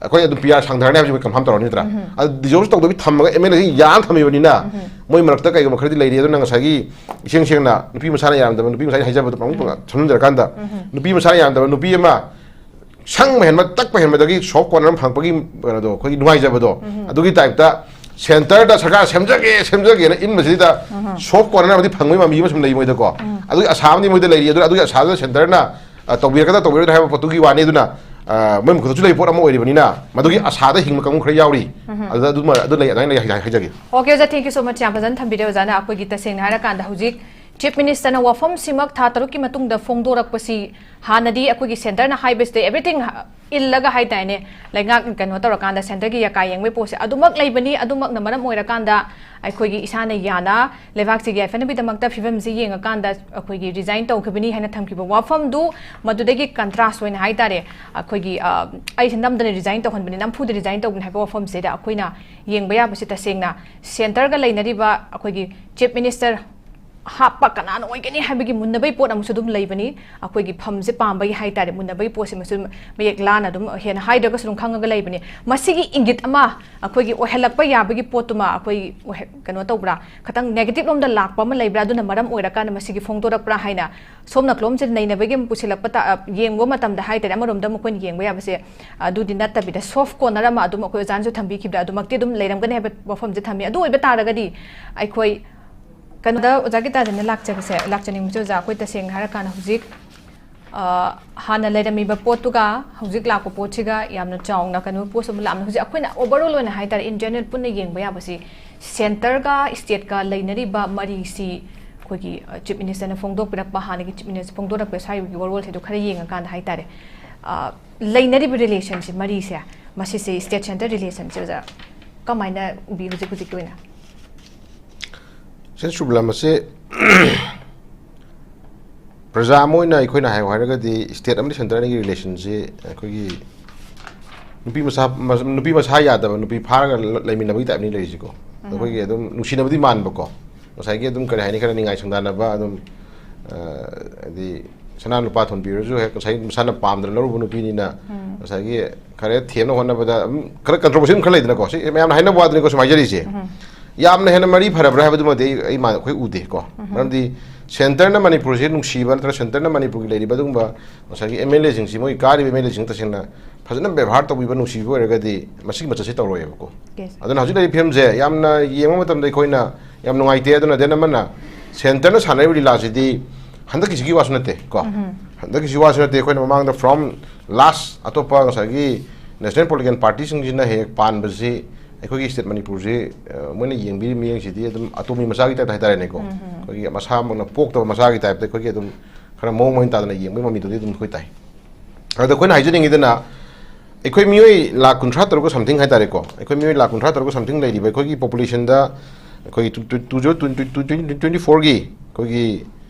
ꯑꯩꯈꯣꯏ ꯑꯗꯨꯝ ꯄꯤ ꯑꯥꯔ ꯁꯥꯡꯊꯔꯅꯤ ꯍꯥꯏꯕꯁꯤ ꯑꯩꯈꯣꯏ ꯀꯟꯐꯥꯔꯝ ꯇꯧꯔꯅꯤ ꯅꯠꯇ꯭ꯔꯥ? ꯑꯗꯨ ꯗꯤꯖꯣꯜꯕ ꯇꯧꯗꯕꯤ ꯊꯝꯃꯒ ꯑꯦꯝ ꯑꯦꯜ ꯑꯦꯁꯤ ꯌꯥꯟ ꯊꯝꯃꯤꯕꯅꯤꯅ, ꯃꯣꯏ ꯃꯔꯛꯇ ꯀꯩꯒꯨꯝꯕ ꯈꯔꯗꯤ ꯂꯩꯔꯤ꯫ ꯑꯗꯨꯅ ꯉꯁꯥꯏꯒꯤ ꯏꯁꯦꯡ ꯁꯦꯡꯅ ꯅꯨꯄꯤ ꯃꯁꯥꯅ ꯌꯥꯔꯝꯗꯕ, ꯅꯨꯄꯤ ꯃꯁꯥꯅ ꯍꯥꯏꯖꯕꯗꯣ ꯄꯪ ꯄꯪ ꯁꯝꯖꯤꯟꯖꯔꯀꯥꯟꯗ, ꯅꯨꯄꯤ ꯃꯁꯥꯅ ꯌꯥꯔꯝꯗꯕ ꯅꯨꯄꯤ ꯑꯃ ꯁꯪꯕ ꯍꯦꯟꯕ, ꯇꯛꯄ ꯍꯦꯟꯕꯗꯒꯤ ꯁꯣꯐ ꯀꯣꯔꯅꯔ ꯑꯃ ꯐꯪꯉꯛꯄꯒꯤ ꯀꯩꯅꯣꯗꯣ, ꯑꯩꯈꯣꯏꯒꯤ ꯅꯨꯡꯉꯥꯏꯖꯕꯗꯣ, ꯑꯗꯨꯒꯤ ꯇꯥꯏꯞꯇ ꯁꯦꯟꯇꯔꯗ ꯁꯔꯀꯥꯔ ꯁꯦꯝꯖꯒꯦ, ꯁꯦꯝꯖꯒꯦꯅ ꯏꯟꯕꯁꯤꯗ ꯁꯣꯐ ꯀꯣꯔꯅꯔ ꯑꯃꯗꯤ ꯐꯪꯕꯒꯤ ꯃꯃꯤ ꯑꯃ ꯁꯨꯝ ꯂꯩ ꯃꯣꯏꯗꯀꯣ꯫ ꯑꯗꯨꯒꯤ ꯑꯁꯥ ꯑꯃꯗꯤ ꯃꯣꯏꯗ ꯂꯩꯔꯤ꯫ ꯑꯗꯨꯅ ꯑꯗꯨꯒꯤ ꯑꯁꯥꯗꯨꯗ ꯁꯦꯟꯇꯔꯅ, ꯑ, ꯇꯧꯕꯤꯔꯒꯗ꯭ꯔꯥ ꯇꯧꯕꯤꯔꯣꯏꯗ꯭ꯔꯥ ꯍꯥꯏꯕ ꯄꯣꯠꯇꯨꯒꯤ ꯋꯥꯅꯤ꯫ ꯑꯗꯨꯅ, ꯑ, ꯃꯣꯏ ꯃꯈꯨꯠꯇꯁꯨ ꯂꯩꯕ ꯄꯣꯠ ꯑꯃ ꯑꯣꯏꯔꯤꯕꯅꯤꯅ, ꯃꯗꯨꯒꯤ ꯑꯁꯥꯗ ꯍꯤꯡꯕ ꯀꯥꯡꯕꯨ ꯈꯔ ꯌꯥꯎꯔꯤ꯫ ꯑꯗꯨꯗ ꯑꯗꯨꯃ, ꯑꯗꯨ ꯂꯩ, ꯑꯗꯨꯃꯥꯏꯅ ꯂꯩ ꯍꯥꯏ-, ꯍꯥꯏꯖꯒꯦ꯫ Okay, ꯑꯣꯖꯥ, thank you so much, ꯌꯥꯝ ꯐꯖꯅ ꯊꯝꯕꯤꯔꯦ꯫ ꯑꯣꯖꯥꯅ ꯑꯩꯈꯣꯏꯒꯤ ꯇꯁꯦꯡꯅ ꯍꯥꯏꯔꯀꯥꯟꯗ ꯍꯧꯖꯤꯛ ꯆꯤꯐ ꯃꯤꯅꯤꯁꯇꯔꯅ ꯋꯥꯐꯝꯁꯤꯃꯛ ꯊꯥ ꯇꯔꯨꯛꯀꯤ ꯃꯇꯨꯡꯗ ꯐꯣꯡꯗꯣꯔꯛꯄꯁꯤ, ꯍꯥꯟꯅꯗꯤ ꯑꯩꯈꯣꯏꯒꯤ ꯁꯦꯟꯇꯔꯅ ꯍꯥꯏꯕꯁꯤꯗ everything ꯏꯜꯂꯒ ꯍꯥꯏꯇꯥꯔꯦꯅꯦ, ꯂꯩꯉꯥꯛ ꯀꯩꯅꯣ ꯇꯧꯔꯀꯥꯟꯗ ꯁꯦꯟꯇꯔꯒꯤ ꯌꯥꯀꯥꯏ ꯌꯦꯡꯕꯒꯤ ꯄꯣꯠꯁꯦ ꯑꯗꯨꯃꯛ ꯂꯩꯕꯅꯤ꯫ ꯑꯗꯨꯃꯛꯅ ꯃꯔꯝ ꯑꯣꯏꯔꯀꯥꯟꯗ ꯑꯩꯈꯣꯏꯒꯤ ꯏꯁꯥꯅ ꯌꯥꯅ ꯂꯩꯕꯥꯛꯁꯤꯒꯤ ꯌꯥꯏꯐꯅꯕꯒꯤꯗꯃꯛꯇ ꯐꯤꯕꯝꯁꯤ ꯌꯦꯡꯉꯀꯥꯟꯗ ꯑꯩꯈꯣꯏꯒꯤ ꯔꯤꯖꯥꯏꯟ ꯇꯧꯈꯤꯕꯅꯤ ꯍꯥꯏꯅ ꯊꯝꯈꯤꯕ ꯋꯥꯐꯝꯗꯨ, ꯃꯗꯨꯗꯒꯤ ꯀꯟꯇ꯭ꯔꯥꯁ ꯑꯣꯏꯅ ꯍꯥꯏꯇꯥꯔꯦ, ꯑꯩꯈꯣꯏꯒꯤ, ꯑ, "ꯑꯩꯁꯦ ꯅꯝꯗꯅ ꯔꯤꯖꯥꯏꯟ ꯇꯧꯍꯟꯕꯅꯤ, ꯅꯝꯐꯨꯗ ꯔꯤꯖꯥꯏꯟ ꯇꯧꯕꯅꯤ" ꯍꯥꯏꯕ ꯋꯥꯐꯝꯁꯤꯗ ꯑꯩꯈꯣꯏꯅ ꯌꯦꯡꯕ ꯌꯥꯕꯁꯤ, ꯇꯁꯦꯡꯅ ꯁꯦꯟꯇꯔꯒ ꯂꯩꯅꯔꯤꯕ ꯑꯩꯈꯣꯏꯒꯤ ꯆꯤꯐ ꯃꯤꯅꯤꯁꯇꯔ ꯍꯥꯞꯄ ꯀꯅꯥꯅ ꯑꯣꯏꯒꯅꯤ ꯍꯥꯏꯕꯒꯤ ꯃꯨꯟꯅꯕꯒꯤ ꯄꯣꯠ ꯑꯃꯁꯨ ꯑꯗꯨꯝ ꯂꯩꯕꯅꯤ꯫ ꯑꯩꯈꯣꯏꯒꯤ ꯐꯝꯁꯦ ꯄꯥꯝꯕꯒꯤ ꯍꯥꯏꯇꯥꯔꯦ, ꯃꯨꯟꯅꯕꯒꯤ ꯄꯣꯠꯁꯤꯃꯁꯨ ꯃꯌꯦꯛ ꯂꯥꯅ ꯑꯗꯨꯝ ꯍꯦꯟꯅ ꯍꯥꯏꯗ꯭ꯔꯒꯁꯨ ꯑꯗꯨꯝ ꯈꯪꯉꯒ ꯂꯩꯕꯅꯤ꯫ ꯃꯁꯤꯒꯤ ꯏꯪꯒꯤꯠ ꯑꯃ ꯑꯩꯈꯣꯏꯒꯤ ꯑꯣꯏꯍꯜꯂꯛꯄ ꯌꯥꯕꯒꯤ ꯄꯣꯠꯇꯨꯃ ꯑꯩꯈꯣꯏ ꯑꯣꯏꯍ-, ꯀꯩꯅꯣ ꯇꯧꯕ꯭ꯔꯥ, ꯈꯤꯇꯪ ꯅꯦꯒꯦꯇꯤꯚ ꯂꯣꯝꯗ ꯂꯥꯛꯄ ꯑꯃ ꯂꯩꯕ꯭ꯔꯥ, ꯑꯗꯨꯅ ꯃꯔꯝ ꯑꯣꯏꯔꯀꯥꯟꯗ ꯃꯁꯤꯒꯤ ꯐꯣꯡꯗꯣꯔꯛꯄ꯭ꯔꯥ ꯍꯥꯏꯅ ꯁꯣꯝꯅ ꯀ꯭ꯂꯣꯝꯁꯦ ꯅꯩꯅꯕꯒꯤ ꯑꯃ ꯄꯨꯁꯤꯜꯂꯛꯄ ꯇ-, ꯑ, ꯌꯦꯡꯕ ꯃꯇꯝꯗ ꯍꯥꯏꯇꯥꯔꯦ, ꯑꯃꯔꯣꯝꯗ ꯃꯈꯣꯏꯅ ꯌꯦꯡꯕ ꯌꯥꯕꯁꯦ, ꯑꯗꯨꯗꯤ ꯅꯠꯇꯕꯤꯗ ꯁꯣꯐ ꯀꯣꯔꯅꯔ ꯑꯃ ꯑꯗꯨꯝ ꯑꯩꯈꯣꯏ ꯑꯣꯖꯥꯅꯁꯨ ꯊꯝꯕꯤꯈꯤꯕꯗ ꯑꯗꯨꯃꯛꯇꯤ ꯑꯗꯨꯝ ꯂꯩꯔꯝꯒꯅꯤ ꯍꯥꯏꯕ ꯋꯥꯐꯝꯁꯦ ꯊꯝꯃꯤ꯫ ꯑꯗꯨ ꯑꯣꯏꯕ ꯇꯥꯔꯒꯗꯤ ꯑꯩꯈꯣꯏ ꯀꯩꯅꯣꯗ ꯑꯣꯖꯥ ꯒꯤꯇꯥꯖꯟꯗ ꯂꯥꯛꯆꯕꯁꯦ, ꯂꯥꯛꯆꯅꯤꯡꯕꯁꯦ, ꯑꯣꯖꯥ, ꯑꯩꯈꯣꯏ ꯇꯁꯦꯡꯅ ꯍꯥꯏꯔꯀꯥꯟꯗ ꯍꯧꯖꯤꯛ, ꯑ, ꯍꯥꯟꯅ ꯂꯩꯔꯝꯃꯤꯕ ꯄꯣꯠꯇꯨꯒ ꯍꯧꯖꯤꯛ ꯂꯥꯛꯄ ꯄꯣꯠꯁꯤꯒ ꯌꯥꯝꯅ ꯆꯥꯎꯅ ꯀꯩꯅꯣ ꯄꯣꯠꯁꯨ ꯑꯃ ꯂꯥꯛꯑꯝꯃꯦ꯫ ꯍꯧꯖꯤꯛ ꯑꯩꯈꯣꯏꯅ ꯑꯣꯚꯔꯑꯣꯜ ꯑꯣꯏꯅ ꯍꯥꯏꯇꯥꯔꯦ, ꯏꯟ ꯖꯦꯅꯔꯦꯜ ꯄꯨꯟꯅ ꯌꯦꯡꯕ ꯌꯥꯕꯁꯤ ꯁꯦꯟꯇꯔꯒ ꯁ꯭ꯇꯦꯠꯀ ꯂꯩꯅꯔꯤꯕ ꯃꯔꯤꯁꯤ ꯑꯩꯈꯣꯏꯒꯤ, ꯑ, ꯆꯤꯐ ꯃꯤꯅꯤꯁꯇꯔꯅ ꯐꯣꯡꯗꯣꯛꯄꯤꯔꯛꯄ, ꯍꯥꯟꯅꯒꯤ ꯆꯤꯐ ꯃꯤꯅꯤꯁꯇꯔ ꯐꯣꯡꯗꯣꯔꯛꯄ ꯁ꯭ꯋꯥꯏꯒꯤ ꯋꯥꯔꯣꯜꯁꯤꯗ ꯈꯔ ꯌꯦꯡꯉꯀꯥꯟꯗ ꯍꯥꯏꯇꯥꯔꯦ, ꯑ, ꯂꯩꯅꯔꯤꯕ ꯔꯤꯂꯦꯁꯟꯁꯦ ꯃꯔꯤꯁꯦ, ꯃꯁꯤꯁꯦ ꯁ꯭ꯇꯦꯠ ꯁꯦꯟꯇꯔ ꯔꯤꯂꯦꯁꯟꯁꯦ, ꯑꯣꯖꯥ, ꯀꯃꯥꯏꯅ ꯎꯕꯤ ꯍꯧꯖꯤꯛ ꯍꯧꯖꯤꯛꯀꯤ ꯑꯣꯏꯅ? ꯁꯦ ꯁꯨꯕꯂꯥ, ꯃꯁꯤ ꯄ꯭ꯔꯖꯥ ꯑꯃ ꯑꯣꯏꯅ ꯑꯩꯈꯣꯏꯅ ꯍꯥꯏꯌꯨ ꯍꯥꯏꯔꯒꯗꯤ, ꯁ꯭ꯇꯦꯠ ꯑꯃꯗꯤ ꯁꯦꯟꯇꯔ ꯑꯅꯤꯒꯤ ꯔꯤꯂꯦꯁꯟꯁꯤ ꯑꯩꯈꯣꯏꯒꯤ ꯅꯨꯄꯤ ꯃꯆꯥ, ꯅꯨꯄꯤ ꯃꯆꯥ ꯌꯥꯗꯕ, ꯅꯨꯄꯤ ꯐꯥꯔꯒ ꯂꯩꯃꯤꯟꯅꯕꯒꯤ ꯇꯥꯏꯞꯅꯤ ꯂꯩꯔꯤꯁꯤꯀꯣ꯫ ꯑꯩꯈꯣꯏꯒꯤ ꯑꯗꯨꯝ ꯅꯨꯡꯁꯤꯅꯕꯗꯤ ꯃꯥꯟꯕꯀꯣ, ꯉꯁꯥꯏꯒꯤ ꯑꯗꯨꯝ, ꯀꯔꯤ ꯍꯥꯏꯅꯤ, ꯈꯔ ꯅꯤꯡꯉꯥꯏ ꯁꯪꯗꯥꯅꯕ ꯑꯗꯨꯝ, ꯑ, ꯍꯥꯏꯗꯤ ꯁꯅꯥ ꯂꯨꯄꯥ ꯊꯣꯟꯕꯤꯔꯁꯨ ꯍꯦꯛ ꯉꯁꯥꯏ ꯃꯁꯥꯅ ꯄꯥꯝꯗꯅ ꯂꯧꯔꯨꯕ ꯅꯨꯄꯤꯅꯤꯅ, ꯉꯁꯥꯏꯒꯤ ꯈꯔ ꯊꯦꯝꯅ ꯍꯣꯠꯅꯕꯗ ꯑꯗꯨꯝ ꯈꯔ ꯀꯟꯇ꯭ꯔꯣꯚꯔꯁꯤ ꯑꯃ ꯈꯔ ꯂꯩꯗꯅꯀꯣ, ꯁꯤ ꯃꯌꯥꯝꯅ ꯍꯥꯏꯅꯕ ꯋꯥꯗꯨꯅꯤꯀꯣ ꯁꯨꯝ ꯍꯥꯏꯖꯔꯤꯁꯦ꯫ ꯌꯥꯝꯅ ꯍꯦꯟꯅ ꯃꯔꯤ ꯐꯔꯕ꯭ꯔꯥ ꯍꯥꯏꯕꯗꯨꯃꯗꯤ ꯑꯩ, ꯑꯩ ꯃꯥ-, ꯑꯩꯈꯣꯏ ꯎꯗꯦꯀꯣ꯫ ꯃꯔꯝꯗꯤ ꯁꯦꯟꯇꯔꯅ ꯃꯅꯤꯄꯨꯔꯁꯦ ꯅꯨꯡꯁꯤꯕ ꯅꯠꯇ꯭ꯔꯒ ꯁꯦꯟꯇꯔꯅ ꯃꯅꯤꯄꯨꯔꯒꯤ ꯂꯩꯔꯤꯕ ꯑꯗꯨꯒꯨꯝꯕ ꯉꯁꯥꯏꯒꯤ ꯑꯦꯝ ꯑꯦꯜ ꯑꯦꯁꯤꯡꯁꯤ, ꯃꯣꯏ ꯀꯥꯔꯤꯕ ꯑꯦꯝ ꯑꯦꯜ ꯑꯦꯁꯤꯡ ꯇꯁꯦꯡꯅ ꯐꯖꯅ ꯕꯦꯕꯥꯔ ꯇꯧꯕꯤꯕ, ꯅꯨꯡꯁꯤꯕꯤꯕ ꯑꯣꯏꯔꯒꯗꯤ ꯃꯁꯤꯒꯤ ꯃꯆꯠꯁꯦ ꯇꯧꯔꯣꯏꯕꯀꯣ꯫ Yes. ꯑꯗꯨꯅ ꯍꯧꯖꯤꯛ ꯂꯩꯔꯤꯕ ꯐꯤꯕꯝꯁꯦ ꯌꯥꯝꯅ ꯌꯦꯡꯕ ꯃꯇꯝꯗ ꯑꯩꯈꯣꯏꯅ ꯌꯥꯝ ꯅꯨꯡꯉꯥꯏꯇꯦ꯫ ꯑꯗꯨꯅ then ꯑꯃꯅ ꯁꯦꯟꯇꯔꯅ ꯁꯥꯟꯅꯔꯤꯕ ꯂꯤꯂꯥꯁꯤꯗꯤ ꯍꯟꯗꯛꯀꯤꯁꯤꯒꯤ ꯋꯥꯁꯨ ꯅꯠꯇꯦ ꯀꯣ꯫ ꯍꯟꯗꯛꯀꯤꯁꯤ ꯋꯥꯁꯨ ꯅꯠꯇꯦ꯫ ꯑꯩꯈꯣꯏꯅ ꯃꯃꯥꯡꯗ from last ꯑꯇꯣꯞꯄ ꯉꯁꯥꯏꯒꯤ ꯅꯦꯁꯅꯦꯜ ꯄꯣꯂꯤꯇꯤꯀꯦꯜ ꯄꯥꯔꯇꯤꯁꯤꯡꯁꯤꯅ ꯍꯦꯛ ꯄꯥꯟꯕꯁꯤ ꯑꯩꯈꯣꯏꯒꯤ ꯁ꯭ꯇꯦꯠ ꯃꯅꯤꯄꯨꯔꯁꯤ, ꯑ, ꯃꯣꯏꯅ ꯌꯦꯡꯕꯤꯔꯤ ꯃꯤꯠꯌꯦꯡꯁꯤꯗꯤ ꯑꯗꯨꯝ ꯑꯇꯣꯝꯕꯤ ꯃꯆꯥꯒꯤ ꯇꯥꯏꯞꯇ ꯍꯥꯏꯇꯥꯔꯦꯅꯦꯀꯣ꯫ ꯑꯩꯈꯣꯏꯒꯤ ꯃꯁꯥꯃꯛꯅ ꯄꯣꯛꯇꯕ ꯃꯆꯥꯒꯤ ꯇꯥꯏꯞꯇ ꯑꯩꯈꯣꯏꯒꯤ ꯑꯗꯨꯝ ꯈꯔ ꯃꯑꯣꯡ ꯃꯔꯤꯟ ꯇꯥꯗꯅ ꯌꯦꯡꯕꯒꯤ ꯃꯃꯤꯗꯨꯗꯤ ꯑꯗꯨꯝ ꯑꯩꯈꯣꯏ ꯇꯥꯏ꯫ ꯑꯗꯣ ꯑꯩꯈꯣꯏꯅ ꯍꯥꯏꯖꯅꯤꯡꯉꯤꯗꯅ, ꯑꯩꯈꯣꯏ ꯃꯤꯑꯣꯏ ꯂꯥꯈ ꯀꯨꯟꯊ꯭ꯔꯥ ꯇꯔꯨꯛꯀ something ꯍꯥꯏꯇꯥꯔꯦꯀꯣ, ꯑꯩꯈꯣꯏ ꯃꯤꯑꯣꯏ ꯂꯥꯈ ꯀꯨꯟꯊ꯭ꯔꯥ ꯇꯔꯨꯛꯀ something ꯂꯩꯔꯤꯕ ꯑꯩꯈꯣꯏꯒꯤ populationꯗ, ꯑꯩꯈꯣꯏꯒꯤ two, two, two zero twenty, twenty twenty-fourꯒꯤ ꯑꯩꯈꯣꯏꯒꯤ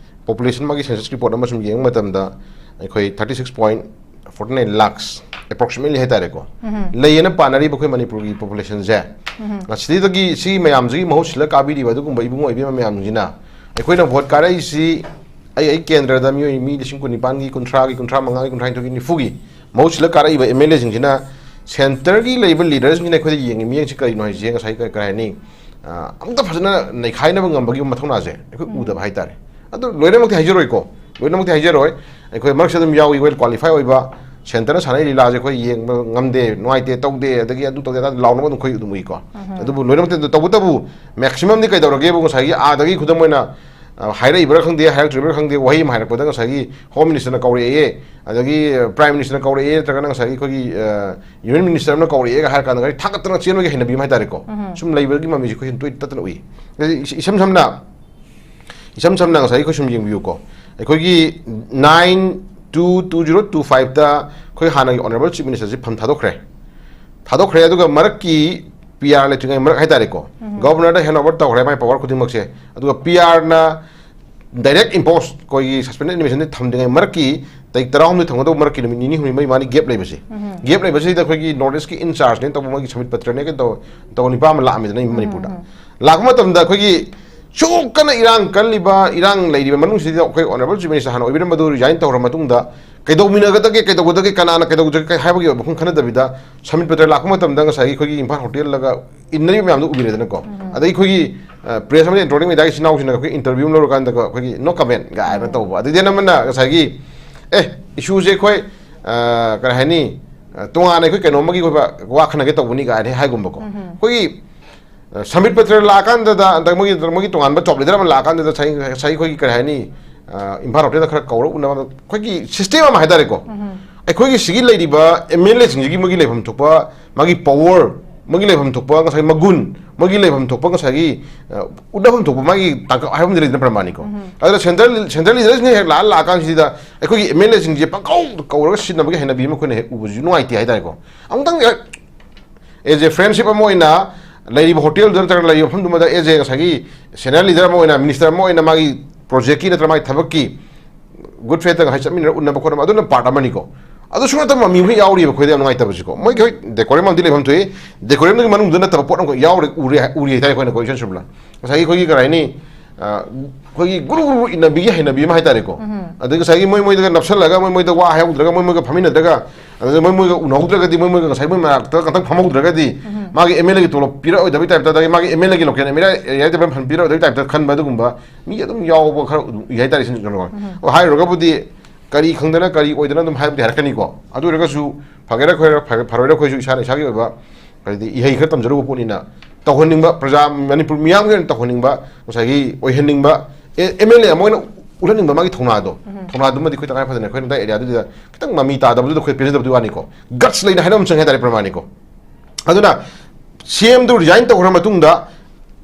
population ꯑꯃꯒꯤ census report ꯑꯃ ꯁꯨꯝ ꯌꯦꯡꯕ ꯃꯇꯝꯗ, ꯑꯩꯈꯣꯏ thirty six point forty nine lakhs approximately ꯍꯥꯏꯇꯥꯔꯦꯀꯣ, ꯂꯩꯌꯦꯅ ꯄꯥꯅꯔꯤꯕ ꯑꯩꯈꯣꯏ ꯃꯅꯤꯄꯨꯔꯒꯤ populationꯁꯦ꯫ ꯁꯤꯗꯒꯤ, ꯁꯤ ꯃꯌꯥꯝꯁꯤꯒꯤ ꯃꯍꯨꯠ ꯁꯤꯜꯂ ꯀꯥꯕꯤꯔꯤꯕ ꯑꯗꯨꯒꯨꯝꯕ ꯏꯕꯨꯡꯉꯣ ꯏꯕꯦꯝꯃ ꯃꯌꯥꯝꯁꯤꯅ ꯑꯩꯈꯣꯏꯅ vote ꯀꯥꯔꯛꯏꯁꯤ, ꯑꯩ, ꯑꯩ ꯀꯦꯟꯗ꯭ꯔꯗ ꯃꯤꯑꯣꯏ ꯃꯤ ꯂꯤꯁꯤꯡ ꯀꯨꯟꯅꯤꯄꯥꯟꯒꯤ, ꯀꯨꯟꯊ꯭ꯔꯥꯒꯤ, ꯀꯨꯟꯊ꯭ꯔꯥ ꯃꯉꯥꯒꯤ, ꯀꯨꯟꯊ꯭ꯔꯥ ꯅꯤꯊꯣꯏꯒꯤ, ꯅꯤꯐꯨꯒꯤ ꯃꯍꯨꯠ ꯁꯤꯜꯂ ꯀꯥꯔꯛꯏꯕ ꯑꯦꯝ ꯑꯦꯜ ꯑꯦꯁꯤꯡꯁꯤꯅ centreꯒꯤ ꯂꯩꯔꯤꯕ leaderꯁꯤꯡꯁꯤꯅ ꯑꯩꯈꯣꯏꯗ ꯌꯦꯡꯉꯤ ꯃꯤꯠꯌꯦꯡꯁꯤ ꯀꯔꯤꯅꯣ ꯍꯥꯏꯁꯦ, ꯉꯁꯥꯏ ꯀ-, ꯀꯔꯤ ꯍꯥꯏꯅꯤ, ꯑ, ꯑꯝꯇ ꯐꯖꯅ ꯅꯩꯈꯥꯏꯅꯕ ꯉꯝꯕꯒꯤ ꯃꯊꯧꯅꯥꯁꯦ ꯑꯩꯈꯣꯏ ꯎꯗꯕ ꯍꯥꯏꯇꯥꯔꯦ꯫ ꯑꯗꯨ ꯂꯣꯏꯅꯃꯛꯇꯤ ꯍꯥꯏꯖꯔꯣꯏꯀꯣ, ꯂꯣꯏꯅꯃꯛꯇꯤ ꯍꯥꯏꯖꯔꯣꯏ꯫ ꯑꯩꯈꯣꯏ ꯃꯔꯛꯁꯤꯗ ꯑꯗꯨꯝ ꯌꯥꯎꯏ, well qualify ꯑꯣꯏꯕ, centreꯅ ꯁꯥꯟꯅꯔꯤ ꯂꯤꯂꯥꯁꯦ ꯑꯩꯈꯣꯏ ꯌꯦꯡꯕ ꯉꯝꯗꯦ, ꯅꯨꯡꯉꯥꯏꯇꯦ, ꯇꯧꯗꯦ, ꯑꯗꯒꯤ ꯑꯗꯨ ꯇꯧꯗꯦ, ꯑꯗꯥ ꯂꯥꯎꯅꯕ ꯑꯗꯨꯝ ꯑꯩꯈꯣꯏ ꯑꯗꯨꯝ ꯎꯏꯀꯣ꯫ ꯑꯗꯨꯕꯨ ꯂꯣꯏꯅꯃꯛꯇꯤ ꯑꯗꯨ, ꯇꯧꯕꯇꯕꯨ maximumꯗꯤ ꯀꯩꯗꯧꯔꯒꯦꯕꯨ, ꯉꯁꯥꯏꯒꯤ ꯑꯥꯗꯒꯤ ꯈꯨꯗꯝ ꯑꯣꯏꯅ, ꯑ, ꯍꯥꯏꯔꯛꯏꯕ꯭ꯔꯥ ꯈꯪꯗꯦ, ꯍꯥꯏꯔꯛꯇ꯭ꯔꯤꯕ꯭ꯔꯥ ꯈꯪꯗꯦ, ꯋꯥꯍꯩ ꯑꯃ ꯍꯥꯏꯔꯛꯄꯗ ꯉꯁꯥꯏꯒꯤ Home Ministerꯅ ꯀꯧꯔꯛꯑꯦ, ꯑꯗꯒꯤ, ꯑ, Prime Ministerꯅ ꯀꯧꯔꯛꯑꯦ, ꯅꯠꯇ꯭ꯔꯒꯅ ꯉꯁꯥꯏꯒꯤ ꯑꯩꯈꯣꯏꯒꯤ, ꯑ, Union Minister ꯑꯃꯅ ꯀꯧꯔꯛꯑꯦꯒ ꯍꯥꯏꯔ ꯀꯥꯟꯗ ꯉꯁꯥꯏ ꯊꯥꯒꯠꯇꯅ ꯆꯦꯟꯕꯒꯤ ꯍꯩꯅꯕꯤ ꯑꯃ ꯍꯥꯏꯇꯥꯔꯦꯀꯣ꯫ ꯁꯨꯝ ꯂꯩꯕꯒꯤ ꯃꯃꯤꯁꯦ ꯑꯩꯈꯣꯏ ꯁꯨꯝ ꯇꯣꯏ ꯇꯠꯇꯅ ꯎꯏ꯫ ꯏꯁꯝ ꯁꯝꯅ, ꯏꯁꯝ ꯁꯝꯅ ꯉꯁꯥꯏ ꯑꯩꯈꯣꯏ ꯁꯨꯝ ꯌꯦꯡꯕꯤꯌꯨꯀꯣ, ꯑꯩꯈꯣꯏꯒꯤ nine two two zero two fiveꯇ ꯑꯩꯈꯣꯏ ꯍꯥꯟꯅꯒꯤ Honourable Chief Ministerꯁꯤ ꯐꯝ ꯊꯥꯗꯣꯛꯈ꯭ꯔꯦ꯫ ꯊꯥꯗꯣꯛꯈ꯭ꯔꯦ, ꯑꯗꯨꯒ ꯃꯔꯛꯀꯤ ꯄꯤ ꯑꯥꯔ ꯂꯩꯇ꯭ꯔꯤꯉꯩ ꯃꯔꯛ ꯍꯥꯏꯇꯥꯔꯦꯀꯣ, ꯒꯣꯕꯔꯅꯔꯗ ꯍꯦꯟ ꯑꯣꯚꯔ ꯇꯧꯈ꯭ꯔꯦ ꯃꯥꯏ ꯄꯋꯥꯔ ꯈꯨꯗꯤꯡꯃꯛꯁꯦ꯫ ꯑꯗꯨꯒ ꯄꯤ ꯑꯥꯔꯅ ꯗꯥꯏꯔꯦꯛ ꯏꯝꯄꯣꯁ, ꯑꯩꯈꯣꯏꯒꯤ ꯁꯁꯄꯦꯟꯗꯦꯗ ꯑꯦꯅꯤꯃꯦꯁꯟꯗꯤ ꯊꯝꯗ꯭ꯔꯤꯉꯩ ꯃꯔꯛꯀꯤ ꯇꯥꯔꯤꯛ ꯇꯔꯥꯍꯨꯝꯗꯣꯏ ꯊꯝꯒꯗꯧꯕ ꯃꯔꯛꯀꯤ ꯅꯨꯃꯤꯠ ꯅꯤꯅꯤ ꯍꯨꯝꯅꯤ ꯃꯔꯤ ꯃꯥꯅꯤ ꯒꯦꯞ ꯂꯩꯕꯁꯦ꯫ ꯒꯦꯞ ꯂꯩꯕꯁꯤꯗ ꯑꯩꯈꯣꯏꯒꯤ ꯅꯣꯔꯠ ꯏꯁꯀꯤ ꯏꯟ ꯆꯥꯔꯖꯅꯦ ꯇꯧꯕ ꯃꯣꯏꯒꯤ ꯁꯃꯤꯠ ꯄꯇ꯭ꯔꯅꯦ ꯀꯩꯅꯣ ꯇꯧꯕ, ꯇꯧꯕ ꯅꯤꯄꯥ ꯑꯃ ꯂꯥꯛꯑꯝꯃꯤꯗꯅ ꯃꯅꯤꯄꯨꯔꯗ꯫ ꯂꯥꯛꯄ ꯃꯇꯝꯗ ꯑꯩꯈꯣꯏꯒꯤ ꯁꯨꯛ ꯀꯟꯅ ꯏꯔꯥꯡ ꯀꯜꯂꯤꯕ, ꯏꯔꯥꯡ ꯂꯩꯔꯤꯕ ꯃꯅꯨꯡꯁꯤꯗ ꯑꯩꯈꯣꯏ ꯑꯣꯅꯔꯦꯕꯜ ꯆꯤꯐ ꯃꯤꯅꯤꯁꯇꯔ ꯍꯥꯟꯅ ꯑꯣꯏꯕꯤꯔꯝꯕꯗꯣ ꯔꯤꯖꯥꯏꯟ ꯇꯧꯈ꯭ꯔ ꯃꯇꯨꯡꯗ ꯀꯩꯗꯧꯃꯤꯟꯅꯒꯗꯒꯦ, ꯀꯩꯗꯧꯒꯗꯒꯦ, ꯀꯅꯥꯅ ꯀꯩꯗꯧꯖꯒꯦ ꯍꯥꯏꯕꯒꯤ ꯋꯥꯐꯝ ꯈꯟꯅꯗꯕꯤꯗ ꯁꯃꯤꯠ ꯄꯇ꯭ꯔ ꯂꯥꯛꯄ ꯃꯇꯝꯗ ꯉꯁꯥꯏꯒꯤ ꯑꯩꯈꯣꯏꯒꯤ ꯏꯝꯐꯥꯜ ꯍꯣꯇꯦꯜꯗꯒ ꯏꯟꯅꯔꯤꯕ ꯃꯌꯥꯝꯗꯣ ꯎꯕꯤꯔꯦꯗꯅꯀꯣ꯫ ꯑꯗꯩ ꯑꯩꯈꯣꯏꯒꯤ ꯄ꯭ꯔꯦꯁ ꯑꯃꯗꯤ ꯑꯦꯟꯇ꯭ꯔꯣꯅꯤꯡ ꯃꯦꯗꯤꯌꯥꯒꯤ ꯏꯆꯤꯟ ꯏꯅꯥꯎꯁꯤꯡꯅ ꯑꯩꯈꯣꯏ ꯏꯟꯇꯔꯚ꯭ꯌꯨ ꯑꯃ ꯂꯧꯔꯀꯥꯟꯗꯒ ꯑꯩꯈꯣꯏꯒꯤ ꯅꯣ ꯀꯃꯦꯟ ꯀꯥꯏꯅ ꯇꯧꯕ꯫ ꯑꯗꯩꯗꯤ ꯑꯅꯝꯕꯅ ꯉꯁꯥꯏꯒꯤ ꯑꯦ, ꯏꯁꯨꯁꯦ ꯑꯩꯈꯣꯏ, ꯑ, ꯀꯔꯤ ꯍꯥꯏꯅꯤ, ꯑ, ꯇꯣꯉꯥꯟꯅ ꯑꯩꯈꯣꯏ ꯀꯩꯅꯣꯝꯃꯒꯤ ꯑꯣꯏꯕ ꯋꯥ ꯈꯟꯅꯒꯦ ꯇꯧꯕꯅꯤ ꯀꯥꯏꯅ ꯍꯥꯏꯒꯨꯝꯕꯀꯣ꯫ ꯑꯩꯈꯣꯏꯒꯤ, ꯑ, ꯁꯃꯤꯠ ꯄꯇ꯭ꯔ ꯂꯥꯛꯑꯀꯥꯟꯗꯗ, ꯍꯟꯗꯛ ꯃꯣꯏꯒꯤ, ꯃꯣꯏꯒꯤ ꯇꯣꯉꯥꯟꯕ ꯇꯣꯞ ꯂꯤꯗꯔ ꯑꯃ ꯂꯥꯛꯑꯀꯥꯟꯗꯗ ꯉꯁꯥꯏ, ꯉꯁꯥꯏ ꯑꯩꯈꯣꯏꯒꯤ ꯀꯔꯤ ꯍꯥꯏꯅꯤ, ꯑ, ꯏꯝꯐꯥꯜ ꯍꯣꯇꯦꯜꯗ ꯈꯔ ꯀꯧꯔ ꯎꯅꯕ ꯑꯩꯈꯣꯏꯒꯤ ꯁꯤꯁꯇꯦꯝ ꯑꯃ ꯍꯥꯏꯇꯥꯔꯦꯀꯣ꯫ ꯑꯩꯈꯣꯏꯒꯤ ꯁꯤꯒꯤ ꯂꯩꯔꯤꯕ ꯑꯦꯝ ꯑꯦꯜ ꯑꯦꯁꯤꯡꯁꯤꯒꯤ ꯃꯣꯏꯒꯤ ꯂꯩꯐꯝ ꯊꯣꯛꯄ ꯃꯥꯒꯤ ꯄꯋꯥꯔ, ꯃꯣꯏꯒꯤ ꯂꯩꯐꯝ ꯊꯣꯛꯄ ꯉꯁꯥꯏ ꯃꯒꯨꯟ, ꯃꯣꯏꯒꯤ ꯂꯩꯐꯝ ꯊꯣꯛꯄ ꯉꯁꯥꯏꯒꯤ, ꯑ, ꯎꯠꯅꯐꯝ ꯊꯣꯛꯄ ꯃꯥꯒꯤ ꯇꯥꯡꯀꯛ ꯍꯥꯏꯕ ꯑꯃꯗꯤ ꯂꯩꯗꯅ ꯄ꯭ꯔꯃꯥꯅꯤꯀꯣ꯫ ꯑꯗꯨꯅ ꯁꯦꯟꯇ꯭ꯔꯦꯜ, ꯁꯦꯟꯇ꯭ꯔꯦꯜ ꯂꯤꯗꯔꯁꯤꯡꯅ ꯍꯦꯛ ꯂꯥꯛꯑ ꯂꯥꯛꯑꯀꯥꯟꯁꯤꯗ ꯑꯩꯈꯣꯏꯒꯤ ꯑꯦꯝ ꯑꯦꯜ ꯑꯦꯁꯤꯡꯁꯦ ꯄꯪꯀꯧꯗ ꯀꯧꯔꯒ ꯁꯤꯖꯤꯟꯅꯕꯒꯤ ꯍꯩꯅꯕꯤ ꯑꯃ ꯑꯩꯈꯣꯏꯅ ꯍꯦꯛ ꯎꯕꯁꯤꯁꯨ ꯅꯨꯡꯉꯥꯏꯇꯦ ꯍꯥꯏꯇꯥꯔꯦꯀꯣ꯫ ꯑꯃꯨꯛꯇꯪ ꯑꯦꯖ ꯑꯦ ꯐ꯭ꯔꯦꯟꯁꯤꯞ ꯑꯃ ꯑꯣꯏꯅ ꯂꯩꯔꯤꯕ ꯍꯣꯇꯦꯜꯗꯨꯗ ꯅꯠꯇ꯭ꯔꯒ ꯂꯩꯔꯤꯕ ꯃꯐꯝꯗꯨꯃꯗ ꯑꯦꯖ ꯑꯦ ꯉꯁꯥꯏꯒꯤ ꯁꯦꯅꯤꯌꯔ ꯂꯤꯗꯔ ꯑꯃ ꯑꯣꯏꯅ, ꯃꯤꯅꯤꯁꯇꯔ ꯑꯃ ꯑꯣꯏꯅ ꯃꯥꯒꯤ ꯄ꯭ꯔꯣꯖꯦꯛꯀꯤ ꯅꯠꯇ꯭ꯔꯒ ꯃꯥꯒꯤ ꯊꯕꯛꯀꯤ ꯒꯨꯗ ꯐꯦꯠꯇ ꯉꯁꯥꯏ ꯆꯠꯃꯤꯟꯅꯔ ꯎꯅꯕ ꯈꯣꯠꯅꯕ ꯑꯗꯨꯅ ꯄꯥꯔꯠ ꯑꯃꯅꯤꯀꯣ꯫ ꯑꯗꯨꯁꯨ ꯅꯠꯇꯕ ꯃꯃꯤ ꯑꯃ ꯌꯥꯎꯔꯤꯕ ꯑꯩꯈꯣꯏꯗ ꯌꯥꯝ ꯅꯨꯡꯉꯥꯏꯇꯕꯁꯤꯀꯣ꯫ ꯃꯣꯏꯒꯤ ꯍꯣꯏ ꯗꯦꯀꯣꯔꯝ ꯑꯃꯗꯤ ꯂꯩꯐꯝ ꯊꯣꯛꯏ, ꯗꯦꯀꯣꯔꯝꯗꯨꯒꯤ ꯃꯅꯨꯡꯗ ꯅꯠꯇꯕ ꯄꯣꯠ ꯑꯃꯈꯛ ꯌꯥꯎꯔꯦ, ꯎꯔꯦ, ꯎꯔꯤ ꯍꯥꯏꯇꯥꯔꯦ ꯑꯩꯈꯣꯏꯅꯀꯣ, ꯏꯁꯦꯟꯁꯤꯌꯦꯜ ꯑꯣꯏꯅ꯫ ꯉꯁꯥꯏꯒꯤ ꯑꯩꯈꯣꯏꯒꯤ ꯀꯔꯤ ꯍꯥꯏꯅꯤ, ꯑ, ꯑꯩꯈꯣꯏꯒꯤ ꯒꯨꯔꯨ ꯒꯨꯔꯨ ꯏꯟꯅꯕꯤꯒꯤ ꯍꯩꯅꯕꯤ ꯑꯃ ꯍꯥꯏꯇꯥꯔꯦꯀꯣ꯫ ꯑꯗꯩ ꯉꯁꯥꯏꯒꯤ ꯃꯣꯏ ꯃꯣꯏꯗꯒ ꯅꯞꯁꯜꯂꯒ ꯃꯣꯏ ꯃꯣꯏꯗ ꯋꯥ ꯍꯥꯏꯍꯧꯗ꯭ꯔꯒ ꯃꯣꯏ ꯃꯣꯏꯒ ꯐꯝꯃꯤꯟꯅꯗ꯭ꯔꯒ, ꯑꯗꯨꯗ ꯃꯣꯏ ꯃꯣꯏꯒ ꯎꯅꯍꯧꯗ꯭ꯔꯒꯗꯤ, ꯃꯣꯏ ꯃꯣꯏꯒ ꯉꯁꯥꯏ ꯃꯣꯏ ꯃꯅꯥꯛꯇ ꯉꯥꯛꯇꯪ ꯐꯝꯍꯧꯗ꯭ꯔꯒꯗꯤ ꯃꯥꯒꯤ ꯑꯦꯝ ꯑꯦꯜ ꯑꯦꯒꯤ ꯇꯣꯂꯣꯞ ꯄꯤꯔꯛꯑꯣꯏꯗꯕꯩ ꯇꯥꯏꯞꯇ, ꯑꯗꯒꯤ ꯃꯥꯒꯤ ꯑꯦꯝ ꯑꯦꯜ ꯑꯦꯒꯤ ꯂꯣꯀꯦꯜ ꯑꯦꯝ ꯑꯦꯜ ꯑꯦ ꯑꯦꯔꯤꯌꯥꯗ ꯐꯝ ꯄꯤꯔꯛꯑꯣꯏꯗꯕꯩ ꯇꯥꯏꯞꯇ ꯈꯟꯕ ꯑꯗꯨꯒꯨꯝꯕ ꯃꯤ ꯑꯗꯨꯝ ꯌꯥꯎꯕ ꯈꯔ ꯎꯏ ꯍꯥꯏꯇꯥꯔꯦ꯫ ꯁꯤꯅ ꯀꯩꯅꯣ ꯑꯣ, ꯍꯥꯏꯔꯨꯔꯒꯕꯨꯗꯤ ꯀꯔꯤ ꯈꯪꯗꯅ ꯀꯔꯤ ꯑꯣꯏꯗꯅ ꯑꯗꯨꯝ ꯍꯥꯏꯕꯗꯤ ꯍꯥꯏꯔꯛꯀꯅꯤꯀꯣ꯫ ꯑꯗꯨ ꯑꯣꯏꯔꯒꯁꯨ ꯐꯒꯦꯔꯥ ꯈꯣꯏꯔ-, ꯐ-, ꯐꯔꯣꯏꯔꯥ ꯑꯩꯈꯣꯏꯁꯨ ꯏꯁꯥꯅ ꯏꯁꯥꯒꯤ ꯑꯣꯏꯕ ꯍꯥꯏꯗꯤ ꯏꯍꯩ ꯈꯔ ꯇꯝꯖꯔꯨꯕ ꯄꯣꯠꯅꯤꯅ ꯇꯧꯍꯟꯅꯤꯡꯕ, ꯄ꯭ꯔꯖꯥ ꯃꯅꯤꯄꯨꯔ ꯃꯤꯌꯥꯝꯒꯤ ꯑꯣꯏꯅ ꯇꯧꯍꯟꯅꯤꯡꯕ, ꯉꯁꯥꯏꯒꯤ ꯑꯣꯏꯍꯟꯅꯤꯡꯕ, ꯑꯦ-, ꯑꯦꯝ ꯑꯦꯜ ꯑꯦ ꯑꯃ ꯑꯣꯏꯅ ꯎꯠꯍꯟꯅꯤꯡꯕ ꯃꯥꯒꯤ ꯊꯧꯅꯥꯗꯣ, ꯊꯧꯅꯥꯗꯨꯃꯗꯤ ꯑꯩꯈꯣꯏ ꯇꯉꯥꯏ ꯐꯗꯅ ꯑꯩꯈꯣꯏꯅ ꯑꯗꯥꯏ ꯑꯦꯔꯤꯌꯥꯗꯨꯗ ꯈꯤꯇꯪ ꯃꯃꯤ ꯇꯥꯗꯕꯗꯨꯗ ꯑꯩꯈꯣꯏ ꯄꯦꯟꯖꯗꯕꯗꯨꯒꯤ ꯋꯥꯅꯤꯀꯣ꯫ ꯒꯠꯁ ꯂꯩꯅ ꯍꯥꯏꯅꯕ ꯑꯃ ꯆꯪꯉꯦ ꯍꯥꯏꯇꯥꯔꯦ ꯄ꯭ꯔꯃꯥꯅꯤꯀꯣ꯫ ꯑꯗꯨꯅ ꯁꯤ ꯑꯦꯝꯗꯨ ꯔꯤꯖꯥꯏꯟ ꯇꯧꯈ꯭ꯔ ꯃꯇꯨꯡꯗ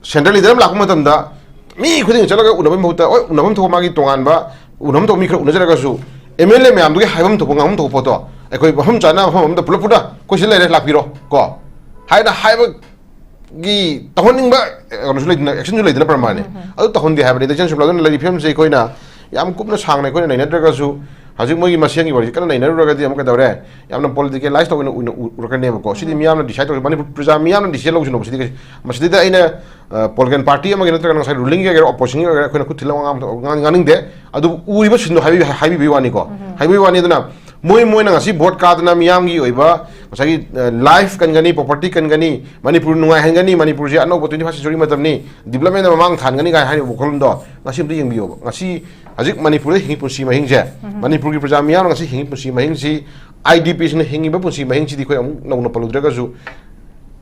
ꯁꯦꯟꯇ꯭ꯔꯦꯜ ꯂꯤꯗꯔ ꯑꯃ ꯂꯥꯛꯄ ꯃꯇꯝꯗ ꯃꯤ ꯈꯨꯗꯤꯡ ꯆꯠꯂꯒ ꯎꯅꯐꯝ ꯃꯍꯨꯠꯇ, ꯍꯣꯏ, ꯎꯅꯐꯝ ꯊꯣꯛꯄ ꯃꯥꯒꯤ ꯇꯣꯉꯥꯟꯕ ꯎꯅꯐꯝ ꯊꯣꯛꯄ ꯃꯤ ꯈꯔ ꯎꯅꯖꯔꯒꯁꯨ ꯑꯦꯝ ꯑꯦꯜ ꯑꯦ ꯃꯌꯥꯝꯗꯨꯒꯤ ꯍꯥꯏꯐꯝ ꯊꯣꯛꯄ ꯉꯥꯡꯐꯝ ꯊꯣꯛꯄ ꯄꯣꯠꯇꯣ ꯑꯩꯈꯣꯏ ꯃꯐꯝ ꯆꯥꯅ ꯃꯐꯝ ꯑꯃꯗ ꯄꯨꯂꯞ ꯄꯨꯟꯅ ꯑꯩꯈꯣꯏ ꯁꯤꯗ ꯂꯩꯔꯦ ꯂꯥꯛꯄꯤꯔꯣ ꯀꯣ ꯍꯥꯏꯅ ꯍꯥꯏꯕ ꯒꯤ ꯇꯧꯍꯟꯅꯤꯡꯕ, ꯑ, ꯀꯩꯅꯣꯁꯨ ꯂꯩꯗꯅ, actionꯁꯨ ꯂꯩꯗꯅ ꯄ꯭ꯔꯃꯥꯅꯤ꯫ ꯎꯝ, ꯎꯝ꯫ ꯑꯗꯨ ꯇꯧꯍꯟꯗꯦ ꯍꯥꯏꯕꯅꯤ꯫ ꯗꯆꯟ ꯁꯨꯕ꯭ꯂꯥ ꯑꯗꯨꯅ ꯂꯩꯔꯤ ꯐꯤꯕꯝꯁꯦ ꯑꯩꯈꯣꯏꯅ ꯌꯥꯝ ꯀꯨꯞꯅ ꯁꯥꯡꯅ ꯑꯩꯈꯣꯏꯅ ꯅꯩꯅꯗ꯭ꯔꯒꯁꯨ, ꯍꯧꯖꯤꯛ ꯃꯣꯏꯒꯤ ꯃꯁꯦꯟꯒꯤ ꯋꯥꯔꯤꯁꯦ ꯀꯟꯅ ꯅꯩꯅꯔꯨꯔꯒꯗꯤ ꯑꯃꯨꯛ ꯀꯩꯗꯧꯔꯦ? ꯌꯥꯝꯅ politicalize ꯇꯧꯅ ꯎꯅ-, ꯎ-, ꯎꯔꯛꯀꯅꯦꯕꯀꯣ꯫ ꯁꯤꯗꯤ ꯎꯝ꯫ ꯃꯤꯌꯥꯝꯅ decide ꯇꯧꯁꯤ, ꯃꯅꯤꯄꯨꯔ ꯄ꯭ꯔꯖꯥ ꯃꯤꯌꯥꯝꯅ decision ꯂꯧꯁꯤꯅꯣꯕ꯫ ꯁꯤꯗꯤ ꯀꯩ-, ꯃꯁꯤꯗꯩꯗ ꯑꯩꯅ, ꯑ, political party ꯑꯃꯒꯤ ꯅꯠꯇ꯭ꯔꯒ ꯉꯁꯥꯏ rulingꯒꯤ ꯑꯣꯏꯒꯦꯔꯥ, oppositionꯒꯤ ꯑꯣꯏꯒꯦꯔꯥ ꯑꯩꯈꯣꯏꯅ ꯈꯨꯠ ꯊꯤꯜꯂꯒ ꯉꯥꯡ-, ꯉꯥꯡ-, ꯉꯥꯡꯅꯤꯡꯗꯦ꯫ ꯑꯗꯨꯕꯨ ꯎꯔꯤꯕꯁꯤꯡꯗꯣ ꯍꯥꯏꯕꯤ-, ꯍꯥꯏꯕꯤꯕꯒꯤ ꯋꯥꯅꯤꯀꯣ꯫ ꯎꯝ꯫ ꯍꯥꯏꯕꯤꯕꯒꯤ ꯋꯥꯅꯤ꯫ ꯑꯗꯨꯅ ꯃꯣꯏ, ꯃꯣꯏꯅ ꯉꯁꯤ vote ꯀꯥꯗꯅ ꯃꯤꯌꯥꯝꯒꯤ ꯑꯣꯏꯕ ꯉꯁꯥꯏꯒꯤ, ꯑ, life ꯀꯟꯒꯅꯤ, property ꯀꯟꯒꯅꯤ, ꯃꯅꯤꯄꯨꯔ ꯅꯨꯡꯉꯥꯏꯍꯟꯒꯅꯤ, ꯃꯅꯤꯄꯨꯔꯁꯦ ꯑꯅꯧꯕ twenty first century ꯃꯇꯝꯅꯤ, developmentꯗ ꯃꯃꯥꯡ ꯊꯥꯟꯒꯅꯤ ꯀꯥꯏꯅ ꯍꯥꯏꯔꯤꯕ ꯋꯥꯈꯜꯂꯣꯟꯗꯣ ꯉꯁꯤ ꯑꯝꯇ ꯌꯦꯡꯕꯤꯌꯣꯕ꯫ ꯉꯁꯤ ꯍꯧꯖꯤꯛ ꯃꯅꯤꯄꯨꯔꯗ ꯍꯤꯡꯉꯤ ꯄꯨꯟꯁꯤ ꯃꯍꯤꯡꯁꯦ, ꯎꯝ꯫ ꯃꯅꯤꯄꯨꯔꯒꯤ ꯄ꯭ꯔꯖꯥ ꯃꯤꯌꯥꯝꯅ ꯉꯁꯤ ꯍꯤꯡꯉꯤ ꯄꯨꯟꯁꯤ ꯃꯍꯤꯡꯁꯤ, IDPꯁꯤꯡꯅ ꯍꯤꯡꯉꯤꯕ ꯄꯨꯟꯁꯤ ꯃꯍꯤꯡꯁꯤꯗꯤ ꯑꯩꯈꯣꯏ ꯑꯃꯨꯛ ꯅꯧꯅ ꯄꯜꯂꯨꯗ꯭ꯔꯒꯁꯨ,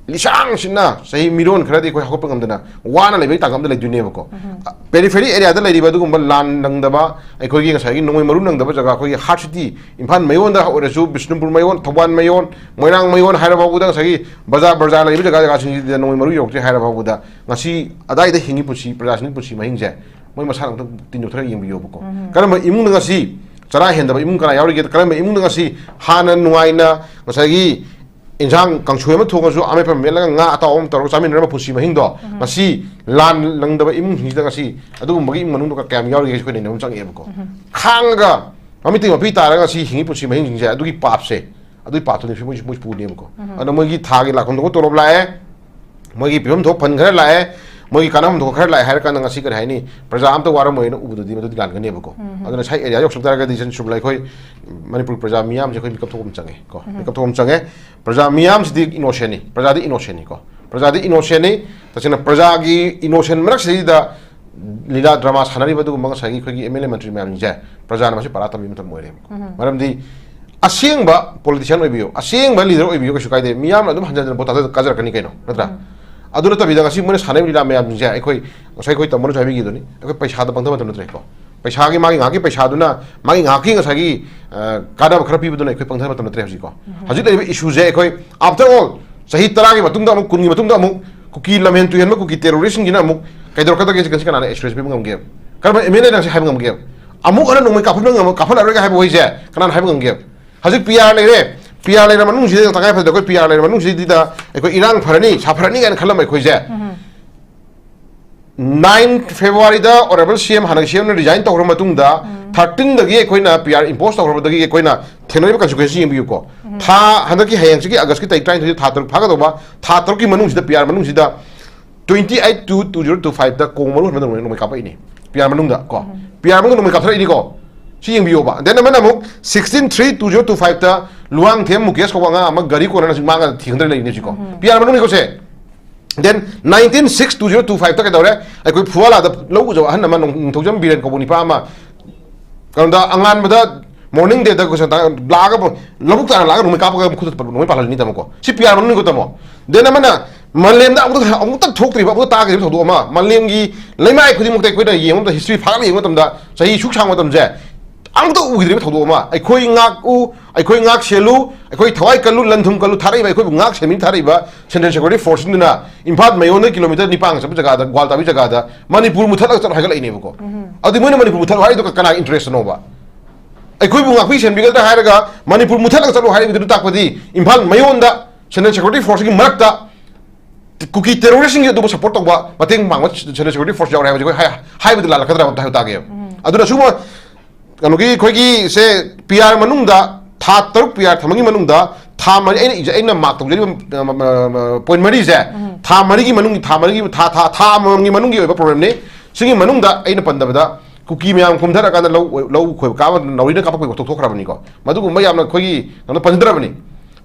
ꯂꯤꯁꯥꯡ ꯁꯤꯠꯅ ꯆꯍꯤ ꯃꯤꯔꯣꯟ ꯈꯔꯗꯤ ꯑꯩꯈꯣꯏ ꯍꯧꯒꯠꯄ ꯉꯝꯗꯅ ꯋꯥꯅ ꯂꯩꯕꯒꯤ ꯇꯥꯡꯀꯛ ꯑꯃꯗ ꯂꯩꯗꯣꯏꯅꯦꯕꯀꯣ꯫ ꯎꯝ꯫ Periphery areaꯗ ꯂꯩꯔꯤꯕ ꯑꯗꯨꯒꯨꯝꯕ ꯂꯥꯟ ꯅꯪꯗꯕ, ꯑꯩꯈꯣꯏꯒꯤ ꯉꯁꯥꯏꯒꯤ ꯅꯣꯡꯃꯩ ꯃꯔꯨ ꯅꯪꯗꯕ ꯖꯒꯥ, ꯑꯩꯈꯣꯏꯒꯤ heart city, ꯏꯝꯐꯥꯜ ꯃꯌꯣꯟꯗ ꯑꯣꯏꯔꯁꯨ, ꯕꯤꯁꯅꯨꯄꯨꯔ ꯃꯌꯣꯟ, ꯊꯧꯕꯥꯜ ꯃꯌꯣꯟ, ꯃꯣꯏꯔꯥꯡ ꯃꯌꯣꯟ ꯍꯥꯏꯔ ꯐꯥꯎꯕꯗ ꯉꯁꯥꯏꯒꯤ ꯕꯖꯥꯔ, ꯕꯖꯥꯔ ꯂꯩꯕ ꯖꯒꯥ, ꯖꯒꯥꯁꯤꯡꯁꯤꯗ ꯅꯣꯡꯃꯩ ꯃꯔꯨ ꯌꯧꯔꯛꯇ꯭ꯔꯦ ꯍꯥꯏꯔ ꯐꯥꯎꯕꯗ, ꯉꯁꯤ ꯑꯗꯥꯏꯗ ꯍꯤꯡꯉꯤ ꯄꯨꯟꯁꯤ, ꯄ꯭ꯔꯖꯥꯁꯤꯡꯒꯤ ꯄꯨꯟꯁꯤ ꯃꯍꯤꯡꯁꯦ ꯃꯣꯏ ꯃꯁꯥꯅ ꯑꯃꯨꯛꯇꯪ ꯇꯤꯟ ꯌꯣꯠꯊꯔꯒ ꯌꯦꯡꯕꯤꯌꯣꯕꯀꯣ꯫ ꯎꯝ꯫ ꯀꯔꯝꯕ ꯏꯃꯨꯡꯗ ꯉꯁꯤ ꯆꯔꯥ ꯍꯦꯟꯗꯕ ꯏꯃꯨꯡ ꯀꯅꯥ ꯌꯥꯎꯔꯤꯒꯦ? ꯀꯔꯝꯕ ꯏꯃꯨꯡꯗ ꯉꯁꯤ ꯍꯥꯟꯅ ꯅꯨꯡꯉꯥꯏꯅ ꯉꯁꯥꯏꯒꯤ ꯏꯟꯁꯥꯡ ꯀꯥꯡꯁꯣꯏ ꯑꯃ ꯊꯣꯡꯉꯁꯨ, ꯑꯃꯦꯠꯄ ꯑꯃ ꯃꯦꯠꯂꯒ ꯉꯥ ꯑꯇꯥꯎꯕ ꯑꯃ ꯇꯧꯔꯒ ꯆꯥꯃꯤꯟꯅꯔꯝꯕ ꯄꯨꯟꯁꯤ ꯃꯍꯤꯡꯗꯣ, ꯎꯝ꯫ ꯉꯁꯤ ꯂꯥꯟ ꯂꯪꯗꯕ ꯏꯃꯨꯡꯁꯤꯡꯁꯤꯗ ꯉꯁꯤ ꯑꯗꯨꯒꯨꯝꯕꯒꯤ ꯏꯃꯨꯡ ꯃꯅꯨꯡꯗꯣ ꯀꯌꯥꯝ ꯌꯥꯎꯔꯤꯒꯦ ꯍꯥꯏꯁꯦ ꯑꯩꯈꯣꯏ ꯅꯩꯅꯕ ꯑꯃ ꯆꯪꯉꯛꯑꯦꯕꯀꯣ꯫ ꯎꯝ꯫ ꯈꯥꯡꯉꯒ ꯃꯃꯤꯠꯇꯒꯤ ꯃꯄꯤ ꯇꯥꯔꯒ ꯉꯁꯤ ꯍꯤꯡꯉꯤ ꯄꯨꯟꯁꯤ ꯃꯍꯤꯡꯁꯤꯡꯁꯦ, ꯑꯗꯨꯒꯤ ꯄꯥꯞꯁꯦ, ꯑꯗꯨꯒꯤ ꯄꯥꯞꯇꯨꯅꯦ ꯃꯣꯏ, ꯃꯣꯏ ꯄꯨꯅꯦꯕꯀꯣ꯫ ꯎꯝ꯫ ꯑꯗꯨꯅ ꯃꯣꯏꯒꯤ ꯊꯥꯒꯤ ꯂꯥꯛꯐꯝꯗꯣ ꯇꯣꯂꯣꯞ ꯂꯥꯛꯑꯦ, ꯃꯣꯏꯒꯤ ꯄꯤꯐꯝ ꯊꯣꯛꯄ ꯐꯟ ꯈꯔ ꯂꯥꯛꯑꯦ, ꯃꯣꯏꯒꯤ ꯀꯥꯟꯅꯐꯝ ꯊꯣꯛꯄ ꯈꯔ ꯂꯥꯛꯑꯦ ꯍꯥꯏꯔ ꯀꯥꯟꯗ ꯉꯁꯤ ꯀꯔꯤ ꯍꯥꯏꯅꯤ, ꯄ꯭ꯔꯖꯥ ꯑꯝꯇ ꯋꯥꯔꯝꯃꯣꯏꯅ ꯎꯕꯗꯨꯗꯤ ꯃꯗꯨꯗꯤ ꯂꯥꯟꯒꯅꯦꯕꯀꯣ꯫ ꯎꯝ꯫ ꯑꯗꯨꯅ ꯁꯥꯏ ꯑꯦꯔꯤꯌꯥ ꯌꯧꯁꯤꯜꯂꯛ ꯇꯥꯔꯒꯗꯤ ꯁꯟ ꯁꯨꯕꯂꯥ ꯑꯩꯈꯣꯏ ꯃꯅꯤꯄꯨꯔ ꯄ꯭ꯔꯖꯥ ꯃꯤꯌꯥꯝꯁꯦ ꯑꯩꯈꯣꯏ ꯃꯤꯀꯞ ꯊꯣꯛꯄ ꯑꯃ ꯆꯪꯉꯦ ꯀꯣ꯫ ꯎꯝ꯫ ꯃꯤꯀꯞ ꯊꯣꯛꯄ ꯑꯃ ꯆꯪꯉꯦ꯫ ꯄ꯭ꯔꯖꯥ ꯃꯤꯌꯥꯝꯁꯤꯗꯤ innocentꯅꯤ, ꯄ꯭ꯔꯖꯥꯗꯤ innocentꯅꯤꯀꯣ꯫ ꯄ꯭ꯔꯖꯥꯗꯤ innocentꯅꯤ꯫ ꯇꯁꯦꯡꯅ ꯄ꯭ꯔꯖꯥꯒꯤ innocent ꯃꯔꯛꯁꯤꯗꯩꯗ ꯂꯤꯂꯥ ꯗ꯭ꯔꯃꯥ ꯁꯥꯟꯅꯔꯤꯕ ꯑꯗꯨꯒꯨꯝꯕ ꯉꯁꯥꯏꯒꯤ ꯑꯩꯈꯣꯏꯒꯤ MLA ꯃꯟꯇ꯭ꯔꯤ ꯃꯌꯥꯝꯁꯤꯡꯁꯦ ꯄ꯭ꯔꯖꯥꯅ ꯃꯁꯤ ꯄꯥꯔꯥ ꯇꯝꯕꯤꯕ ꯃꯇꯝ ꯑꯣꯏꯔꯦꯕꯀꯣ꯫ ꯎꯝ꯫ ꯃꯔꯝꯗꯤ ꯑꯁꯦꯡꯕ politician ꯑꯣꯏꯕꯤꯌꯨ, ꯑꯁꯦꯡꯕ leader ꯑꯣꯏꯕꯤꯌꯨ, ꯀꯩꯁꯨ ꯀꯥꯏꯗꯦ꯫ ꯃꯤꯌꯥꯝꯅ ꯑꯗꯨꯝ ꯍꯟꯖꯟ ꯍꯟꯖꯟ vote ꯊꯥꯗ ꯀꯥꯖꯔꯛꯀꯅꯤ ꯀꯩꯅꯣ, ꯅꯠꯇ꯭ꯔꯥ? ꯎꯝ꯫ ꯑꯗꯨ ꯅꯠꯇꯕꯤꯗ ꯉꯁꯤ ꯃꯣꯏꯅ ꯁꯥꯟꯅꯔꯤꯕ ꯂꯤꯂꯥ ꯃꯌꯥꯝꯁꯤꯡꯁꯦ ꯑꯩꯈꯣꯏ ꯉꯁꯥꯏ ꯑꯩꯈꯣꯏ ꯇꯥꯃꯣꯅꯁꯨ ꯍꯥꯏꯕꯤꯈꯤꯗꯨꯅꯤ, ꯑꯩꯈꯣꯏ ꯄꯩꯁꯥꯗ ꯄꯪꯊꯕ ꯃꯇꯝ ꯅꯠꯇ꯭ꯔꯦꯀꯣ꯫ ꯄꯩꯁꯥꯒꯤ, ꯃꯥꯒꯤ ꯉꯥꯏꯍꯥꯛꯀꯤ ꯄꯩꯁꯥꯗꯨꯅ, ꯃꯥꯒꯤ ꯉꯥꯏꯍꯥꯛꯀꯤ ꯉꯁꯥꯏꯒꯤ, ꯑ, ꯀꯥꯟꯅꯕ ꯈꯔ ꯄꯤꯕꯗꯨꯅ ꯑꯩꯈꯣꯏ ꯄꯪꯊꯕ ꯃꯇꯝ ꯅꯠꯇ꯭ꯔꯦ ꯍꯧꯖꯤꯛꯀꯣ꯫ ꯎꯝ꯫ ꯍꯧꯖꯤꯛ ꯂꯩꯔꯤꯕ issueꯁꯦ ꯑꯩꯈꯣꯏ, after all, ꯆꯍꯤ ꯇꯔꯥꯒꯤ ꯃꯇꯨꯡꯗ ꯑꯃꯨꯛ, ꯀꯨꯟꯒꯤ ꯃꯇꯨꯡꯗ ꯑꯃꯨꯛ ꯀꯨꯀꯤ ꯂꯝꯍꯦꯟ ꯇꯨꯍꯦꯟꯕ ꯀꯨꯀꯤ terroristꯁꯤꯡꯁꯤꯅ ꯑꯃꯨꯛ ꯀꯩꯗꯧꯔꯛꯀꯗꯒꯦ? ꯉꯁꯤ ꯀꯅꯥꯅ assurance ꯄꯤꯕ ꯉꯝꯒꯦ? ꯀꯔꯝꯕ MLAꯅ ꯉꯁꯤ ꯍꯥꯏꯕ ꯉꯝꯒꯦ? ꯑꯃꯨꯛ ꯍꯟꯅ ꯅꯣꯡꯃꯩ ꯀꯥꯞꯍꯟꯕ ꯉꯝ-, ꯀꯥꯞꯍꯜꯂꯔꯣꯏꯒꯦ ꯍꯥꯏꯕ ꯋꯥꯍꯩꯁꯦ ꯀꯅꯥꯅ ꯍꯥꯏꯕ ꯉꯝꯒꯦ? ꯍꯧꯖꯤꯛ PR ꯂꯩꯔꯦ, ꯄꯤ ꯑꯥꯔ ꯂꯩꯔ ꯃꯅꯨꯡꯁꯤꯗ ꯇꯉꯥꯏ ꯐꯗꯅ ꯑꯩꯈꯣꯏ ꯄꯤ ꯑꯥꯔ ꯂꯩꯔ ꯃꯅꯨꯡꯁꯤꯗ ꯑꯩꯈꯣꯏ ꯏꯔꯥꯡ ꯐꯔꯅꯤ, ꯁꯥꯐꯔꯅꯤ ꯀꯥꯏꯅ ꯈꯜꯂꯝꯕ ꯑꯩꯈꯣꯏꯁꯦ꯫ ꯅꯥꯏꯟ ꯐꯦꯕ꯭ꯔꯨꯋꯥꯔꯤꯗ ꯑꯣꯅꯔꯦꯕꯜ ꯁꯤ ꯑꯦꯝ, ꯍꯥꯟꯅꯒꯤ ꯁꯤ ꯑꯦꯝꯅ ꯔꯤꯖꯥꯏꯟ ꯇꯧꯈ꯭ꯔ ꯃꯇꯨꯡꯗ, ꯊꯥꯔꯇꯤꯟꯗꯒꯤ ꯑꯩꯈꯣꯏꯅ ꯄꯤ ꯑꯥꯔ ꯏꯝꯄꯣꯁ ꯇꯧꯈ꯭ꯔꯕꯗꯒꯤ ꯑꯩꯈꯣꯏꯅ ꯊꯦꯡꯅꯔꯤꯕ ꯀꯟꯁꯤꯀ꯭ꯋꯦꯟꯁ ꯌꯦꯡꯕꯤꯌꯨꯀꯣ꯫ ꯊꯥ, ꯍꯟꯗꯛꯀꯤ ꯍꯌꯦꯡꯁꯤꯒꯤ ꯑꯥꯒꯁꯀꯤ ꯇꯥꯔꯤꯛ ꯇꯔꯥꯅꯤꯊꯣꯏꯁꯤ ꯊꯥ ꯇꯔꯨꯛ ꯐꯥꯒꯗꯧꯕ, ꯊꯥ ꯇꯔꯨꯛꯀꯤ ꯃꯅꯨꯡꯁꯤꯗ ꯄꯤ ꯑꯥꯔ ꯃꯅꯨꯡꯁꯤꯗ twenty eight two two zero two five ꯇ ꯀꯣꯡ ꯃꯔꯨ ꯍꯟꯕ ꯅꯣꯡꯃꯩ, ꯅꯣꯡꯃꯩ ꯀꯥꯞꯄꯛꯏꯅꯤ꯫ ꯄꯤ ꯑꯥꯔ ꯃꯅꯨꯡꯗ ꯀꯣ꯫ ꯄꯤ ꯑꯥꯔ ꯃꯅꯨꯡꯗ ꯅꯣꯡꯃꯩ ꯀꯥꯞꯊꯔꯛꯏꯅꯤꯀꯣ꯫ ꯁꯤ ꯌꯦꯡꯕꯤꯌꯣꯕ꯫ Then ꯑꯃꯅ ꯑꯃꯨꯛ sixteen three two zero two five ꯇ ꯂꯨꯋꯥꯡꯊꯦꯝ ꯃꯨꯀꯦꯁ ꯀꯧꯕ ꯑꯉꯥꯡ ꯑꯃ ꯒꯥꯔꯤ ꯀꯣꯟꯅꯅ ꯍꯧꯖꯤꯛ ꯃꯥꯡꯉꯒ ꯊꯤꯈꯪꯗꯅ ꯂꯩꯔꯤꯅꯦ ꯍꯧꯖꯤꯛꯀꯣ꯫ ꯄꯤ ꯑꯥꯔ ꯃꯅꯨꯡꯅꯤꯀꯣ ꯁꯦ꯫ Then nineteen six two zero two five ꯇ ꯀꯩꯗꯧꯔꯦ? ꯑꯩꯈꯣꯏ ꯐꯨꯋꯥꯂꯥꯗ ꯂꯧ ꯎꯖꯕ ꯑꯍꯟ ꯑꯃ, ꯅꯣꯡ-, ꯅꯤꯡꯊꯧꯖꯝ ꯕꯤꯔꯦꯟ ꯀꯧꯕ ꯅꯤꯄꯥ ꯑꯃ, ꯀꯩꯅꯣꯗ, ꯑꯉꯥꯟꯕꯗ, morning dayꯗ ꯑꯩꯈꯣꯏ ꯁꯟꯇꯥ ꯂꯥꯛꯑꯒ, ꯂꯧꯕꯨꯛ ꯇꯥꯅ ꯂꯥꯛꯑꯒ ꯅꯣꯡꯃꯩ ꯀꯥꯞꯄꯒ ꯃꯈꯨꯠꯇ ꯅꯣꯡꯃꯩ ꯄꯥꯜꯍꯜꯂꯤꯅꯤ ꯇꯥꯃꯣꯀꯣ꯫ ꯁꯤ ꯄꯤ ꯑꯥꯔ ꯃꯅꯨꯡꯅꯤꯀꯣ ꯇꯥꯃꯣ꯫ Then ꯑꯃꯅ ꯃꯥꯂꯦꯝꯗ ꯑꯃꯨꯛꯇ, ꯑꯃꯨꯛꯇ ꯊꯣꯛꯇ꯭ꯔꯤꯕ, ꯑꯃꯨꯛꯇ ꯇꯥꯈꯤꯗ꯭ꯔꯤꯕ ꯊꯧꯗꯣꯛ ꯑꯃ, ꯃꯥꯂꯦꯝꯒꯤ ꯂꯩꯃꯥꯏ ꯈꯨꯗꯤꯡꯃꯛꯇ ꯑꯩꯈꯣꯏꯅ ꯌꯦꯡꯕ ꯃꯇꯝꯗ, history ꯐꯥꯒꯠꯅ ꯌꯦꯡꯕ ꯃꯇꯝꯗ, ꯆꯍꯤ ꯁꯨꯛ ꯁꯥꯡꯕ ꯃꯇꯝꯁꯦ ꯑꯃꯨꯛꯇ ꯎꯈꯤꯗ꯭ꯔꯤꯕ ꯊꯧꯗꯣꯛ ꯑꯃ, "ꯑꯩꯈꯣꯏ ꯉꯥꯛꯎ, ꯑꯩꯈꯣꯏ ꯉꯥꯛ ꯁꯦꯜꯂꯨ, ꯑꯩꯈꯣꯏ ꯊꯋꯥꯏ ꯀꯜꯂꯨ, ꯂꯟ ꯊꯨꯝ ꯀꯜꯂꯨ", ꯊꯥꯔꯛꯏꯕ, ꯑꯩꯈꯣꯏꯕꯨ ꯉꯥꯛ ꯁꯦꯟꯕꯤ ꯊꯥꯔꯛꯏꯕ Central Security Forceꯁꯤꯡꯗꯨꯅ ꯏꯝꯐꯥꯜ ꯃꯌꯣꯟꯗ ꯀꯤꯂꯣꯃꯤꯇꯔ ꯅꯤꯄꯥꯟ ꯆꯠꯄ ꯖꯒꯥꯗ, ꯒ꯭ꯋꯥꯜ ꯇꯥꯕꯤ ꯖꯒꯥꯗ ꯃꯅꯤꯄꯨꯔ ꯃꯨꯊꯠꯂꯒ ꯆꯠꯂꯣ ꯍꯥꯏꯒꯠꯂꯛꯏꯅꯦꯕꯀꯣ꯫ ꯑꯗꯨꯗꯤ ꯃꯣꯏꯅ ꯃꯅꯤꯄꯨꯔ ꯃꯨꯊꯠꯂꯣ ꯍꯥꯏꯔꯤꯗꯣ ꯀꯅꯥꯒꯤ interestꯅꯣꯕ? ꯑꯩꯈꯣꯏꯕꯨ ꯉꯥꯛꯄꯤ ꯁꯦꯟꯕꯤꯒꯗ꯭ꯔꯥ ꯍꯥꯏꯔꯒ ꯃꯅꯤꯄꯨꯔ ꯃꯨꯊꯠꯂꯒ ꯆꯠꯂꯣ ꯍꯥꯏꯔꯤꯕꯗꯨ ꯇꯥꯛꯄꯗꯤ ꯏꯝꯐꯥꯜ ꯃꯌꯣꯟꯗ Central Security Forceꯀꯤ ꯃꯔꯛꯇ ꯀꯨꯀꯤ terroristꯁꯤꯡꯒꯤ ꯑꯗꯨꯕꯨ support ꯇꯧꯕ, ꯃꯇꯦꯡ ꯄꯥꯡꯕ Central Security Force ꯌꯥꯎꯔꯦ ꯍꯥꯏꯕꯁꯤ ꯑꯩꯈꯣꯏ ꯍꯥꯏ-, ꯍꯥꯏꯕꯗꯤ ꯂꯥꯜꯂꯛꯀꯗ꯭ꯔꯥ ꯑꯝꯇ ꯍꯥꯏꯕ ꯇꯥꯒꯦꯕ꯫ ꯑꯗꯨꯅ ꯁꯤꯒꯨꯝꯕ ꯀꯩꯅꯣꯒꯤ ꯑꯩꯈꯣꯏꯒꯤ ꯁꯦ ꯄꯤ ꯑꯥꯔ ꯃꯅꯨꯡꯗ ꯊꯥ ꯇꯔꯨꯛ ꯄꯤ ꯑꯥꯔ ꯊꯝꯕꯒꯤ ꯃꯅꯨꯡꯗ ꯊꯥ ꯃꯔꯤ, ꯑꯩꯅ ꯏꯖ-, ꯑꯩꯅ mark ꯇꯧꯖꯔꯤꯕ, ꯑ, ꯑ, ꯑ, point ꯃꯔꯤꯁꯦ, ꯊꯥ ꯃꯔꯤꯒꯤ ꯃꯅꯨꯡꯒꯤ, ꯊꯥ ꯃꯔꯤꯒꯤ, ꯊꯥ, ꯊꯥ, ꯊꯥ ꯑꯃꯃꯝꯒꯤ ꯃꯅꯨꯡꯒꯤ ꯑꯣꯏꯕ problemꯅꯤ꯫ ꯁꯤꯒꯤ ꯃꯅꯨꯡꯗ ꯑꯩꯅ ꯄꯟꯗꯕꯗ ꯀꯨꯀꯤ ꯃꯌꯥꯝ ꯀꯨꯝꯊꯔꯀꯥꯟꯗ ꯂꯧ, ꯂꯧ ꯈꯣꯏꯕ ꯀꯥꯕ ꯅꯥꯎꯔꯤꯅ ꯀꯥꯞꯄꯛꯄꯒꯤ ꯋꯥꯊꯣꯛ ꯊꯣꯛꯈ꯭ꯔꯕꯅꯤꯀꯣ꯫ ꯃꯗꯨꯒꯨꯝꯕ ꯌꯥꯝꯅ ꯑꯩꯈꯣꯏꯒꯤ ꯀꯩꯅꯣ ꯄꯟꯖꯗ꯭ꯔꯕꯅꯤ꯫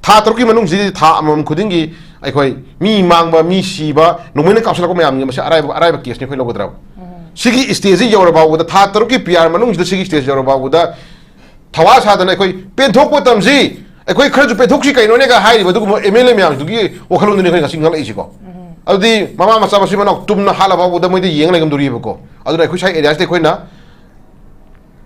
ꯊꯥ ꯇꯔꯨꯛꯀꯤ ꯃꯅꯨꯡꯁꯤꯗꯤ ꯊꯥ ꯑꯃꯃꯝ ꯈꯨꯗꯤꯡꯒꯤ ꯑꯩꯈꯣꯏ ꯃꯤ ꯃꯥꯡꯕ, ꯃꯤ ꯁꯤꯕ, ꯅꯣꯡꯃꯩꯅ ꯀꯥꯞꯁꯤꯜꯂꯛꯄ ꯃꯌꯥꯝꯒꯤ ꯃꯁꯤ ꯑꯔꯥꯏꯕ, ꯑꯔꯥꯏꯕ caseꯅꯤ ꯑꯩꯈꯣꯏ ꯂꯧꯒꯗ꯭ꯔꯕ? ꯁꯤꯒꯤ stageꯁꯤ ꯌꯧꯔ ꯐꯥꯎꯕꯗ, ꯊꯥ ꯇꯔꯨꯛꯀꯤ P R ꯃꯅꯨꯡꯁꯤꯗ ꯁꯤꯒꯤ stage ꯌꯧꯔ ꯐꯥꯎꯕꯗ ꯊꯋꯥ ꯁꯥꯗꯅ ꯑꯩꯈꯣꯏ ꯄꯦꯟꯊꯣꯛꯄ ꯇꯝꯁꯤ꯫ ꯑꯩꯈꯣꯏ ꯈꯔꯁꯨ ꯄꯦꯟꯊꯣꯛꯁꯤ ꯀꯩꯅꯣꯅꯦꯒ ꯍꯥꯏꯔꯤꯕ ꯑꯗꯨꯒꯨꯝꯕ M L A ꯃꯌꯥꯝꯗꯨꯒꯤ ꯋꯥꯈꯜꯂꯣꯟꯗꯨꯅꯤ ꯑꯩꯈꯣꯏ ꯉꯁꯤ ꯉꯥꯡꯂꯛꯏꯁꯤꯀꯣ꯫ ꯑꯗꯨꯗꯤ ꯃꯃꯥ ꯃꯆꯥ ꯃꯁꯨ ꯃꯅꯥꯎ ꯇꯨꯝꯅ ꯍꯥꯠꯂ ꯐꯥꯎꯕꯗ ꯃꯣꯏꯗ ꯌꯦꯡ ꯂꯩꯉꯝꯗꯣꯔꯤꯕꯀꯣ꯫ ꯑꯗꯨꯅ ꯑꯩꯈꯣꯏ ꯁ꯭ꯋꯥꯏ areaꯁꯤꯗ ꯑꯩꯈꯣꯏꯅ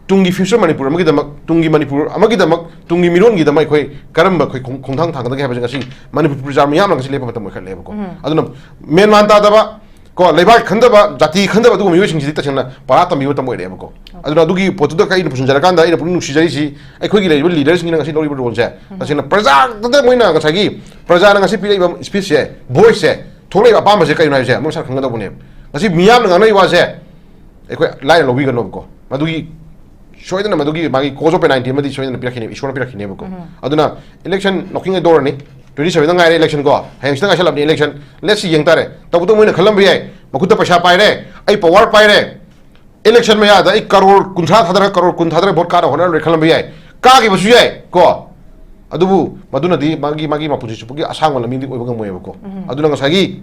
ꯇꯨꯡꯒꯤ future ꯃꯅꯤꯄꯨꯔ ꯑꯃꯒꯤꯗꯃꯛ, ꯇꯨꯡꯒꯤ ꯃꯅꯤꯄꯨꯔ ꯑꯃꯒꯤꯗꯃꯛ, ꯇꯨꯡꯒꯤ ꯃꯤꯔꯣꯟꯒꯤꯗꯃꯛ ꯑꯩꯈꯣꯏ ꯀꯔꯝꯕ ꯑꯩꯈꯣꯏ ꯈꯣꯡ-, ꯈꯣꯡꯊꯥꯡ ꯊꯥꯡꯒꯗꯒꯦ ꯍꯥꯏꯕꯁꯤ ꯉꯁꯤ ꯃꯅꯤꯄꯨꯔ ꯄ꯭ꯔꯖꯥ ꯃꯤꯌꯥꯝꯅ ꯉꯁꯤ ꯂꯦꯞꯄ ꯃꯇꯝ ꯑꯣꯏꯈꯠꯂꯦꯕꯀꯣ꯫ ꯑꯗꯨꯅ ꯃꯦꯟ ꯃꯥꯟ ꯇꯥꯗꯕ, ꯀꯣ, ꯂꯩꯕꯥꯛ ꯈꯟꯗꯕ, ꯖꯥꯇꯤ ꯈꯟꯗꯕ ꯑꯗꯨꯒꯨꯝꯕ ꯃꯤꯑꯣꯏꯁꯤꯡꯁꯤꯗꯤ ꯇꯁꯦꯡꯅ ꯄꯔꯥ ꯇꯝꯕꯤꯕ ꯃꯇꯝ ꯑꯣꯏꯔꯦꯕꯀꯣ꯫ ꯑꯗꯨꯅ ꯑꯗꯨꯒꯤ ꯄꯣꯠꯇꯨꯗ ꯑꯩꯅ ꯄꯨꯁꯤꯟꯖꯔꯀꯥꯟꯗ ꯑꯩꯅ ꯄꯨꯛꯅꯤꯡ ꯅꯨꯡꯁꯤꯖꯔꯤꯁꯤ ꯑꯩꯈꯣꯏꯒꯤ ꯂꯩꯔꯤꯕ ꯂꯤꯗꯔꯁꯤꯡꯁꯤꯅ ꯉꯁꯤ ꯂꯧꯔꯤꯕ ꯔꯣꯜꯁꯦ ꯇꯁꯦꯡꯅ ꯄ꯭ꯔꯖꯥꯗ ꯃꯣꯏꯅ ꯉꯁꯥꯏꯒꯤ ꯄ꯭ꯔꯖꯥꯅ ꯉꯁꯤ ꯄꯤꯔꯛꯏꯕ ꯁ꯭ꯄꯤꯁꯁꯦ, ꯚꯣꯏꯁꯁꯦ, ꯊꯣꯛꯂꯛꯏꯕ ꯑꯄꯥꯝꯕꯁꯦ ꯀꯩꯅꯣ ꯍꯥꯏꯕꯁꯦ ꯃꯣꯏ ꯃꯁꯥꯅ ꯈꯪꯒꯗꯧꯕꯅꯦꯕ꯫ ꯉꯁꯤ ꯃꯤꯌꯥꯝꯅ ꯉꯥꯡꯅꯔꯤꯕ ꯋꯥꯁꯦ ꯑꯩꯈꯣꯏ ꯂꯥꯏꯅ ꯂꯧꯕꯤꯒꯅꯣꯕꯀꯣ꯫ ꯃꯗꯨꯒꯤ ꯁꯣꯏꯗꯅ ꯃꯗꯨꯒꯤ ꯃꯥꯒꯤ cause of penalty ꯑꯃꯗꯤ ꯁꯣꯏꯗꯅ ꯄꯤꯔꯛꯈꯤꯅꯦꯕ, ꯏꯁꯣꯔꯅ ꯄꯤꯔꯛꯈꯤꯅꯦꯕꯀꯣ꯫ ꯑꯗꯨꯅ election knocking at door ꯅꯤ, twenty seven ꯗ ꯉꯥꯏꯔꯦ election ꯀꯣ, ꯍꯌꯦꯡꯁꯤꯗ ꯉꯥꯏꯁꯜꯂꯕꯅꯤ election꯫ Let's see, ꯌꯦꯡ ꯇꯥꯔꯦ꯫ ꯇꯧꯕꯇꯕꯨ ꯃꯣꯏꯅ ꯈꯜꯂꯝꯕ ꯌꯥꯏ, ꯃꯈꯨꯠꯇ ꯄꯩꯁꯥ ꯄꯥꯏꯔꯦ, ꯑꯩ power ꯄꯥꯏꯔꯦ, election ꯃꯌꯥꯗ ꯑꯩ ꯀꯔꯣꯔ ꯀꯨꯟꯊ꯭ꯔꯥ ꯊꯥꯗꯔꯒ ꯀꯔꯣꯔ ꯀꯨꯟ ꯊꯥꯗꯔꯒ vote ꯀꯥꯅ ꯍꯣꯠꯅꯔ ꯂꯣꯏ ꯈꯜꯂꯝꯕ ꯌꯥꯏ, ꯀꯥꯈꯤꯕꯁꯨ ꯌꯥꯏ ꯀꯣ꯫ ꯑꯗꯨꯕꯨ ꯃꯗꯨꯅꯗꯤ ꯃꯥꯒꯤ, ꯃꯥꯒꯤ ꯃꯄꯨꯟꯁꯤ ꯆꯨꯞꯄꯒꯤ ꯑꯁꯥꯡꯕ ꯂꯝꯕꯤꯗꯤ ꯑꯣꯏꯕ ꯉꯝꯃꯣꯏꯕꯀꯣ꯫ ꯑꯗꯨꯅ ꯉꯁꯥꯏꯒꯤ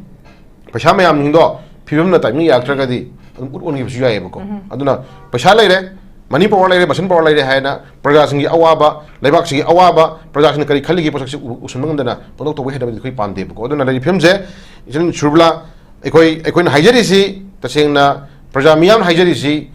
ꯄꯩꯁꯥ ꯃꯌꯥꯝꯁꯤꯡꯗꯣ ꯐꯤꯕꯝꯅ timing ꯌꯥꯔꯛꯇ꯭ꯔꯒꯗꯤ ꯑꯗꯨꯝ ꯎꯠ ꯑꯣꯟꯈꯤꯕꯁꯨ ꯌꯥꯏꯑꯕꯀꯣ꯫ ꯑꯗꯨꯅ ꯄꯩꯁꯥ ꯂꯩꯔꯦ, money power ꯂꯩꯔꯦ, muscle power ꯂꯩꯔꯦ ꯍꯥꯏꯅ ꯄ꯭ꯔꯖꯥꯁꯤꯡꯒꯤ ꯑꯋꯥꯕ, ꯂꯩꯕꯥꯛꯁꯤꯒꯤ ꯑꯋꯥꯕ, ꯄ꯭ꯔꯖꯥꯁꯤꯡꯅ ꯀꯔꯤ ꯈꯜꯂꯤꯒꯦ ꯄꯣꯠꯁꯛꯁꯤ ꯎ-, ꯎꯁꯟꯕ ꯉꯝꯗꯅ ꯄꯪꯇꯧ ꯇꯧꯕ ꯍꯩꯅꯕꯤꯗꯤ ꯑꯩꯈꯣꯏ ꯄꯥꯝꯗꯦꯕꯀꯣ꯫ ꯑꯗꯨꯅ ꯂꯩꯔꯤꯕ ꯐꯤꯕꯝꯁꯦ ꯏꯆꯤꯟ ꯁꯨꯔꯕꯂꯥ, ꯑꯩꯈꯣꯏ, ꯑꯩꯈꯣꯏꯅ ꯍꯥꯏꯖꯔꯤꯁꯤ ꯇꯁꯦꯡꯅ ꯄ꯭ꯔꯖꯥ ꯃꯤꯌꯥꯝꯅ ꯍꯥꯏꯖꯔꯤꯁꯤ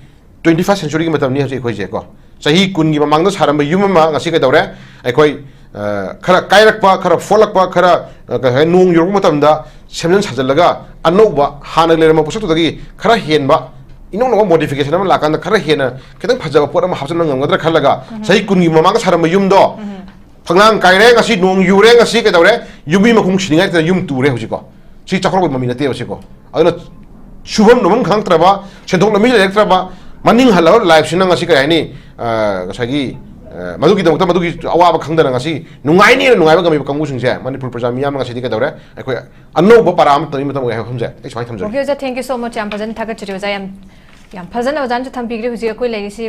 twenty first century ꯒꯤ ꯃꯇꯝꯅꯤ ꯍꯧꯖꯤꯛ ꯑꯩꯈꯣꯏꯁꯦ ꯀꯣ꯫ ꯆꯍꯤ ꯀꯨꯟꯒꯤ ꯃꯃꯥꯡꯗ ꯁꯥꯔꯝꯕ ꯌꯨꯝ ꯑꯃ ꯉꯁꯤ ꯀꯩꯗꯧꯔꯦ? ꯑꯩꯈꯣꯏ, ꯑ, ꯈꯔ ꯀꯥꯏꯔꯛꯄ, ꯈꯔ ꯐꯣꯠꯂꯛꯄ, ꯈꯔ, ꯑ, ꯀꯩ ꯍꯥꯏ, ꯅꯣꯡ ꯌꯨꯔꯛꯄ ꯃꯇꯝꯗ ꯁꯦꯝꯖꯤꯟ ꯁꯥꯖꯤꯜꯂꯒ ꯑꯅꯧꯕ ꯍꯥꯟꯅ ꯂꯩꯔꯝꯕ ꯄꯣꯠꯁꯛꯇꯨꯗꯒꯤ ꯈꯔ ꯍꯦꯟꯕ, ꯏꯅꯧ ꯅꯧꯕ modification ꯑꯃ ꯂꯥꯛꯀꯥꯟꯗ ꯈꯔ ꯍꯦꯟꯅ ꯈꯤꯇꯪ ꯐꯖꯕ ꯄꯣꯠ ꯑꯃ ꯍꯥꯞꯆꯤꯟꯕ ꯉꯝꯒꯗ꯭ꯔꯥ ꯈꯜꯂꯒ ꯆꯍꯤ ꯀꯨꯟꯒꯤ ꯃꯃꯥꯡꯗ ꯁꯥꯔꯝꯕ ꯌꯨꯝꯗꯣ ꯐꯛꯂꯥꯡ ꯀꯥꯏꯔꯦ, ꯉꯁꯤ ꯅꯣꯡ ꯌꯨꯔꯦ, ꯉꯁꯤ ꯀꯩꯗꯧꯔꯦ? ꯌꯨꯝꯕꯤ ꯃꯈꯣꯡ ꯁꯤꯅꯤꯡꯉꯥꯏ ꯇꯧꯗꯅ ꯌꯨꯝ ꯇꯨꯔꯦ ꯍꯧꯖꯤꯛꯀꯣ꯫ ꯁꯤ ꯆꯥꯎꯈꯠꯂꯛꯄꯒꯤ ꯃꯃꯤ ꯅꯠꯇꯦꯕ ꯁꯤꯀꯣ꯫ ꯑꯗꯨꯅ ꯁꯨꯐꯝ ꯅꯣꯝꯐꯝ ꯈꯪꯉꯛꯇ꯭ꯔꯕ, ꯁꯦꯟꯊꯣꯛ ꯂꯝꯕꯤ ꯂꯩꯔꯛꯇ꯭ꯔꯕ, ꯃꯅꯤꯡ ꯍꯜꯂꯕ life ꯁꯤꯅ ꯉꯁꯤ ꯀꯔꯤ ꯍꯥꯏꯅꯤ? ꯑ, ꯉꯁꯥꯏꯒꯤ, ꯑ, ꯃꯗꯨꯒꯤꯗꯃꯛꯇ ꯃꯗꯨꯒꯤ ꯑꯋꯥꯕ ꯈꯪꯗꯅ ꯉꯁꯤ ꯅꯨꯡꯉꯥꯏꯅꯦꯅ ꯅꯨꯡꯉꯥꯏꯕ ꯉꯝꯃꯤꯕ ꯀꯥꯡꯕꯨꯁꯤꯡꯁꯦ ꯃꯅꯤꯄꯨꯔ ꯄ꯭ꯔꯖꯥ ꯃꯤꯌꯥꯝꯅ ꯉꯁꯤꯗꯤ ꯀꯩꯗꯧꯔꯦ? ꯑꯩꯈꯣꯏ ꯑꯅꯧꯕ ꯄꯔꯥ ꯑꯃ ꯇꯝꯕꯒꯤ ꯃꯇꯝ ꯑꯣꯏꯔꯦ ꯍꯥꯏꯕ ꯋꯥꯐꯝꯁꯦ ꯑꯩ ꯁꯨꯃꯥꯏꯅ ꯊꯝꯖꯒꯦ꯫ Okay, ꯑꯣꯖꯥ, thank you so much꯫ ꯌꯥꯝ ꯐꯖꯅ ꯊꯥꯒꯠꯆꯔꯤ, ꯑꯣꯖꯥ꯫ ꯌꯥꯝ, ꯌꯥꯝ ꯐꯖꯅ ꯑꯣꯖꯥꯅꯁꯨ ꯊꯝꯕꯤꯈ꯭ꯔꯦ꯫ ꯍꯧꯖꯤꯛ ꯑꯩꯈꯣꯏ ꯂꯩꯔꯤꯁꯤ